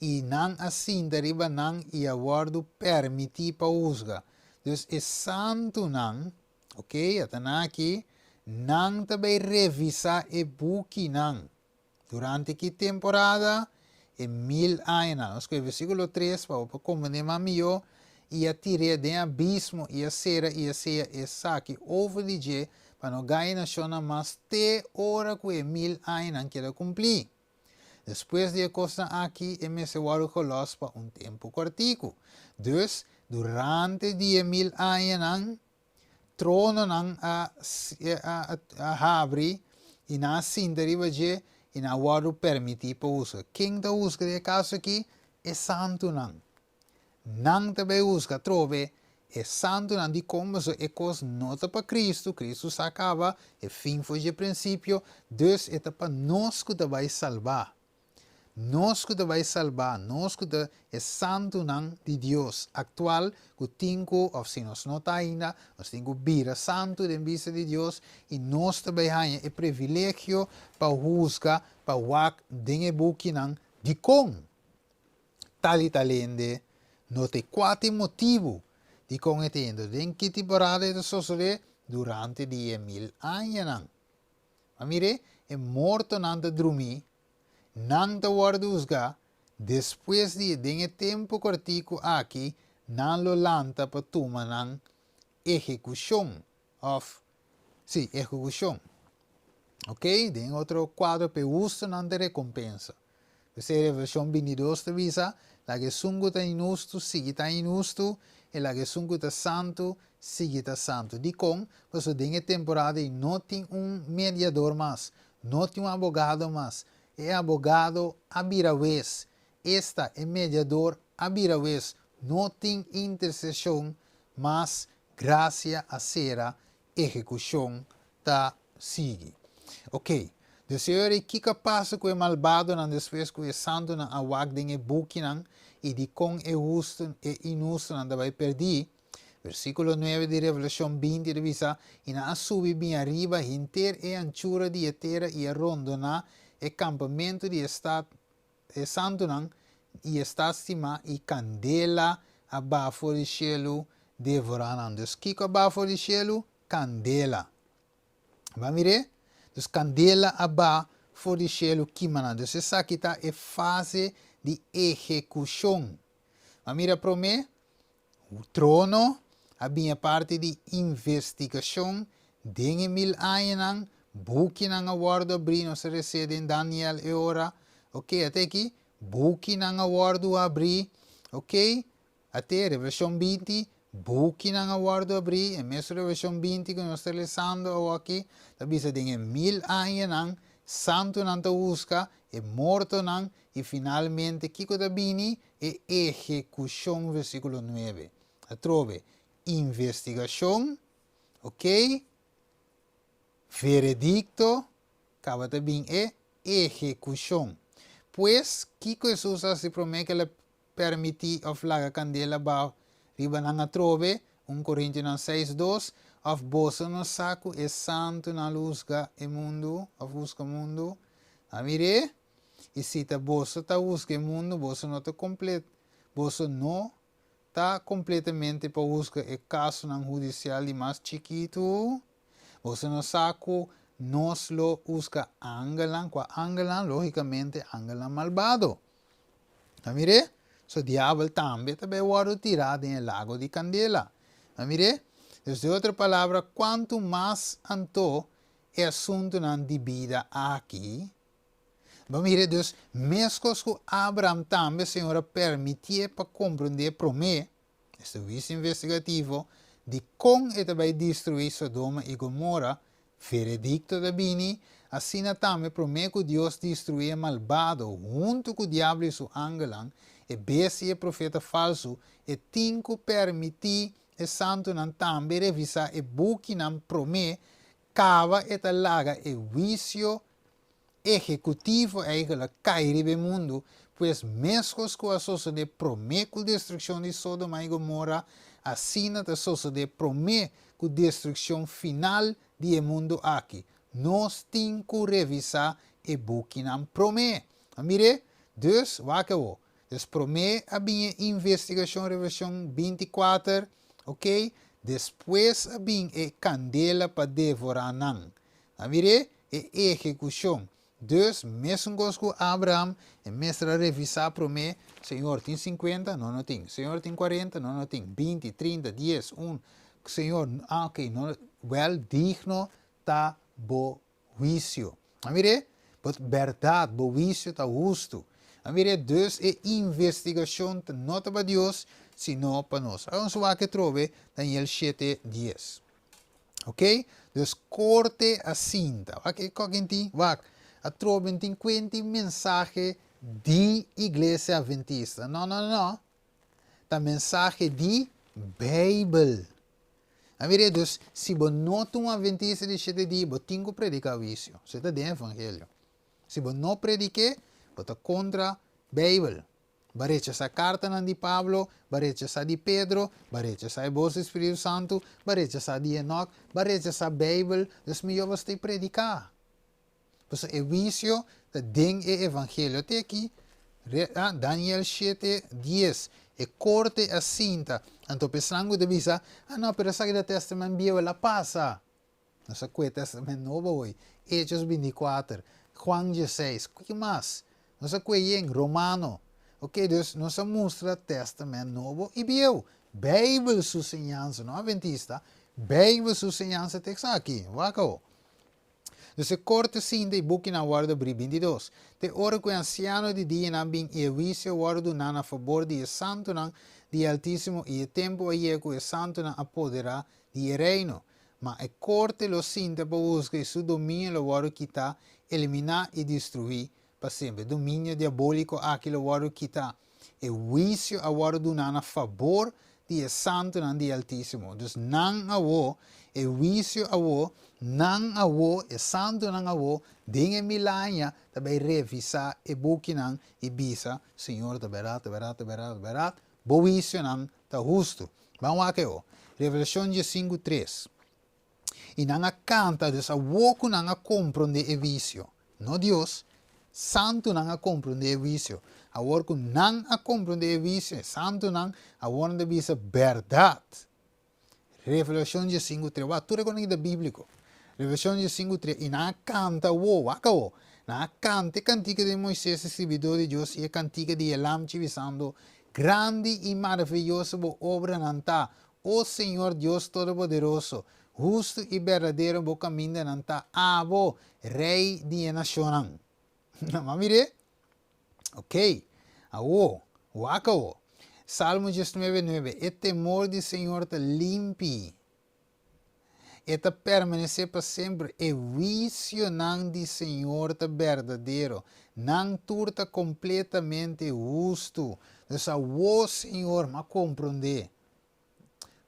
i nan a sinta riba nan i a wòrdu permití pa husga. Dus e santunan, ok, ata nan aki, nan ta bai revisá e bukinan. Durante ki temporada? E mil añanan. Nos kohe versíkulo 3 pa bo por komprendé mas mihó, I a tir'é den abismo, i a sera i a seya esaki over di dje, pa no gaña nashonnan mas te ora ku e mil añanan keda kumplí. Despues di e kosnan aki e mester wòrdu gelòs pa un tempu kòrtiku. Dus, durante di e mil añanan, Trononan a a habri i nan a sinta riba dje i nan a wòrdu permití pa husga. Ken ta husga den e kaso akí? E santunan. Nan ta bai husga atrobe e santunan. Dikon? Pasobra e kos no ta pa Kristu, Kristu sa kaba e fin for dje prinsipio, dus e ta pa nos ku ta bai salbá. Nos ku ta bai salbá, nos ku ta e santunan di Dios aktual ku tin ku, òf si nos no ta ainda, nos tin ku bira santu den bista di Dios i nos ta bai haña e privilegio pa husga, pa wak den e bukinan dikon tal i tal hende no ta e kua ta e motibu dikon e ta yendo den ki temporada e ta sosodé durante di e mil añanan. Ma mire, e mortonan ta drumí, nan ta wòrdu husgá, despues di den e tempu kòrtiku aki nan lo lanta pa tuma nan ehekushon, òf, sí, ehekushon. Oké, den otro kuadro pa e hustunan ta rekompensa. P'esei Revelashon bintidos ta bisa, Laga esun ku ta inhustu sigui ta inhustu, i laga esun ku ta santu sigui ta santu. Dikon? Pasobra den e temporada ei no tin un mediador mas, no tin un abogado mas. E abogado a bira wes, esta, e mediador a bira wes. No tin interseshon mas, grasia a sera ehekushon ta sigui. Ok, dus e ora ei kiko a pasa ku e malbadonan despues ku e santunan a wak den e bukinan i dikon e hustu e inhustunan ta bai pèrdí? Versíkulo nuebe di Revelashon 20 ta bisa, I nan a subi bin ariba henter e anchura di e tera i a rondoná e kampamentu di e stat E santunan i e stat stimá i kandela a baha for di shelu devorá nan. Dus kiko a baha for di shelu? Kandela. Bo a mir'é? Dus kandela a baha for di shelu kima nan. Dus esaki ta e fase di ehekushon. Bo a mira promé? Trono a bin e parti di investigashon den e mil añanan, bukinan a wòrdu abrí, nos a resé den Daniel e ora, ok, ate aki, bukinan a wòrdu abrí, ok, ate Revelashon 20, bukinan a wòrdu abrí, e mesun Revelashon 20 ku nos ta lesando awoki, ta bisa den e mil añanan, santunan ta buska e mortonan i finalmente kiko ta bini? E ehekushon versíkulo nuebe. Atrobe, investigashon, ok, veredikto, kaba ta bin e ehekushon. Pues, kiko Hesus a hasi promé ku el a permití òf laga kandela bao riba nan atrobe? Un Korintionan seis dos, Òf boso no sa ku e santunan lo husga e mundu òf husga mundu? A mir'é? I si ta boso ta husga e mundu, boso no ta komplet, boso no ta kompletamente pa husga e kasonan hudisial di mas chikitu? Boso no sa ku nos lo husga angelnan? Kua angelnan? Lógikamente, angelnan malbado. Ta mir'é? So diabel tambe ta bai wòrdu tirá den e lago di kandela. Ta mir'é? Dus den otro palabra, kuantu mas anto e asuntunan di bida aki? Bo mira, dus, meskos ku Abraham tambe Señor a permitié pa komprondé promé, esta huisio investigativo, di kon e ta bai destruí Sodoma i Gomora, veredikto ta bini, asina tambe promé ku Dios destruí e malbado huntu ku Diablo i su angelnan, e bestia i e profeta falsu, e tin ku permití e santunan tambe revisá e bukinan promé kaba e ta laga e huisio ehekutivo eigenlijk kai riba e mundu, pues meskos ku a sosodé promé ku destrukshon di Sodoma i Gomora, asina ta sosodé promé ku destrukshon final di e mundu aki. Nos tin ku revisá e bukinan promé. A mir'é? Dus, wak awor. Dus promé a bin e investigashon, Revelashon 24, oké, despues a bin e kandela pa devorá nan. A mir'é? E ehekushon. Dus, mesun kos ku Abraham, e mester a revisá promé, Señor, tin sinkuenta? No, no tin. Señor, tin kuarenta? No, no tin. Binti, trinta, dies, un. Señor, ah, oké, no, wèl, digno ta bo huisio. A mir'é? Bo bèrdat, bo huisio ta hustu. A mir'é? Dus e investigashon ta no ta pa Dios, sino pa nos. Awor nos wak atrobe Daniel shete, dies. Ok, dus korte a sinta. Wak e kokin tin, wak, atrobe tin kuenti mensahe di Iglesia Adventista. No, no, no. Ta mensahe di Beibel. A mira, dus si bo no ta un Adventista di shete dia, bo tin ku prediká huisio. Esei ta den Evangelio. Si bo no predik'é, Bo ta kontra Beibel. Bo a rechasá kartanan di Pablo, bo a rechasá di Pedro, bo a rechasá e bos di Spiritu Santu, bo a rechasá di Enok, bo a rechasá Beibel, dus mihó bo stay prediká. Pasobra e huisio ta den e evangelio. Te aki, Daniel shete, dies, e korte a sinta. Anto pa esnan ku ta bisa, Ah no, pero esaki ta Tèstamènt Bieu, el a pasa. Nos a kue Tèstamènt Nobo awor, Hechos 24, Juan 16, ki mas? Nos a kue yen, Romano. Ok, dus nos a mustra Tèstamènt Nobo i Bieu. Beibel su siñansa, no Adventista, Beibel su siñansa ta esaki. Wak awor. Dus e korte sinta i bukinan wòrdu abrí. 22. Te ora ku e ansiano di dianan bin i e huisio wòrdu duná na fabor di e santunan di e Altísimo i e tempu a yega ku e santunan a poderá di e reino. Ma e korte lo sinta pa husga i su dominio lo wòrdu kitá, eliminá i destruí pa semper. E dominio diabóliko aki lo wòrdu kitá. E huisio a wòrdu duná na fabor di e santunan di e Altísimo. Dus nan awó, e huisio awó, nan awó, e santunan awó, den e mil aña, ta bai revisá e bukinan i bisa, Señor, ta bèrdat, ta bèrdat, ta bèrdat, ta bèrdat, bo huisionan ta hustu. Ban wak e o. Revelashon diesinku tres. I nan a kanta, dus awó ku nan a komprondé e huisio, no Dios, santunan a komprondé e huisio. Awor ku nan a komprondé e huisio, e santunan, awor nan ta bisa bèrdat. Revelashon diesinku tres, wak, tur e konan aki ta bíbliko. Revelashon diesinku tres, i nan a kanta awó, wak awó, nan a kanta e kantika di Moisés, e sirbidó di Dios, i e kantika di e Lamchi, bisando, Grandi i maraviyoso bo obranan ta, O Señor Dios Todopoderoso, hustu i berdadero bo kamindanan ta, abo, Rei di e nashonnan. Nan a mir'é? Oké. Awor, wak awor. Salmo diesnuebe nuebe, E temor di Señor ta limpi. E ta permanesé pa semper. E huisionan di Señor ta berdadero. Nan tur ta kompletamente hustu. Dus awor, Señor, m'a komprondé.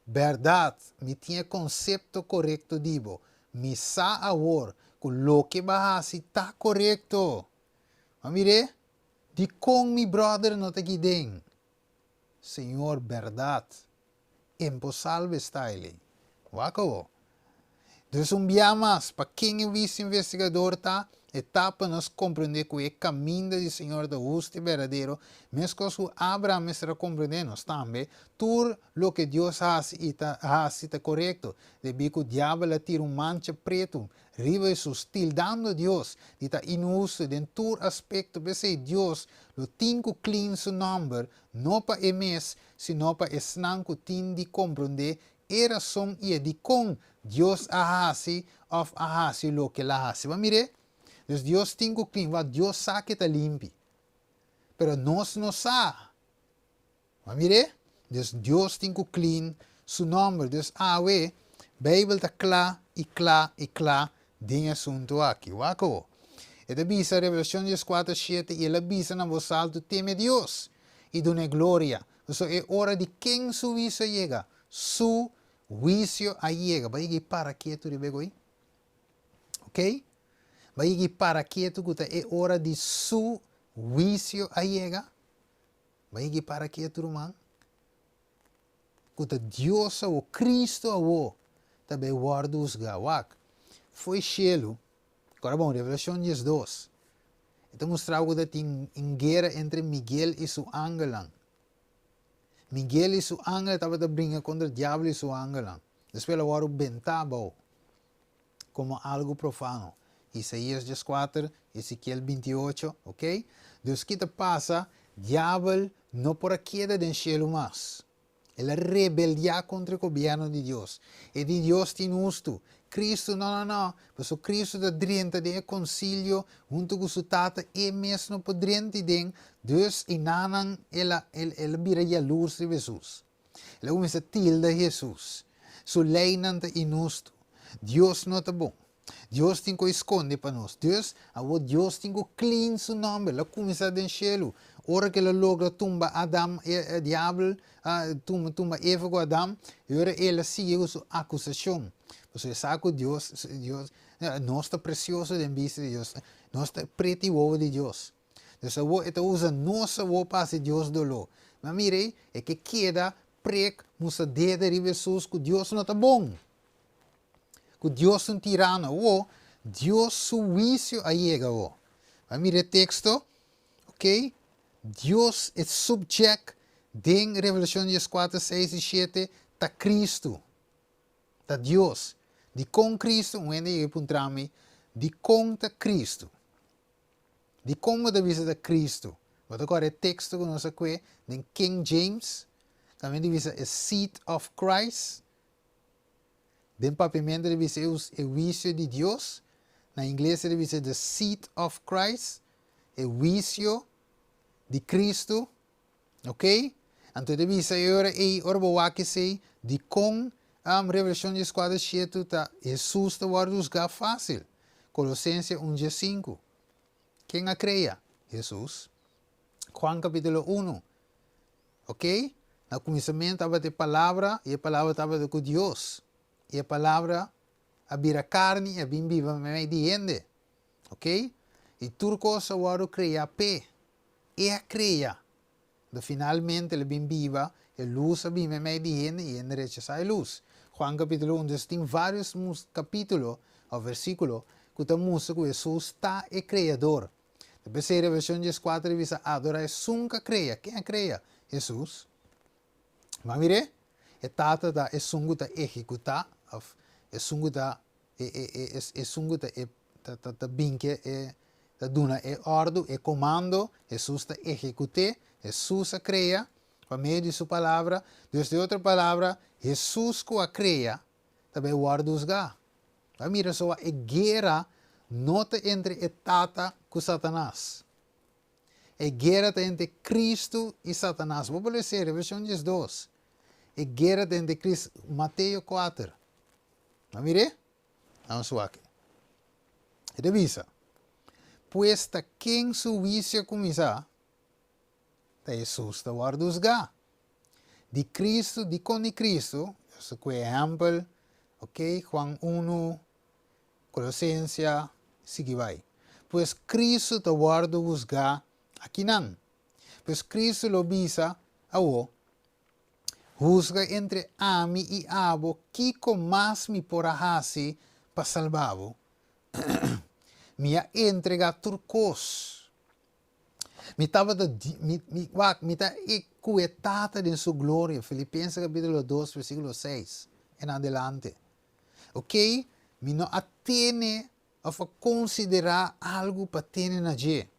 Bèrdat, mi tin e konsepto korekto di bo. Mi sa awor ku loke bo a hasi ta korekto. Ma mir'é, dikon mi bròder no ta aki den? Señor, bèrdat, Emposalbe style. Wak awo. Dus un bia mas, pa ken e wis investigador ta, e ta pa nos comprende cu e caminda di Señor ta husto y berdadero, mescos cu Abraham mester a comprende, nos tambe, tur loke Dios haci y ta haci ta corecto, debí cu diabel a tira un mancha pretu riba Hesus, tildando Dios di ta inhusto den tur aspecto, p'esey Dios lo tin cu clean su nomber, no pa e mes, sino pa esnan ku tin di komprondé e rason i e dikon Dios a hasi òf a hasi loke el a hasi. Bo a mir'é? Dus Dios tin ku klin, wak Dios sa ke ta limpi. Pero nos no sa. Bo a mir'é? Dus Dios tin ku klin su nòmber. Dus awe Beibel ta kla i kla i kla den e asuntu aki. Wak awo. E ta bisa Revelashon dieskuater shete, I el a bisa na bos altu, Teme Dios i dun'é gloria, pasobra e ora di ken su huisio a yega? Su huisio a yega. Bai yega i para ketu riba e goi. Ok? Bai yega i para ketu ku ta e ora di su huisio a yega. Bai yega i para ketu, ruman. Ku ta Dios awo, Cristo awo, ta bai wòrdu husgá. Wak, fo'i shelu, kòrda bon, Revelashon 12, e ta mustra bo ku ta tin un guera entre Miguel i su angelnan. Miguel i su angel tabata bringa kontra diabel i su angelnan. Despues el a wòrdu bentá abou komo algu profano. Isaías 14, Ezekiel 28, ok? Dus ki ta pasa? Diabel no por a keda den shelu mas. El a rebeldiá kontra e gobièrnu di Dios. E di Dios tin hustu. Kristu, no, no, no. Pasobra Kristu ta drenta den e konsilio huntu ku su Tata, e mes no por drenta den. Dus enanan el a, el, el a bira yalurs riba Hesus. El a kuminsá tilda Hesus. Su leinan ta inhustu. Dios no ta bon. Dios tin ku skonde pa nos. Dus, awor Dios tin ku clean su nòmber. El a kuminsá den shelu. Ora ku el a logra tumba Adam, e diabel, tumba, tumba Eva ku Adam, i ora el a sigui ku su akusashon. Pasobra e sa ku Dios, Dios, nos ta presioso den bista di Dios. Nos ta preti wowo di Dios. Dus awor e ta usa nos awor pa hasi Dios doló. Ma mira ei, e ke keda prek mustra dede riba Hesus ku Dios no ta bon, ku Dios ta un tirano. Awor, Dios su huisio a yega awor. Bai mira e teksto, ok? Dios, e subject den Revelashon 14, 6 i 7 ta Kristu. Ta Dios. Dikon Kristu? Un hende yega i puntra mi, Dikon ta Kristu? Dikon bo ta bisa ta Kristu? Bo ta kòrda e teksto ku nos a kue den King James? Kaminda di bisa e seed of Christ. Den papiamentu ta bisa e huisio di Dios. Na ingles ta bisa the seed of Christ, e huisio di Kristu. Ok? Anto ta bisa e ora ei, ora bo wak esei, dikon Revelashon 14 shietu ta Hesus ta wòrdu husgá fásil? Kolosense un 15. Ken a krea? Hesus. Juan kapítulo 1. Ok? Na kuminsamentu tabata e Palabra, i e Palabra tabata ku Dios. I e Palabra a bira karni i a bin biba meimei di hende. Ok? I tur kos a wòrdu kreá p'e. E a krea. Anto finalmente el a bin biba, e lus a bin meimei di hende i hende rechasá e lus. Juan kapítulo un. Entonces tin vários kapítulo òf versíkulo ku ta mustra ku Hesus ta e Kreador. Ta p'esei Revelashon 14 ta bisa, Adorá esun ku a krea. Ken a krea? Hesus. Bo a mir'é? E Tata ta esun ku ta ehekutá òf esun ku ta e e e esun ku ta e ta ta ta bin ke e ta duna e òrdu, e komando, Hesus ta ehekut'é, Hesus a krea pa medio di su palabra. Dus den otro palabra, Hesus ku a krea ta bai wòrdu husgá. Bo a mira soa e guera no ta entre e Tata ku Satanas. E guera ta entre Kristu i Satanas. Bo por lesa Revelashon 12. E guera ta entre Kristu, Mateo 4. Bo a mir'é? Vamos wak. E ta bisa, Pues ta ken su huisio a kuminsá? Ta Hesus ta wòrdu husgá. Di Kristu, dikon di Kristu? Nos ta kue ehèmpel, ok, Juan unu, Kolosensia, sigui bai. Pues Kristu ta wòrdu husgá akinan. Pues Kristu lo bisa awor, Husga entre ami i abo kiko mas mi por a hasi pa salba bo. Mi a entregá tur kos. Mi tabata mi mi wak mi ta e ku e Tata den su gloria, Filipenses kapítulo 2 versíkulo 6 en adelante. Oké, mi no a tene òf a konsiderá algu pa tene na dje,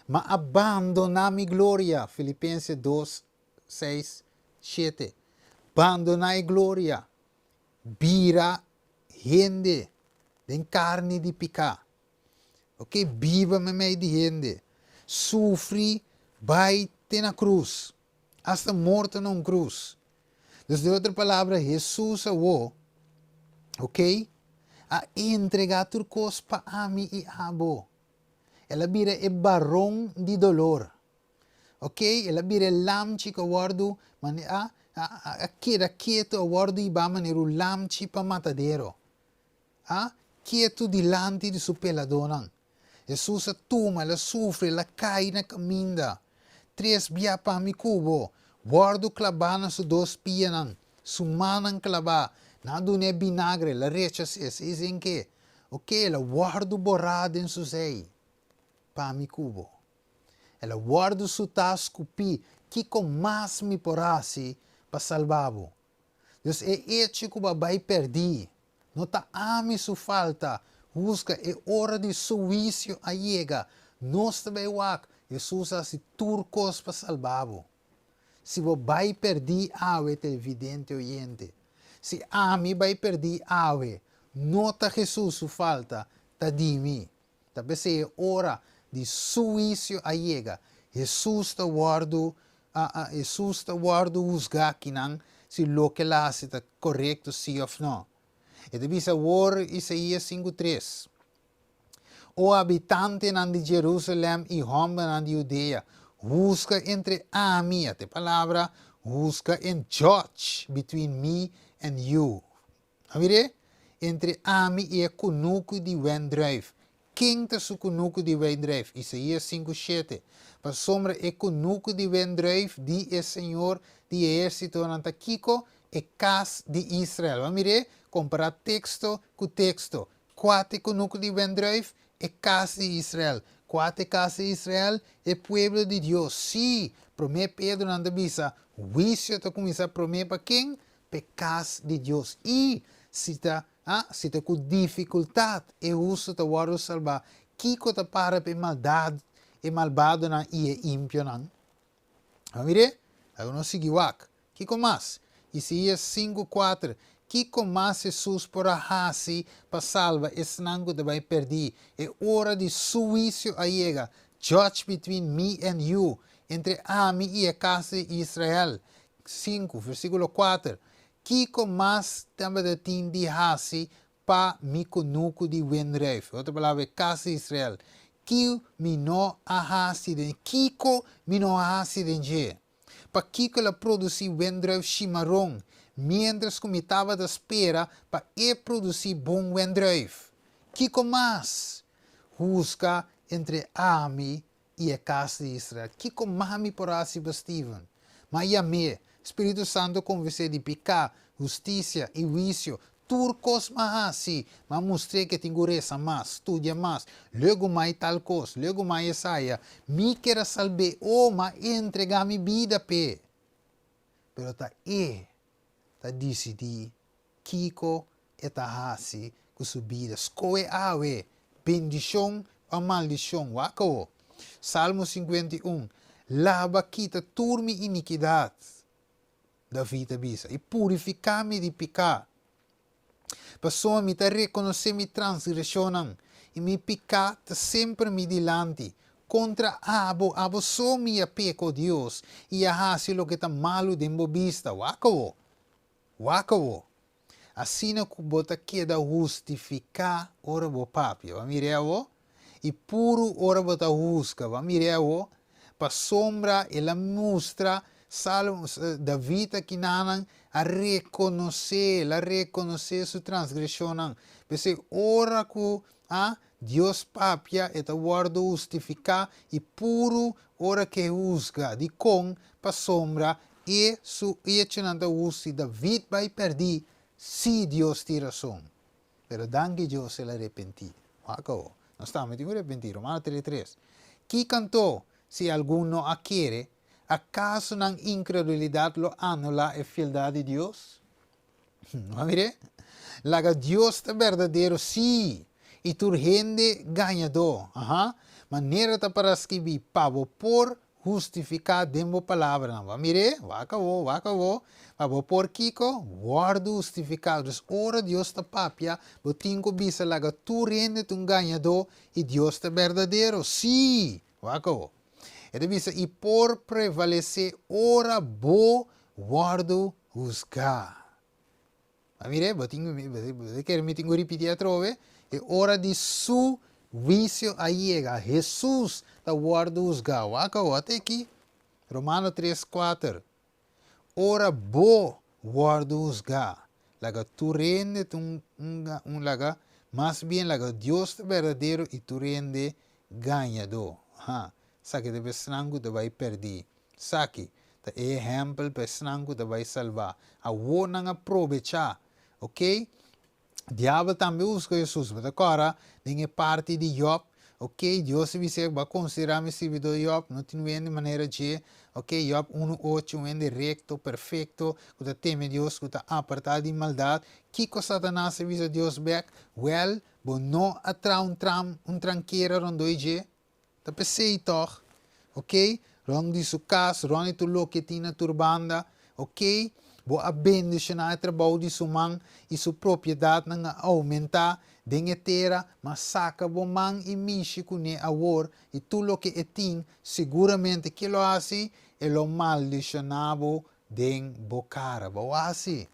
ma a bandoná mi gloria, Filipenses 2 6, 7. Bandoná e gloria, bira hende den karni di piká. Ok, biba meimei di hende, sufri bai te na krus, asta morto na un krus. Dus den otro palabra, Hesus awor, ok, a entregá tur kos pa ami i abo. El a bira e baron di dolor. Ok, el a bira e lamchi ku a wòrdu mane a a keda ketu, a wòrdu hibá manera un lamchi pa matadero. A ketu dilanti di su peladónan. Hesus a tuma, el a sufri, el a kai na kaminda. Tres bia pa mi ku bo. Wòrdu klabá na su dos pianan, su mannan klabá. Nan a dun'é binagre, el a rechas'é, esei sin ke. Ok, el a wòrdu borá den su zei pa mi ku bo. El a wòrdu sutá, skupí, kiko mas mi por hasi pa salba bo? Dus e echo ku bo a bai pèrdí, no ta ami su falta, husga e ora di su huisio a yega, nos ta bai wak, Hesus a hasi tur kos pa salba bo. Si bo bai pèrdí awe, televidente oyente, si ami bai pèrdí awe, no ta Hesus su falta, ta di mi. Ta p'esei e ora di Su huisio a yega. Hesus ta wòrdu Hesus ta wòrdu husgá kinan si loke el a hasi ta korekto sí òf nò. E ta bisa awor Isaías 5:3, O habitantenan di Jerusalèm i hòmbernan di Hudea, husga entre ami, ata e palabra, husga and judge between me and you. A mir'é? Entre ami i e kunuku di wendruif. Ken ta su kunuku di wendrùif? Isaías 5:7. Pasobra e kunuku di wendrùif di e Señor di ehérsitonan ta kiko? E kas di Israel. Bo a mir'é? Kompará teksto ku teksto. Kua ta e kunuku di wendrùif? E kas di Israel. Kua ta e kas di Israel? E pueblo di Dios. Sí, promé Pedro nan ta bisa, huisio ta kuminsá promé pa ken? Pa e kas di Dios. I si ta, ah, si ta ku difikultat e hustu ta wòrdu salbá, kiko ta para pa e maldat, e malbadonan i e impionan? Bo a mir'é? Laga nos sigui wak. Kiko mas? Isaías 5:4, Kiko mas Hesus por a hasi pa salba esnan ku ta bai pèrdí? E ora di Su huisio a yega, Judge between me and you, entre ami i e kas di Israel. 5, versíkulo 4, Kiko mas tabata tin di hasi pa mi kunuku di wendrùif, otro palabra e kas di Israel? Ki mi no a hasi den, kiko mi no a hasi den dje? Pakiko el a produsí wendrùif shimaron, miéntras ku mi tabata spera pa e produsí bon wendrùif? Kiko mas? Husga entre ami i e kas di Israel. Kiko mas mi por hasi pa Steven? M'a yam'é. Spiritu Santu konvens'é di piká, hustisia i huisio. Tur kos m'a hasi, m'a mustr'é ke tin ku resa mas, studia mas, luego mai tal kos, luego mai esaya. Mi ker a salb'é, o m'a entregá mi bida p'e. Pero ta e ta disidí kiko e ta hasi ku su bida. Skohe awe, bendishon òf maldishon. Wak awo. Salmo 51, Laba kita tur mi inikidat. David a bisa, i purifiká mi di piká. Pasobra mi ta rekonosé mi transgreshonnan, i mi piká ta semper mi dilanti. Kontra abo, abo so mi a peka, o Dios, i a hasi loke ta malu den bo bista. Wak awo! Wak awo! Asina ku bo ta keda hustifiká ora bo papia. Bo a mir'é awo? I puru ora bo ta husga. Bo a mir'é awo? Pasobra el a mustra, Sálomon, David akinanan a rekonosé, el a rekonosé su transgreshonnan. P'esei ora ku, a, Dios papia, e ta wòrdu hustifiká i puru ora ku e husga. Dikon? Pasobra e su echonan ta hustu i David bai pèrdí si Dios tin rason. Pero danki Dios el a repentí. Wak awo. Nos tambe tin ku repentí. Romano 3:3. Ki kantó si algun no a kere? Akaso nan inkredulidat lo anulá e fieldat di Dios? No a mir'é? Laga Dios ta berdadero, sí, i tur hende gañadó. Aha. Manera ta para skibí, Pa bo por hustifiká den bo palabranan. Bo a mir'é? Wak awo, wak awo. Pa bo por kiko? Wòrdu hustifiká. Dus ora Dios ta papia, bo tin ku bisa laga tur hende ta un gañadó i Dios ta berdadero. Sí! Wak awo. E ta bisa, i por prevalesé ora bo wòrdu husgá. A mir'é, bo tin, bo ta kere mi tin ku ripití atrobe? E ora di su huisio a yega, Hesus ta wòrdu husgá. Wak awor, ata aki, Romano 3:4. Ora bo wòrdu husgá, laga tur hende ta un, un, laga, mas bien laga Dios ta berdadero i tur hende gañadó. Ha, esaki ta pa esnan ku ta bai pèrdí. Esaki ta e ehèmpel pa esnan ku ta bai salbá. Awor nan a probechá, ok? Diabel tambe buska Hesus. Bo ta kòrda den e parti di Jòb? Ok, Dios a bis'é, Bo a konsiderá mi sirbidó Jòb, no tin wende manera dje. Ok, Jòb 1:8, un hende rekto, perfekto, ku ta teme Dios, ku ta apartá di maldat. Kiko Satanas a bisa Dios bèk? Wèl, bo no a traha un tram, un trankera rondó i dje? Ta p'esei tòg, ok, rònt di su kas, rònt di tur loke e tin na tur banda, ok, bo a bendishoná e trabou di su man i su propiedatnan a oumentá den e tera, ma saka bo man i mishi kuné awor i tur loke e tin, siguramente ke lo hasi? E lo maldishoná bo den bo kara. Bo hasi.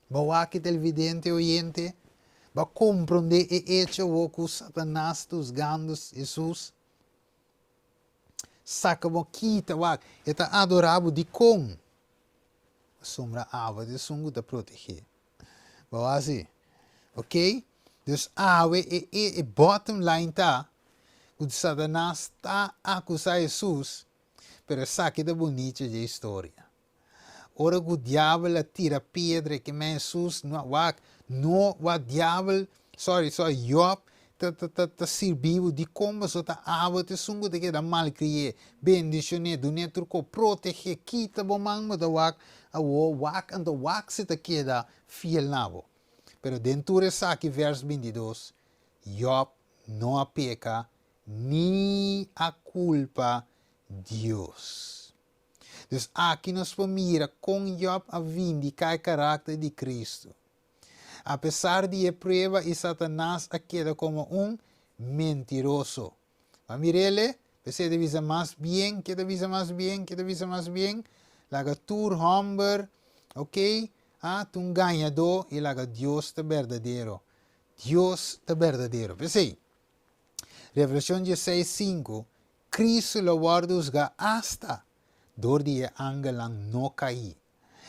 Bo wak e televidente oyente? Bo a komprondé e echo awor ku Satanas ta husgando Hesus? Saka bo kita wak, e ta adorá bo. Dikon? Pasobra abo ta esun ku ta protegé. Bo wak si? Ok? Dus awe e e e bottom line ta ku Satanas ta akusá Hesus, pero esaki ta bunita dje historia. Ora ku diabel a tira piedra e kem'é Hesus, no a wak, no wak diabel, sorry, sorry, Job ta ta ta ta sirbi bo, dikon boso ta abo ta esun ku ta keda malkri'é, bendishon'é, dun'é tur kos, proteg'é, kita bo man bo ta wak, awor wak anto wak si ta keda fiel na bo. Pero den tur esaki vers 22, Job no a peka ni a kulpa Dios. Dus aki nos por mira kon Job a vindiká e karakter di Kristu. Apesar di e prueba i Satanas a keda komo un mentiroso. Bo mir'el? P'esei e ta bisa mas bien, ke ta bisa mas bien, ke ta bisa mas bien? Laga tur hòmber, ok, a ta un gañadó i laga Dios ta berdadero. Dios ta berdadero. P'esei, Revelashon dieseis sinku, Cristo lo wòrdu husgá asta dor di e angelnan no kaí.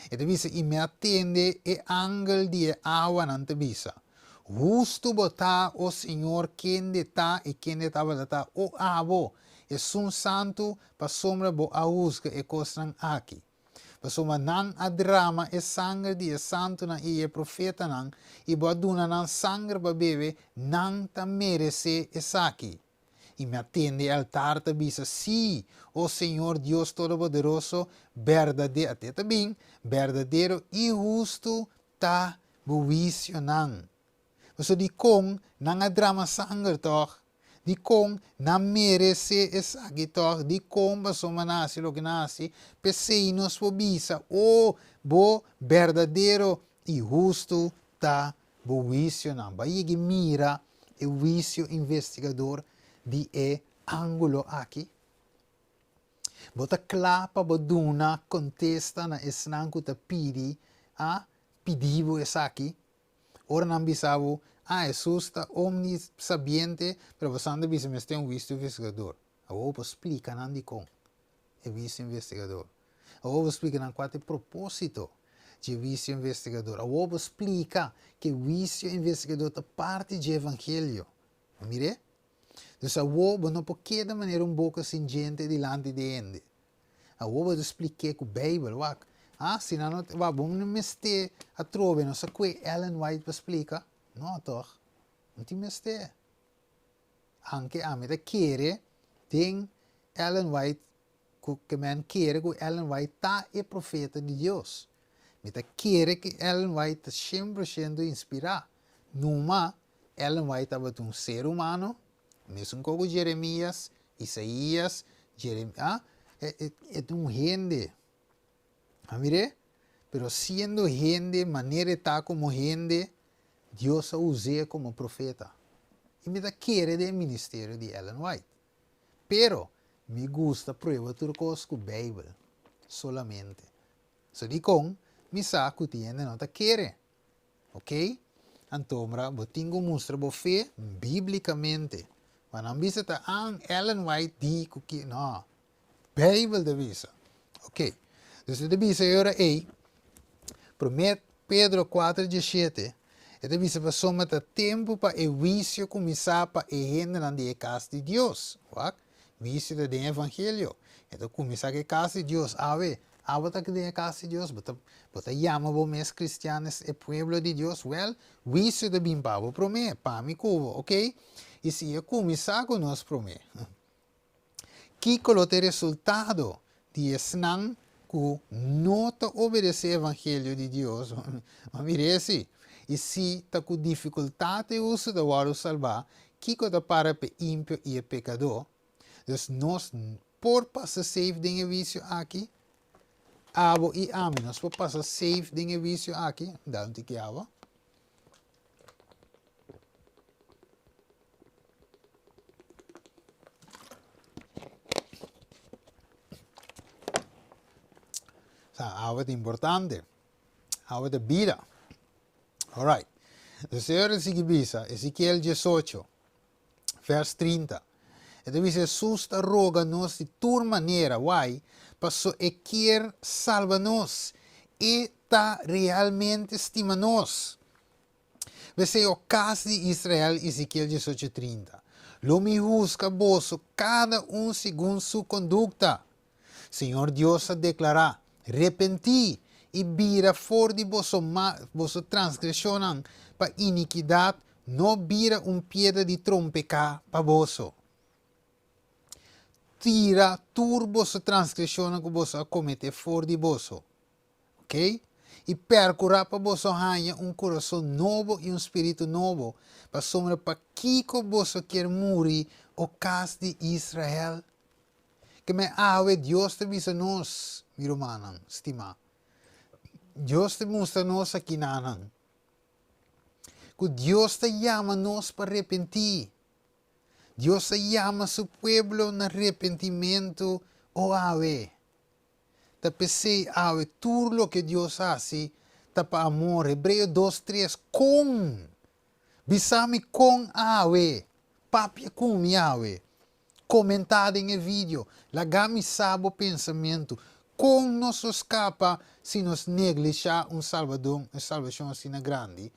E ta bisa, I mi a tende e angel di e awanan ta bisa, Hustu bo ta, o Señor, kende ta i kende tabata ta, o abo, Esun Santu, pasobra bo a husga e kosnan aki. Pasobra nan a drama e sanger di e santunan i e profetanan, i bo a duna nan sanger pa bebe, nan ta meresé esaki. I mi a tende e altar ta bisa, Sí, o Señor Dios Todopoderoso, berdadero, até ta bin, berdadero i hustu ta bo huisionan. Pasobra dikon nan a drama sanger tòg? Dikon nan meresé esaki tòg? Dikon pasobra nan a hasi loke nan a hasi? P'esei nos por bisa, O bo berdadero i hustu ta bo huisionan. Bo a yega i mira e huisio investigador di e ángulo aki? Bo ta kla pa bo duna kontesta na esnan ku ta pidi a pidi bo esaki? Ora nan bisa bo, Ah, Hesus ta omnisabiente, pero bosan ta bisa mester un huisio investigador. Awor bo por splika nan dikon e huisio investigador. Awor bo splika nan kua ta e propósito dje huisio investigador. Awor bo splika ku e huisio investigador ta parti dje evangelio. Bo mir'é? Dus awor bo no por keda manera un boka sin djente dilanti di hende. Awor bo ta splik'é ku Beibel. Wak, ah, si nan no, wak, bo no mester atrobe no sa kue Ellen White pa splika. No, tòg? No tin mester. Anke ami ta kere den Ellen White ku ke men kere ku Ellen White ta e profeta di Dios. Mi ta kere ku Ellen White ta 100% inspirá. Numa Ellen White tabata un ser humano, mesun ku Jeremias, Isaías, Jerem ah, e, e, e ta un hende. A mir'é? Pero siendo hende, manera e ta komo hende, Dios a us'é komo profeta. I mi ta kere den e ministerio di Ellen White. Pero, mi gusta prueba tur kos ku Beibel solamente. So dikon mi sa ku tin hende no ta kere? Ok? Antombra bo tin ku mustra bo fe bíblikamente. Ma nan bisa ta an Ellen White di ku ki no. Beibel ta bisa. Ok. Dus e ta bisa e ora ei, Promé Pedro 4:17, e ta bisa pasobra ta tempu pa e huisio kuminsá pa e hendenan di e kas di Dios. Wak? Huisio ta den evangelio. E ta kuminsá ku e kas di Dios. Awe, abo ta den e kas di Dios? Bo ta, bo ta yama bo mes kristianes e pueblo di Dios? Wèl, huisio ta bin pa bo promé, pa mi ku bo, oké? I si e kuminsá ku nos promé, kiko lo ta e resultado di esnan ku no ta obedesé evangelio di Dios? Bo mira esi. I si ta ku difikultat e hustu ta wòrdu salbá, kiko ta para p'e impio i e pekadó? Dus nos por pasa safe den e wisio aki? Abo i ami nos por pasa safe den e wisio aki? Dal un tiki awa. Sa, awa ta importante. Awa ta bida. Alright. De Señor ta sigui bisa, Ezekiel 18, vers 30. E ta bisa, Jesus ta roga nos di tur manera. Why? Paso e kier salba nos. E ta realmente stima nos. P'esei, o kas di Israel, Ezekiel 18, 30, lo mi husga boso kada un segun su kondukta. Señor Dios a deklará, Repentí i bira for di boso boso transgreshonnan, pa inikidat no bira un piedra di trompeká pa boso. Tira tur boso transgreshonnan ku boso a kometé for di boso, ok? I perkurá pa boso haña un kurason nobo i un spiritu nobo, pasobra pakiko boso kier muri, o kas di Israel? Ke men awe Dios ta bisa nos, mi rumannan stimá. Dios ta mustra nos akinanan ku Dios ta yama nos pa repentí. Dios a yama su pueblo na repentimentu o awe. Ta p'esei awe tur loke Dios hasi ta pa amor. Hebreo 2, 3, Kon? Bisa mi kon awe? Papia ku mi awe. Komentá den e video. Laga mi sa bo pensamentu. Kon nos lo skapa si nos neglishá un Salbador, un salbashon asina grandi,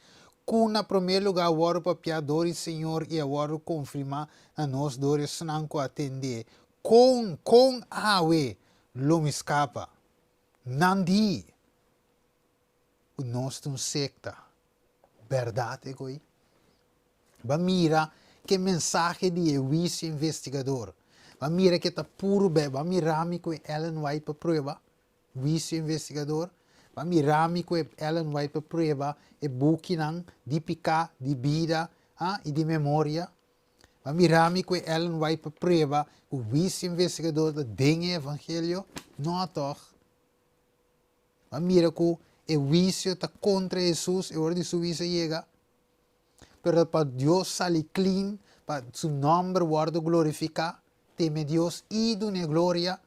ku na promé lugá a wòrdu papiá dor di Señor i a wòrdu konfirmá na nos dor esnan ku a tend'é? Kon, kon awe lo mi skapa? Nan di ku nos ta un sekta. Bèrdat e koi? Ba mira ke mensahe di e huisio investigador. Ba mira ke ta puru be. Ba mira mi ku e Ellen White pa prueba, huisio investigador. Ba mira mi ku e Ellen White pa prueba e bukinan di piká, di bida, ha, i di memoria. Ba mira mi ku e Ellen White pa prueba ku huisio investigador ta den e evangelio. No tòg. Ba mira ku e huisio ta kontra Hesus e ora di su huisio a yega. Pero pa Dios sali clean, pa su nomber wordo glorifica, teme Dios y dun'e gloria,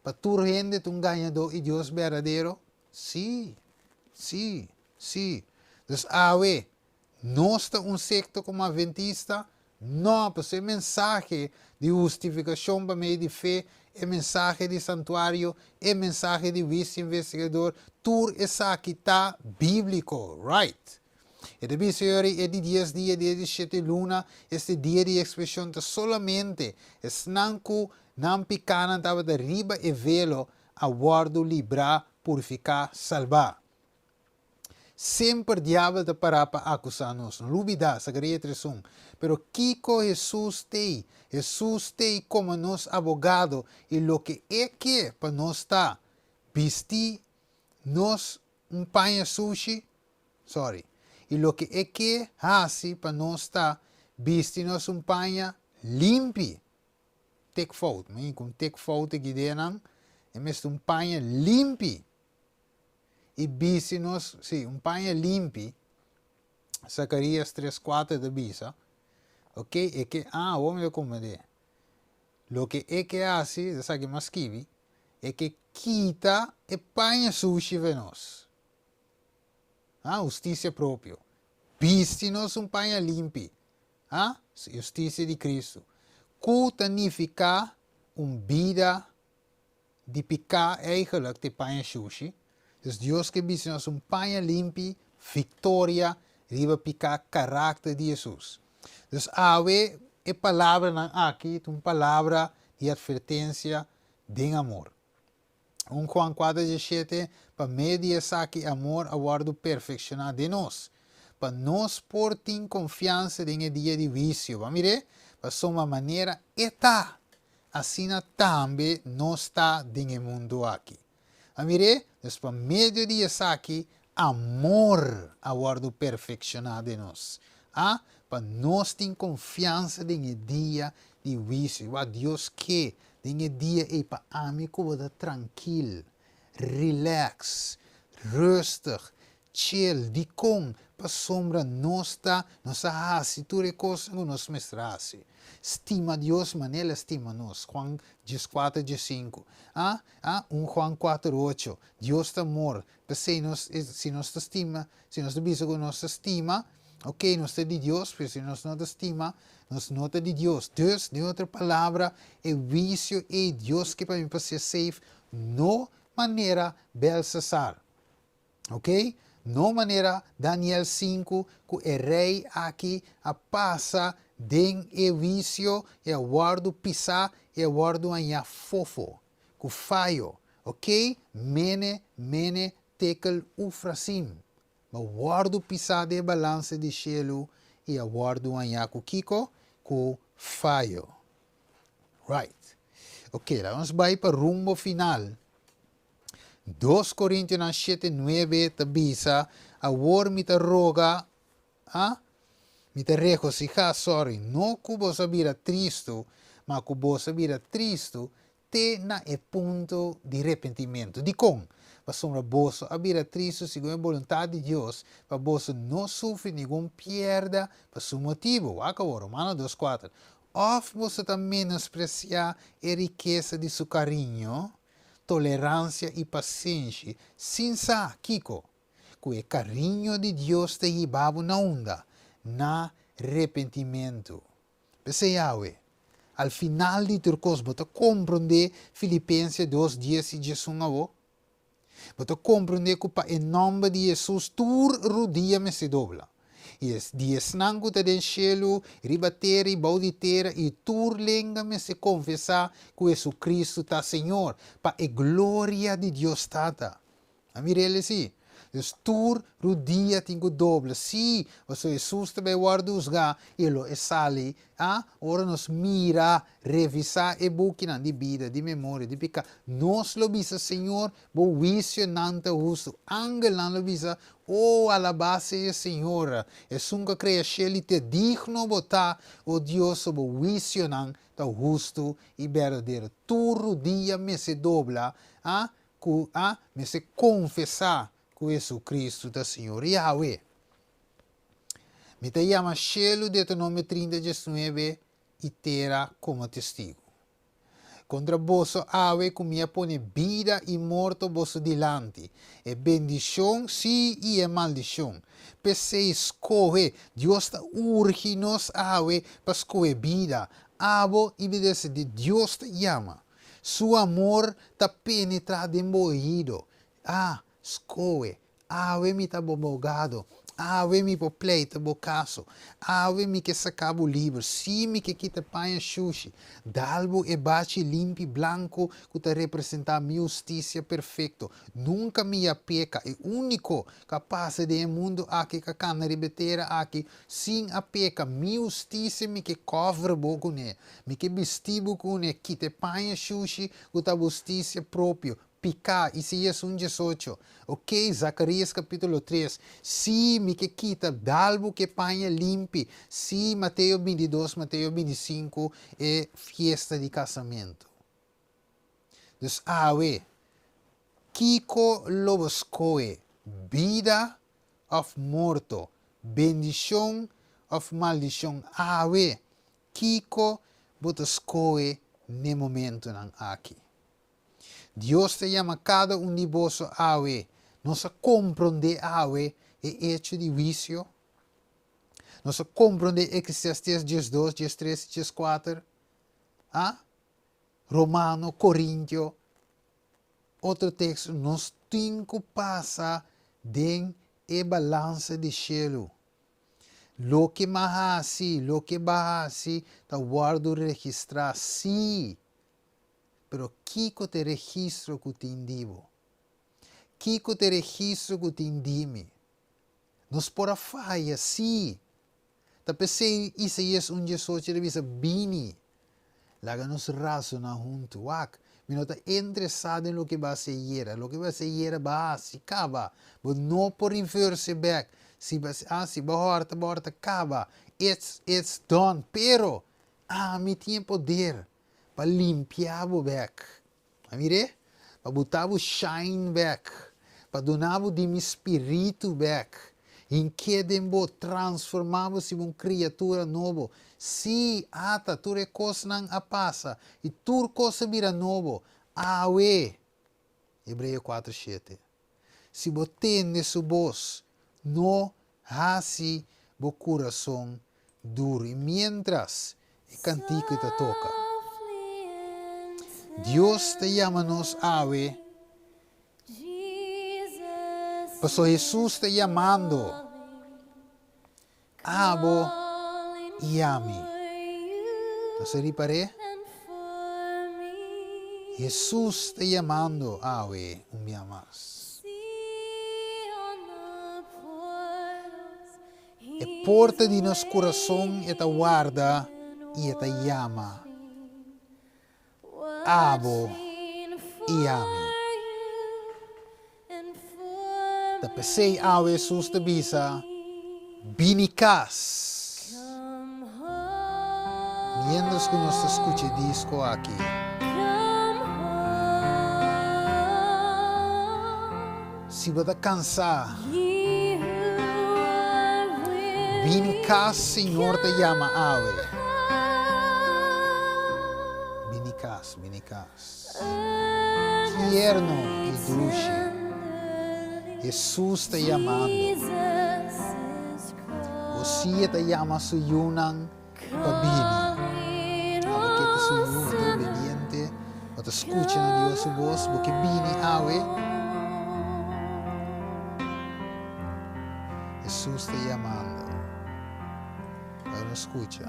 pa tur hende ta un gañador y Dios berdadero? Sí, sí, sí. Dus awe, nos ta un secto como Adventista? No, pasobra e mensahe di hustificacion pa medio di fe, e mensahe di santuario, e mensahe di huicio investigador, tur esaki ta biblico, right? E ta bisa yori e di dies dia di e di shete luna, este dia di expiacion ta solamente esnan cu nan picanan tabata riba e velo a wordo libra, purifica, salba. Semper diabel ta para pa acusa nos. No lubida, Zacaria 3 1. Pero kico Jesus t'ey? Jesus t'ey como nos abogado y loke e ke pa nos ta bisti nos un paña sushi, sorry, y loke e ke hasi pa nos ta bisti nos un paña limpi. Tik fout, mi ku un tik fout e gidenan, e mester un paña limpi. Y bisti nos, sí, un paña limpi, Zacarías 3, 4 ta bisa, ok, e ke, ah, awor mi ta comprende. Loke e ke hasi, esaki mi a skibi, e ke kita e paña sushi fe nos. Ah, hustisia propio. Bisti nos un paña limpi. Ah, hustisia di Cristo. Ku ta nifiká un bida di piká eigenlijk ta e paña shushi. Dus Dios ke bisti nos un paña limpi, viktoria riba piká, karakter di Hesus. Dus awe e palabranan aki ta un palabra di atvertensia den amor. 1 Juan 4, 17, Pa medio di esaki amor a wòrdu perfekshoná den nos, pa nos por tin konfiansa den e dia di huisio. Bo a mir'é? Pasobra manera e ta, asina tambe nos ta den e mundu aki. A mir'é? Dus pa medio di esaki amor a wòrdu perfekshoná den nos. A Pa nos tin konfiansa den e dia di huisio. Wak Dios ke den e dia ei pa ami ku bo ta trankil, relax, rustig, chill. Dikon? Pasobra nos ta, nos a hasi tur e kosnan ku nos mester hasi. Stima Dios manera El a stima nos, Juan 14, 15. A A 1 Juan 4, 8. Dios ta amor. P'esei nos, si nos ta stima, si nos ta bisa ku nos ta stima, ok, nos ta di Dios, pero si nos no ta stima, nos no ta di Dios. Dus, den otro palabra, e huisio ei Dios ke pa mi pa ser safe, no manera Belsasar. Ok? No manera Daniel 5 ku e rei aki a pasa den e huisio i a wòrdu pisá i a wòrdu hañá fofo, ku fayo. Ok, mene, mene, tekel, ufrasim. Bo a wòrdu pisá den e balansa di shelu i a wòrdu hañá ku kiko? Ku fayo. Right. Ok, laga nos bai pa rumbo final. 2 Korintionan shete nuebe ta bisa, Awor mi ta roga, ah, mi ta regosihá, sorry, no ku boso a bira tristu, ma ku boso a bira tristu te na e punto di repentimentu. Dikon? Pasobra boso a bira tristu segun e boluntat di Dios, pa boso no sufri ningun pierda pa su motibu. Wak awor, Romano dos kuater. Òf boso ta menospresiá e rikesa di su kariño, toleransia i pasenshi, sin sa kiko? Ku e kariño di Dios ta hiba bo na unda? Na repentimentu. P'esei awe, al final di tur kos bo ta komprondé Filipense dos, dies i diesun awo? Bo ta komprondé ku pa e nòmber di Hesus tur rudia mester dobla, i es di esnan ku ta den shelu, riba tera i bou di tera, i tur lenga mester konfesá ku Hesukristu ta Señor, pa e gloria di Dios Tata. A mir'el esei. Dus tur rudia tin ku dobla. Sí, pasobra Hesus ta bai wòrdu husgá i lo e sali. A Ora nos mira, revisá e bukinan di bida, di memoria, di piká, nos lo bisa, Señor, bo huisionan ta hustu. Angelnan lo bisa, O, alabá sea Señor, esun ku a krea shelu i tera. Digno bo ta, o Dios, so bo huisionan ta hustu i berdadero. Tur rudia mester dobla, a ku a mester konfesá ku Hesu-Kristu ta Señor. Yahweh. Mi ta yama shelu Deuteronomio 30 diesnuebe i tera komo testigu. Kontra boso awe ku mi a pone bida i morto boso dilanti, e bendishon, sí, i e maldishon. P'esei skohe, Dios ta urgi nos awe pa skohe bida, abo i bidesidi, Dios ta yama. Su amor ta penetrá den bo oido. Ah, skohe, Awe mi ta bo bogado. Awe mi por pleita bo kaso. Awe mi ke saka bo liber. Sí, mi ke kita paña shushi. Dal bo e bachi limpi blanku ku ta representá mi hustisia perfekto. Nunka mi a peka. E úniko ku a pasa den e mundu aki ku a kana riba e tera aki sin a peka. Mi hustisia mi ke kòver bo kuné. Mi ke bisti bo kuné. Kita e paña shushi ku ta bo hustisia propio. Piká, Isaías un diesocho. Ok, Zacarías capítulo tres. Sí, mi ke kita, dal bo ke paña limpi. Sí, Mateo bintidos, Mateo bintisinku, e fiesta di kasamentu. Dus awe, kiko lo bo skohe, bida òf morto, bendishon òf maldishon? Awe, kiko bo ta skohe n'e momentunan aki? Dios ta yama kada un di boso awe. Nos a komprondé awe e echo di huisio? Nos a komprondé Eklesiastes 12, 13 i 14? A? Romano, Korintio, otro teksto, nos tin ku pasa den e balansa di shelu. Loke m'a hasi, loke b'a hasi ta wòrdu registrá, sí. Pero kiko ta e registro ku tin di bo? Kiko ta e registro ku tin di mi? Nos por a faya, sí. Ta p'esei Isaías un diesocho ta bisa, Bini, laga nos rasoná huntu. Wak, mi no ta interesá den loke bo a hasi ayera. Loke bo a hasi ayera, bo a hasi, kaba. Bo no por reverse bèk. Si bo a hasi, bo a hòrta, bo a hòrta, kaba. It's, it's done. Pero, ami tin e poder Pa limpia bo bek. A mir'é? Pa buta bo shine bek. Pa duna bo di mi spiritu bek. Hink'é den bo, transformá bo siba un kriatura nobo. Sí, ata, tur e kosnan a pasa, i tur kos a bira nobo. Awe! Hebreo kuater shete. Si bo tende su bos, no hasi bo kurason duru. I miéntras e kantika ta toka, Dios ta yama nos awe. Paso Hesus ta yamando abo i ami. Nos a ripar'é? Hesus ta yamando awe un bia mas. E porta di nos kurason e ta warda i e ta yama abo i ami. Ta p'esei awe Hesus ta bisa, Bini kas. Miéntras ku nos ta skucha e disko aki. Si bo ta kansá, bini kas, Señor ta yama awe. Bini kas, bini kas. Tierno i dushi, Hesus ta yamando. Bo si e ta yama su yunan pa bini. Abo ke ta su yu, bo ta obediente, bo ta skucha na Dios su bos, bo ke bini awe. Hesus ta yamando. Bai no skucha.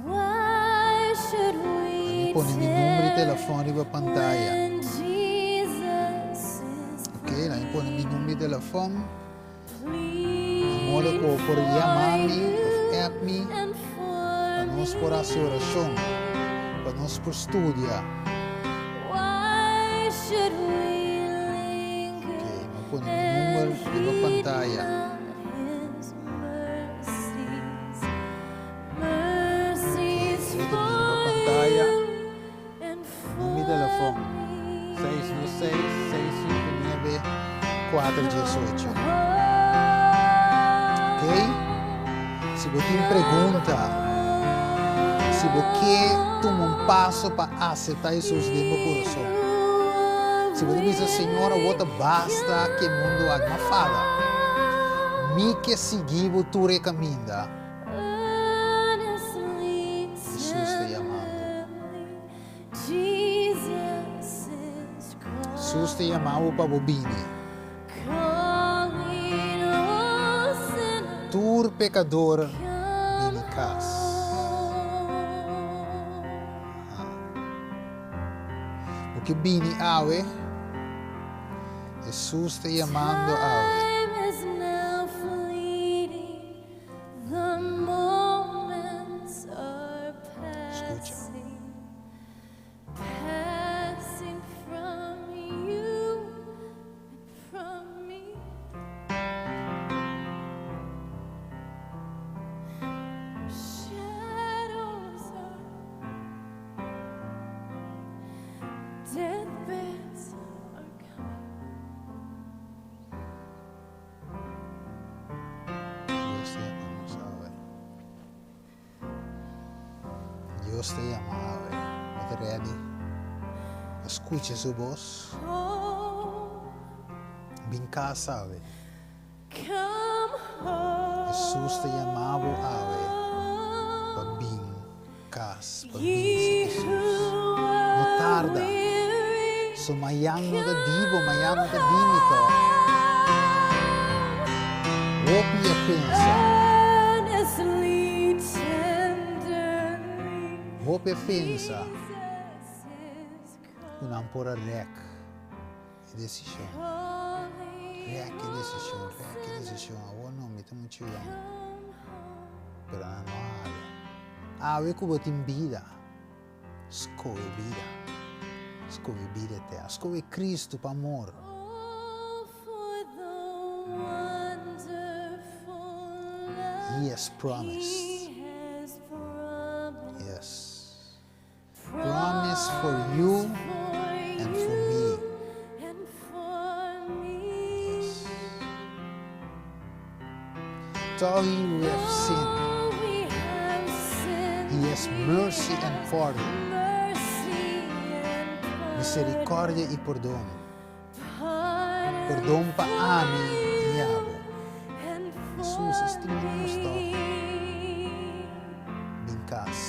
Mi pone mi number di telefon riba pantaya. Ok, mi pone mi number di telefon. Di modo ku bo por yama mi òf app mi pa nos por hasi orashon, pa nos por studia. Ok, mi a pone mi number riba pantaya. Ok, bo ta mira riba pantaya. Number di telefon, 626 659 418. Ok? Si bo tin pregunta, si bo ke tuma un paso pa asepta Hesus den bo kurason, si bo ta bisa, Señor, awor ta basta ke mundu aki, m'a fala, mi ke sigui bo tur e kaminda, Hesus ta yamando. Hesus ta yama bo pa bo bini. Tur pekador bini kas. Bo ke bini awe? Hesus ta yamando awe. Skucha. Dios ta yama nos awe. Dios ta yama awe. Bo ta ready pa skucha su bos? Bin kas awe. Hesus ta yama bo awe pa bin kas, pa bin si Hesus. No tarda. So mayan no ta di bo, mayan no ta di mi to. Hopi a pensa. Hopi a pensa ku nan por a rek e desishon. Rek e desishon, rek e desishon. Awor no, mi ta muchu yòn. Pero nan no a hala. Awe ku bo tin bida. Skohe bida. Skohe bida eterno. Skohe Cristo pa amor. He has promised. Yes. Promise for you and for me. Yes. Though we have sinned, He has mercy and pardon. Misericordia i pordon. Pordon pa ami i abo. Hesus a stima nos tòg. Bin kas.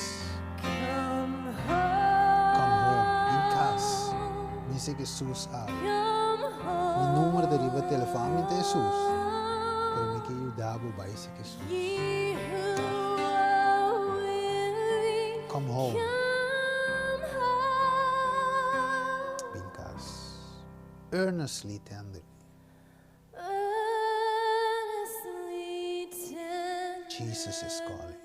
Come home. Bin kas. Bin seki Hesus awe. Mi numero ta riba telefòn. Ami ta Hesus. bo bai serka Hesus. Come home. Bin kas. Earnestly, tenderly. Jesus is calling.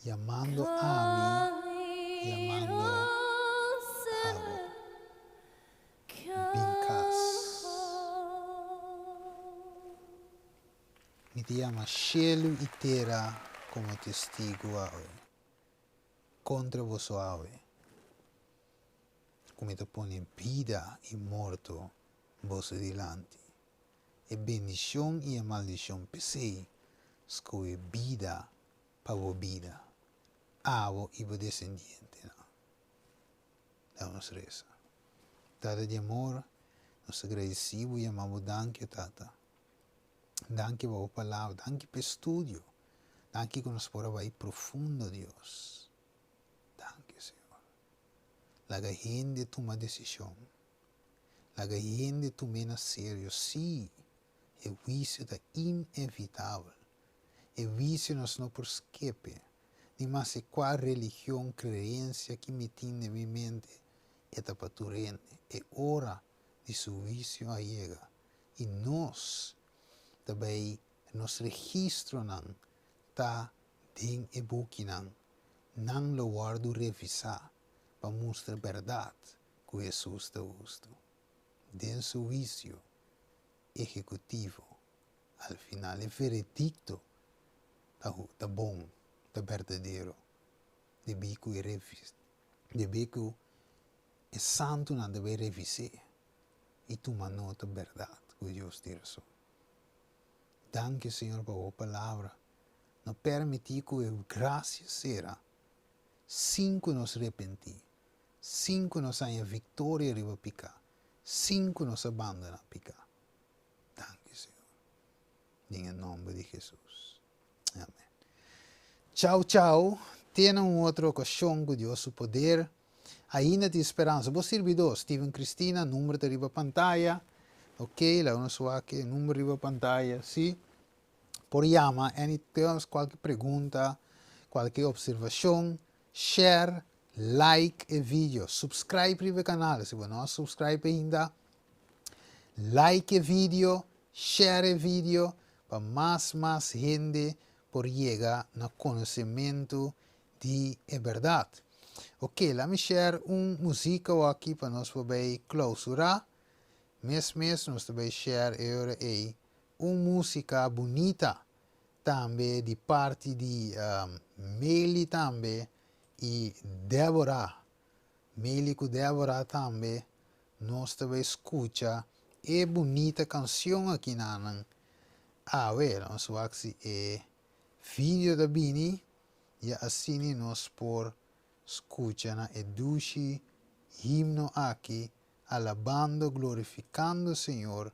Yamando ami, yamando abo. Bin kas. Mi ta yama shelu i tera komo testigu awe kontra boso awe, ku mi ta pone bida i morto boso dilanti, e bendishon i e maldishon. P'esei, skohe bida pa bo bida, abo i bo desendientenan. Laga nos resa. Tata di amor, nos ta gradisí bo i ama bo danki, o Tata. Danki pa bo palabra, danki pa e studio, danki ku nos por a bai profundo, Dios. Danki, Señor. Laga hende tuma desishon. Laga hende tum'é na serio. Sí, e huisio ta inevitabel. E huisio nos no por skepe. Ni maske kua religion, kreensia ki mi tin den mi mente, e ta pa tur hende. E ora di su huisio a yega i nos ta bai nos registronan ta den e bukinan. Nan lo wòrdu revisá pa mustra bèrdat ku Hesus ta hustu. Den su huisio ehekutivo, al final e veredikto ta ta bon, ta berdadero, debí ku e debí ku e santunan ta bai revis'é i tuma nota bèrdat ku Dios tin rason. Danki, Señor, pa bo palabra. No permití ku e grasia sera sin ku nos repentí, sin ku nos haña viktoria riba piká, sin ku nos a bandoná piká. Danki, Señor. Den e nomber di Hesus. Amen. Chau, chau. Te na un otro okashon ku Dios su poder. Ainda tin speransa. Bo sirbidó, Steven Cristina, number ta riba pantaya. Ok, laga nos wak e number riba pantaya. Si. Por yama any terms, kualke pregunta, kualke observashon, share, like e video, subscribe riba e kanal si bo no a subscribe ainda, like e video, share e video pa mas mas hende por yega na konosementu di e bèrdat. Ok, laat mi share un muzika aki pa nos por bay klausurá. Mes mes nos ta bay share e ora ei un músika bunita tambe di parti di Meli tambe i Deborah. Meli ku Deborah tambe nos ta bai skucha e bunita kansion aki nanan. Awe nos wak si e video ta bini ya asini nos por skucha na e dushi himno aki alabando glorifikando Señor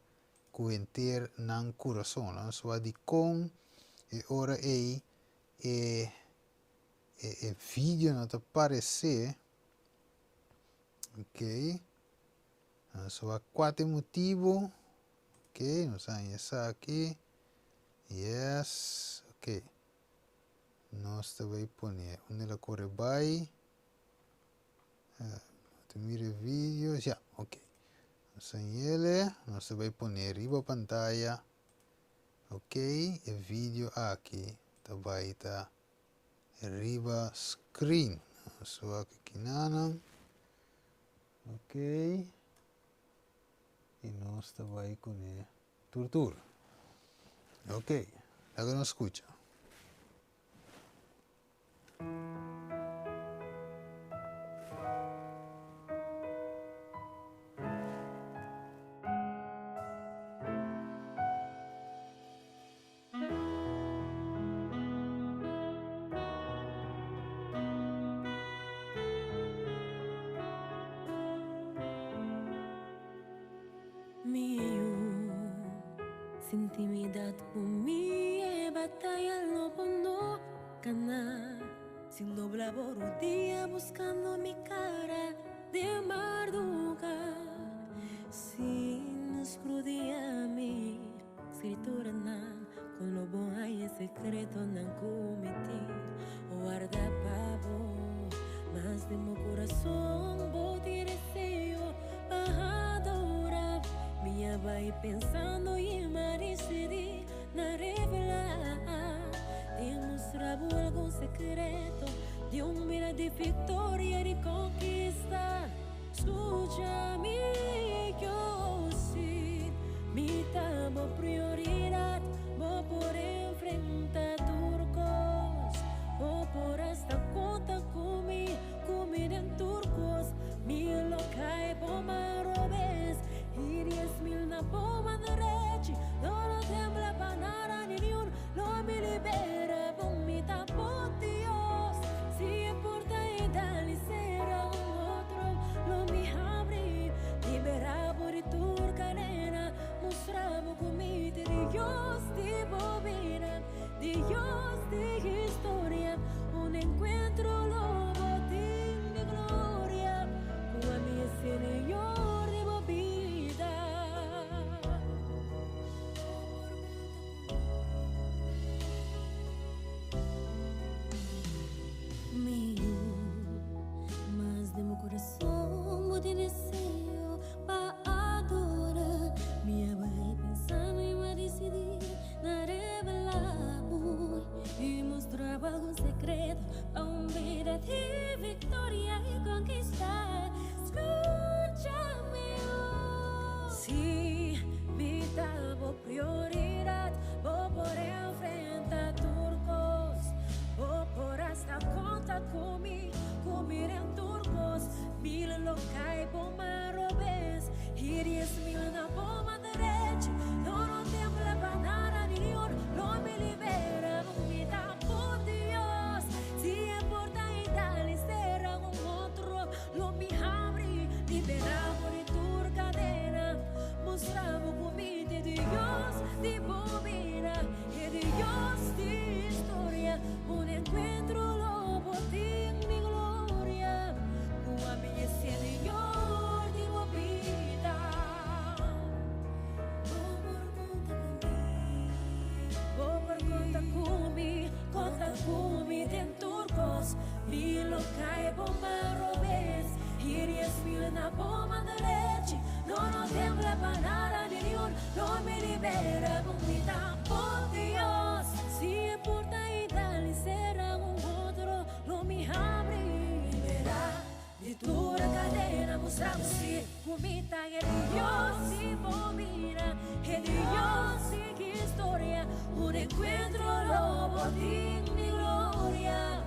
ku henter nan kurason. Nos wak dikon e ora ei e e video no ta paresé. Ok. Nos wak kua ta e motibu. Ok, nos haña esaki. Yes. Ok. Nos ta bai pone unda el a kore bai. Ta mira e video. Ya, ok. Nos hañ'ele. Nos ta bai pone riba pantaya. Ok, e video aki ta bai ta riba screen. Nos wak kinanan. Ok. I nos ta bai kuné tur tur. Ok, laga nos skucha. Mi yu, sin intimidad ku mi e bataya lo bo no gana. Sin dobla bo rodia buscando mi cara den marduga. bai pensando i m'a disidí na revelá di mustra bo algun sekreto di un bida di viktoria di konkista. Skucha mi yo si mi ta bo prioridat bo por enfrenta tur kos bo por hasta konta ku mi ku mi den tur kos mi lo kai bo man robes i 10,000 na bo man derechi no lo tembla pa nada ni niun lo mi libera bo mi ta bo Dios si e porta e dal i sera un otro lo mi habri libera bo di tur cadena mustra bo cu mi ta Dios di bo bida Dios di historia un encuentro lo bo tin di gloria cu ami e Señor di bo bida. Mi yu, mas den bo kurason bo tin deseo pa adora. Mi a bai pensando i m'a disidí na revelá bo i mustra bo algun sekreto pa un bida di viktoria i konkista. Skucha mi yu. Si mi ta bo prioridat, bo por enfrenta tur kos. Bo por hasta konta ku mi, ku mi den tur kos. Mil lo kai bo man robes i 10,000 na bo man derechi. No no tembla pa nada ni un, lo mi libera bo, mi ta bo Dios. Si e porta i dal i sera un otro, lo mi habri, libera bo di tur cadena. Mustra bo cu mi ta Dios di bo bida, e Dios di historia. Un encuentro lo bo tin mi gloria, cu ami e Señor di bo bida. Bo por conta cu mi, bo por conta cu mi, conta cu mi den tur cos. Mi lo cai bo man robes i 10,000 na bo man derechi. No no tembla pa nada ni niun, lo mi libera bo, mi ta bo Dios. Si e porta i dal i sera un otro, lo mi habri. Libera di tur cadena, mustra bo si cu mi ta e Dios di bo bida, e Dios di historia. Un encuentro lo bo tin di gloria,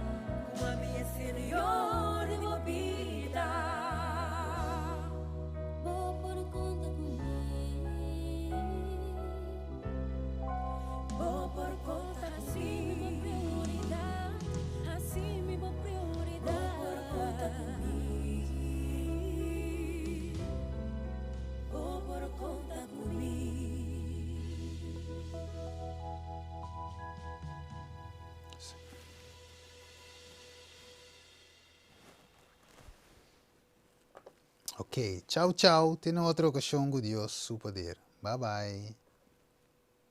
cu ami e Señor di bo bida. Bo por conta cu mi. Bo por conta así mi bo prioridad, así mi bo prioridad. Bo por conta cu mi. Bo por conta cu mi. Ok, chao chao, te na otro ocasion cu Dios su poder. Bye bye.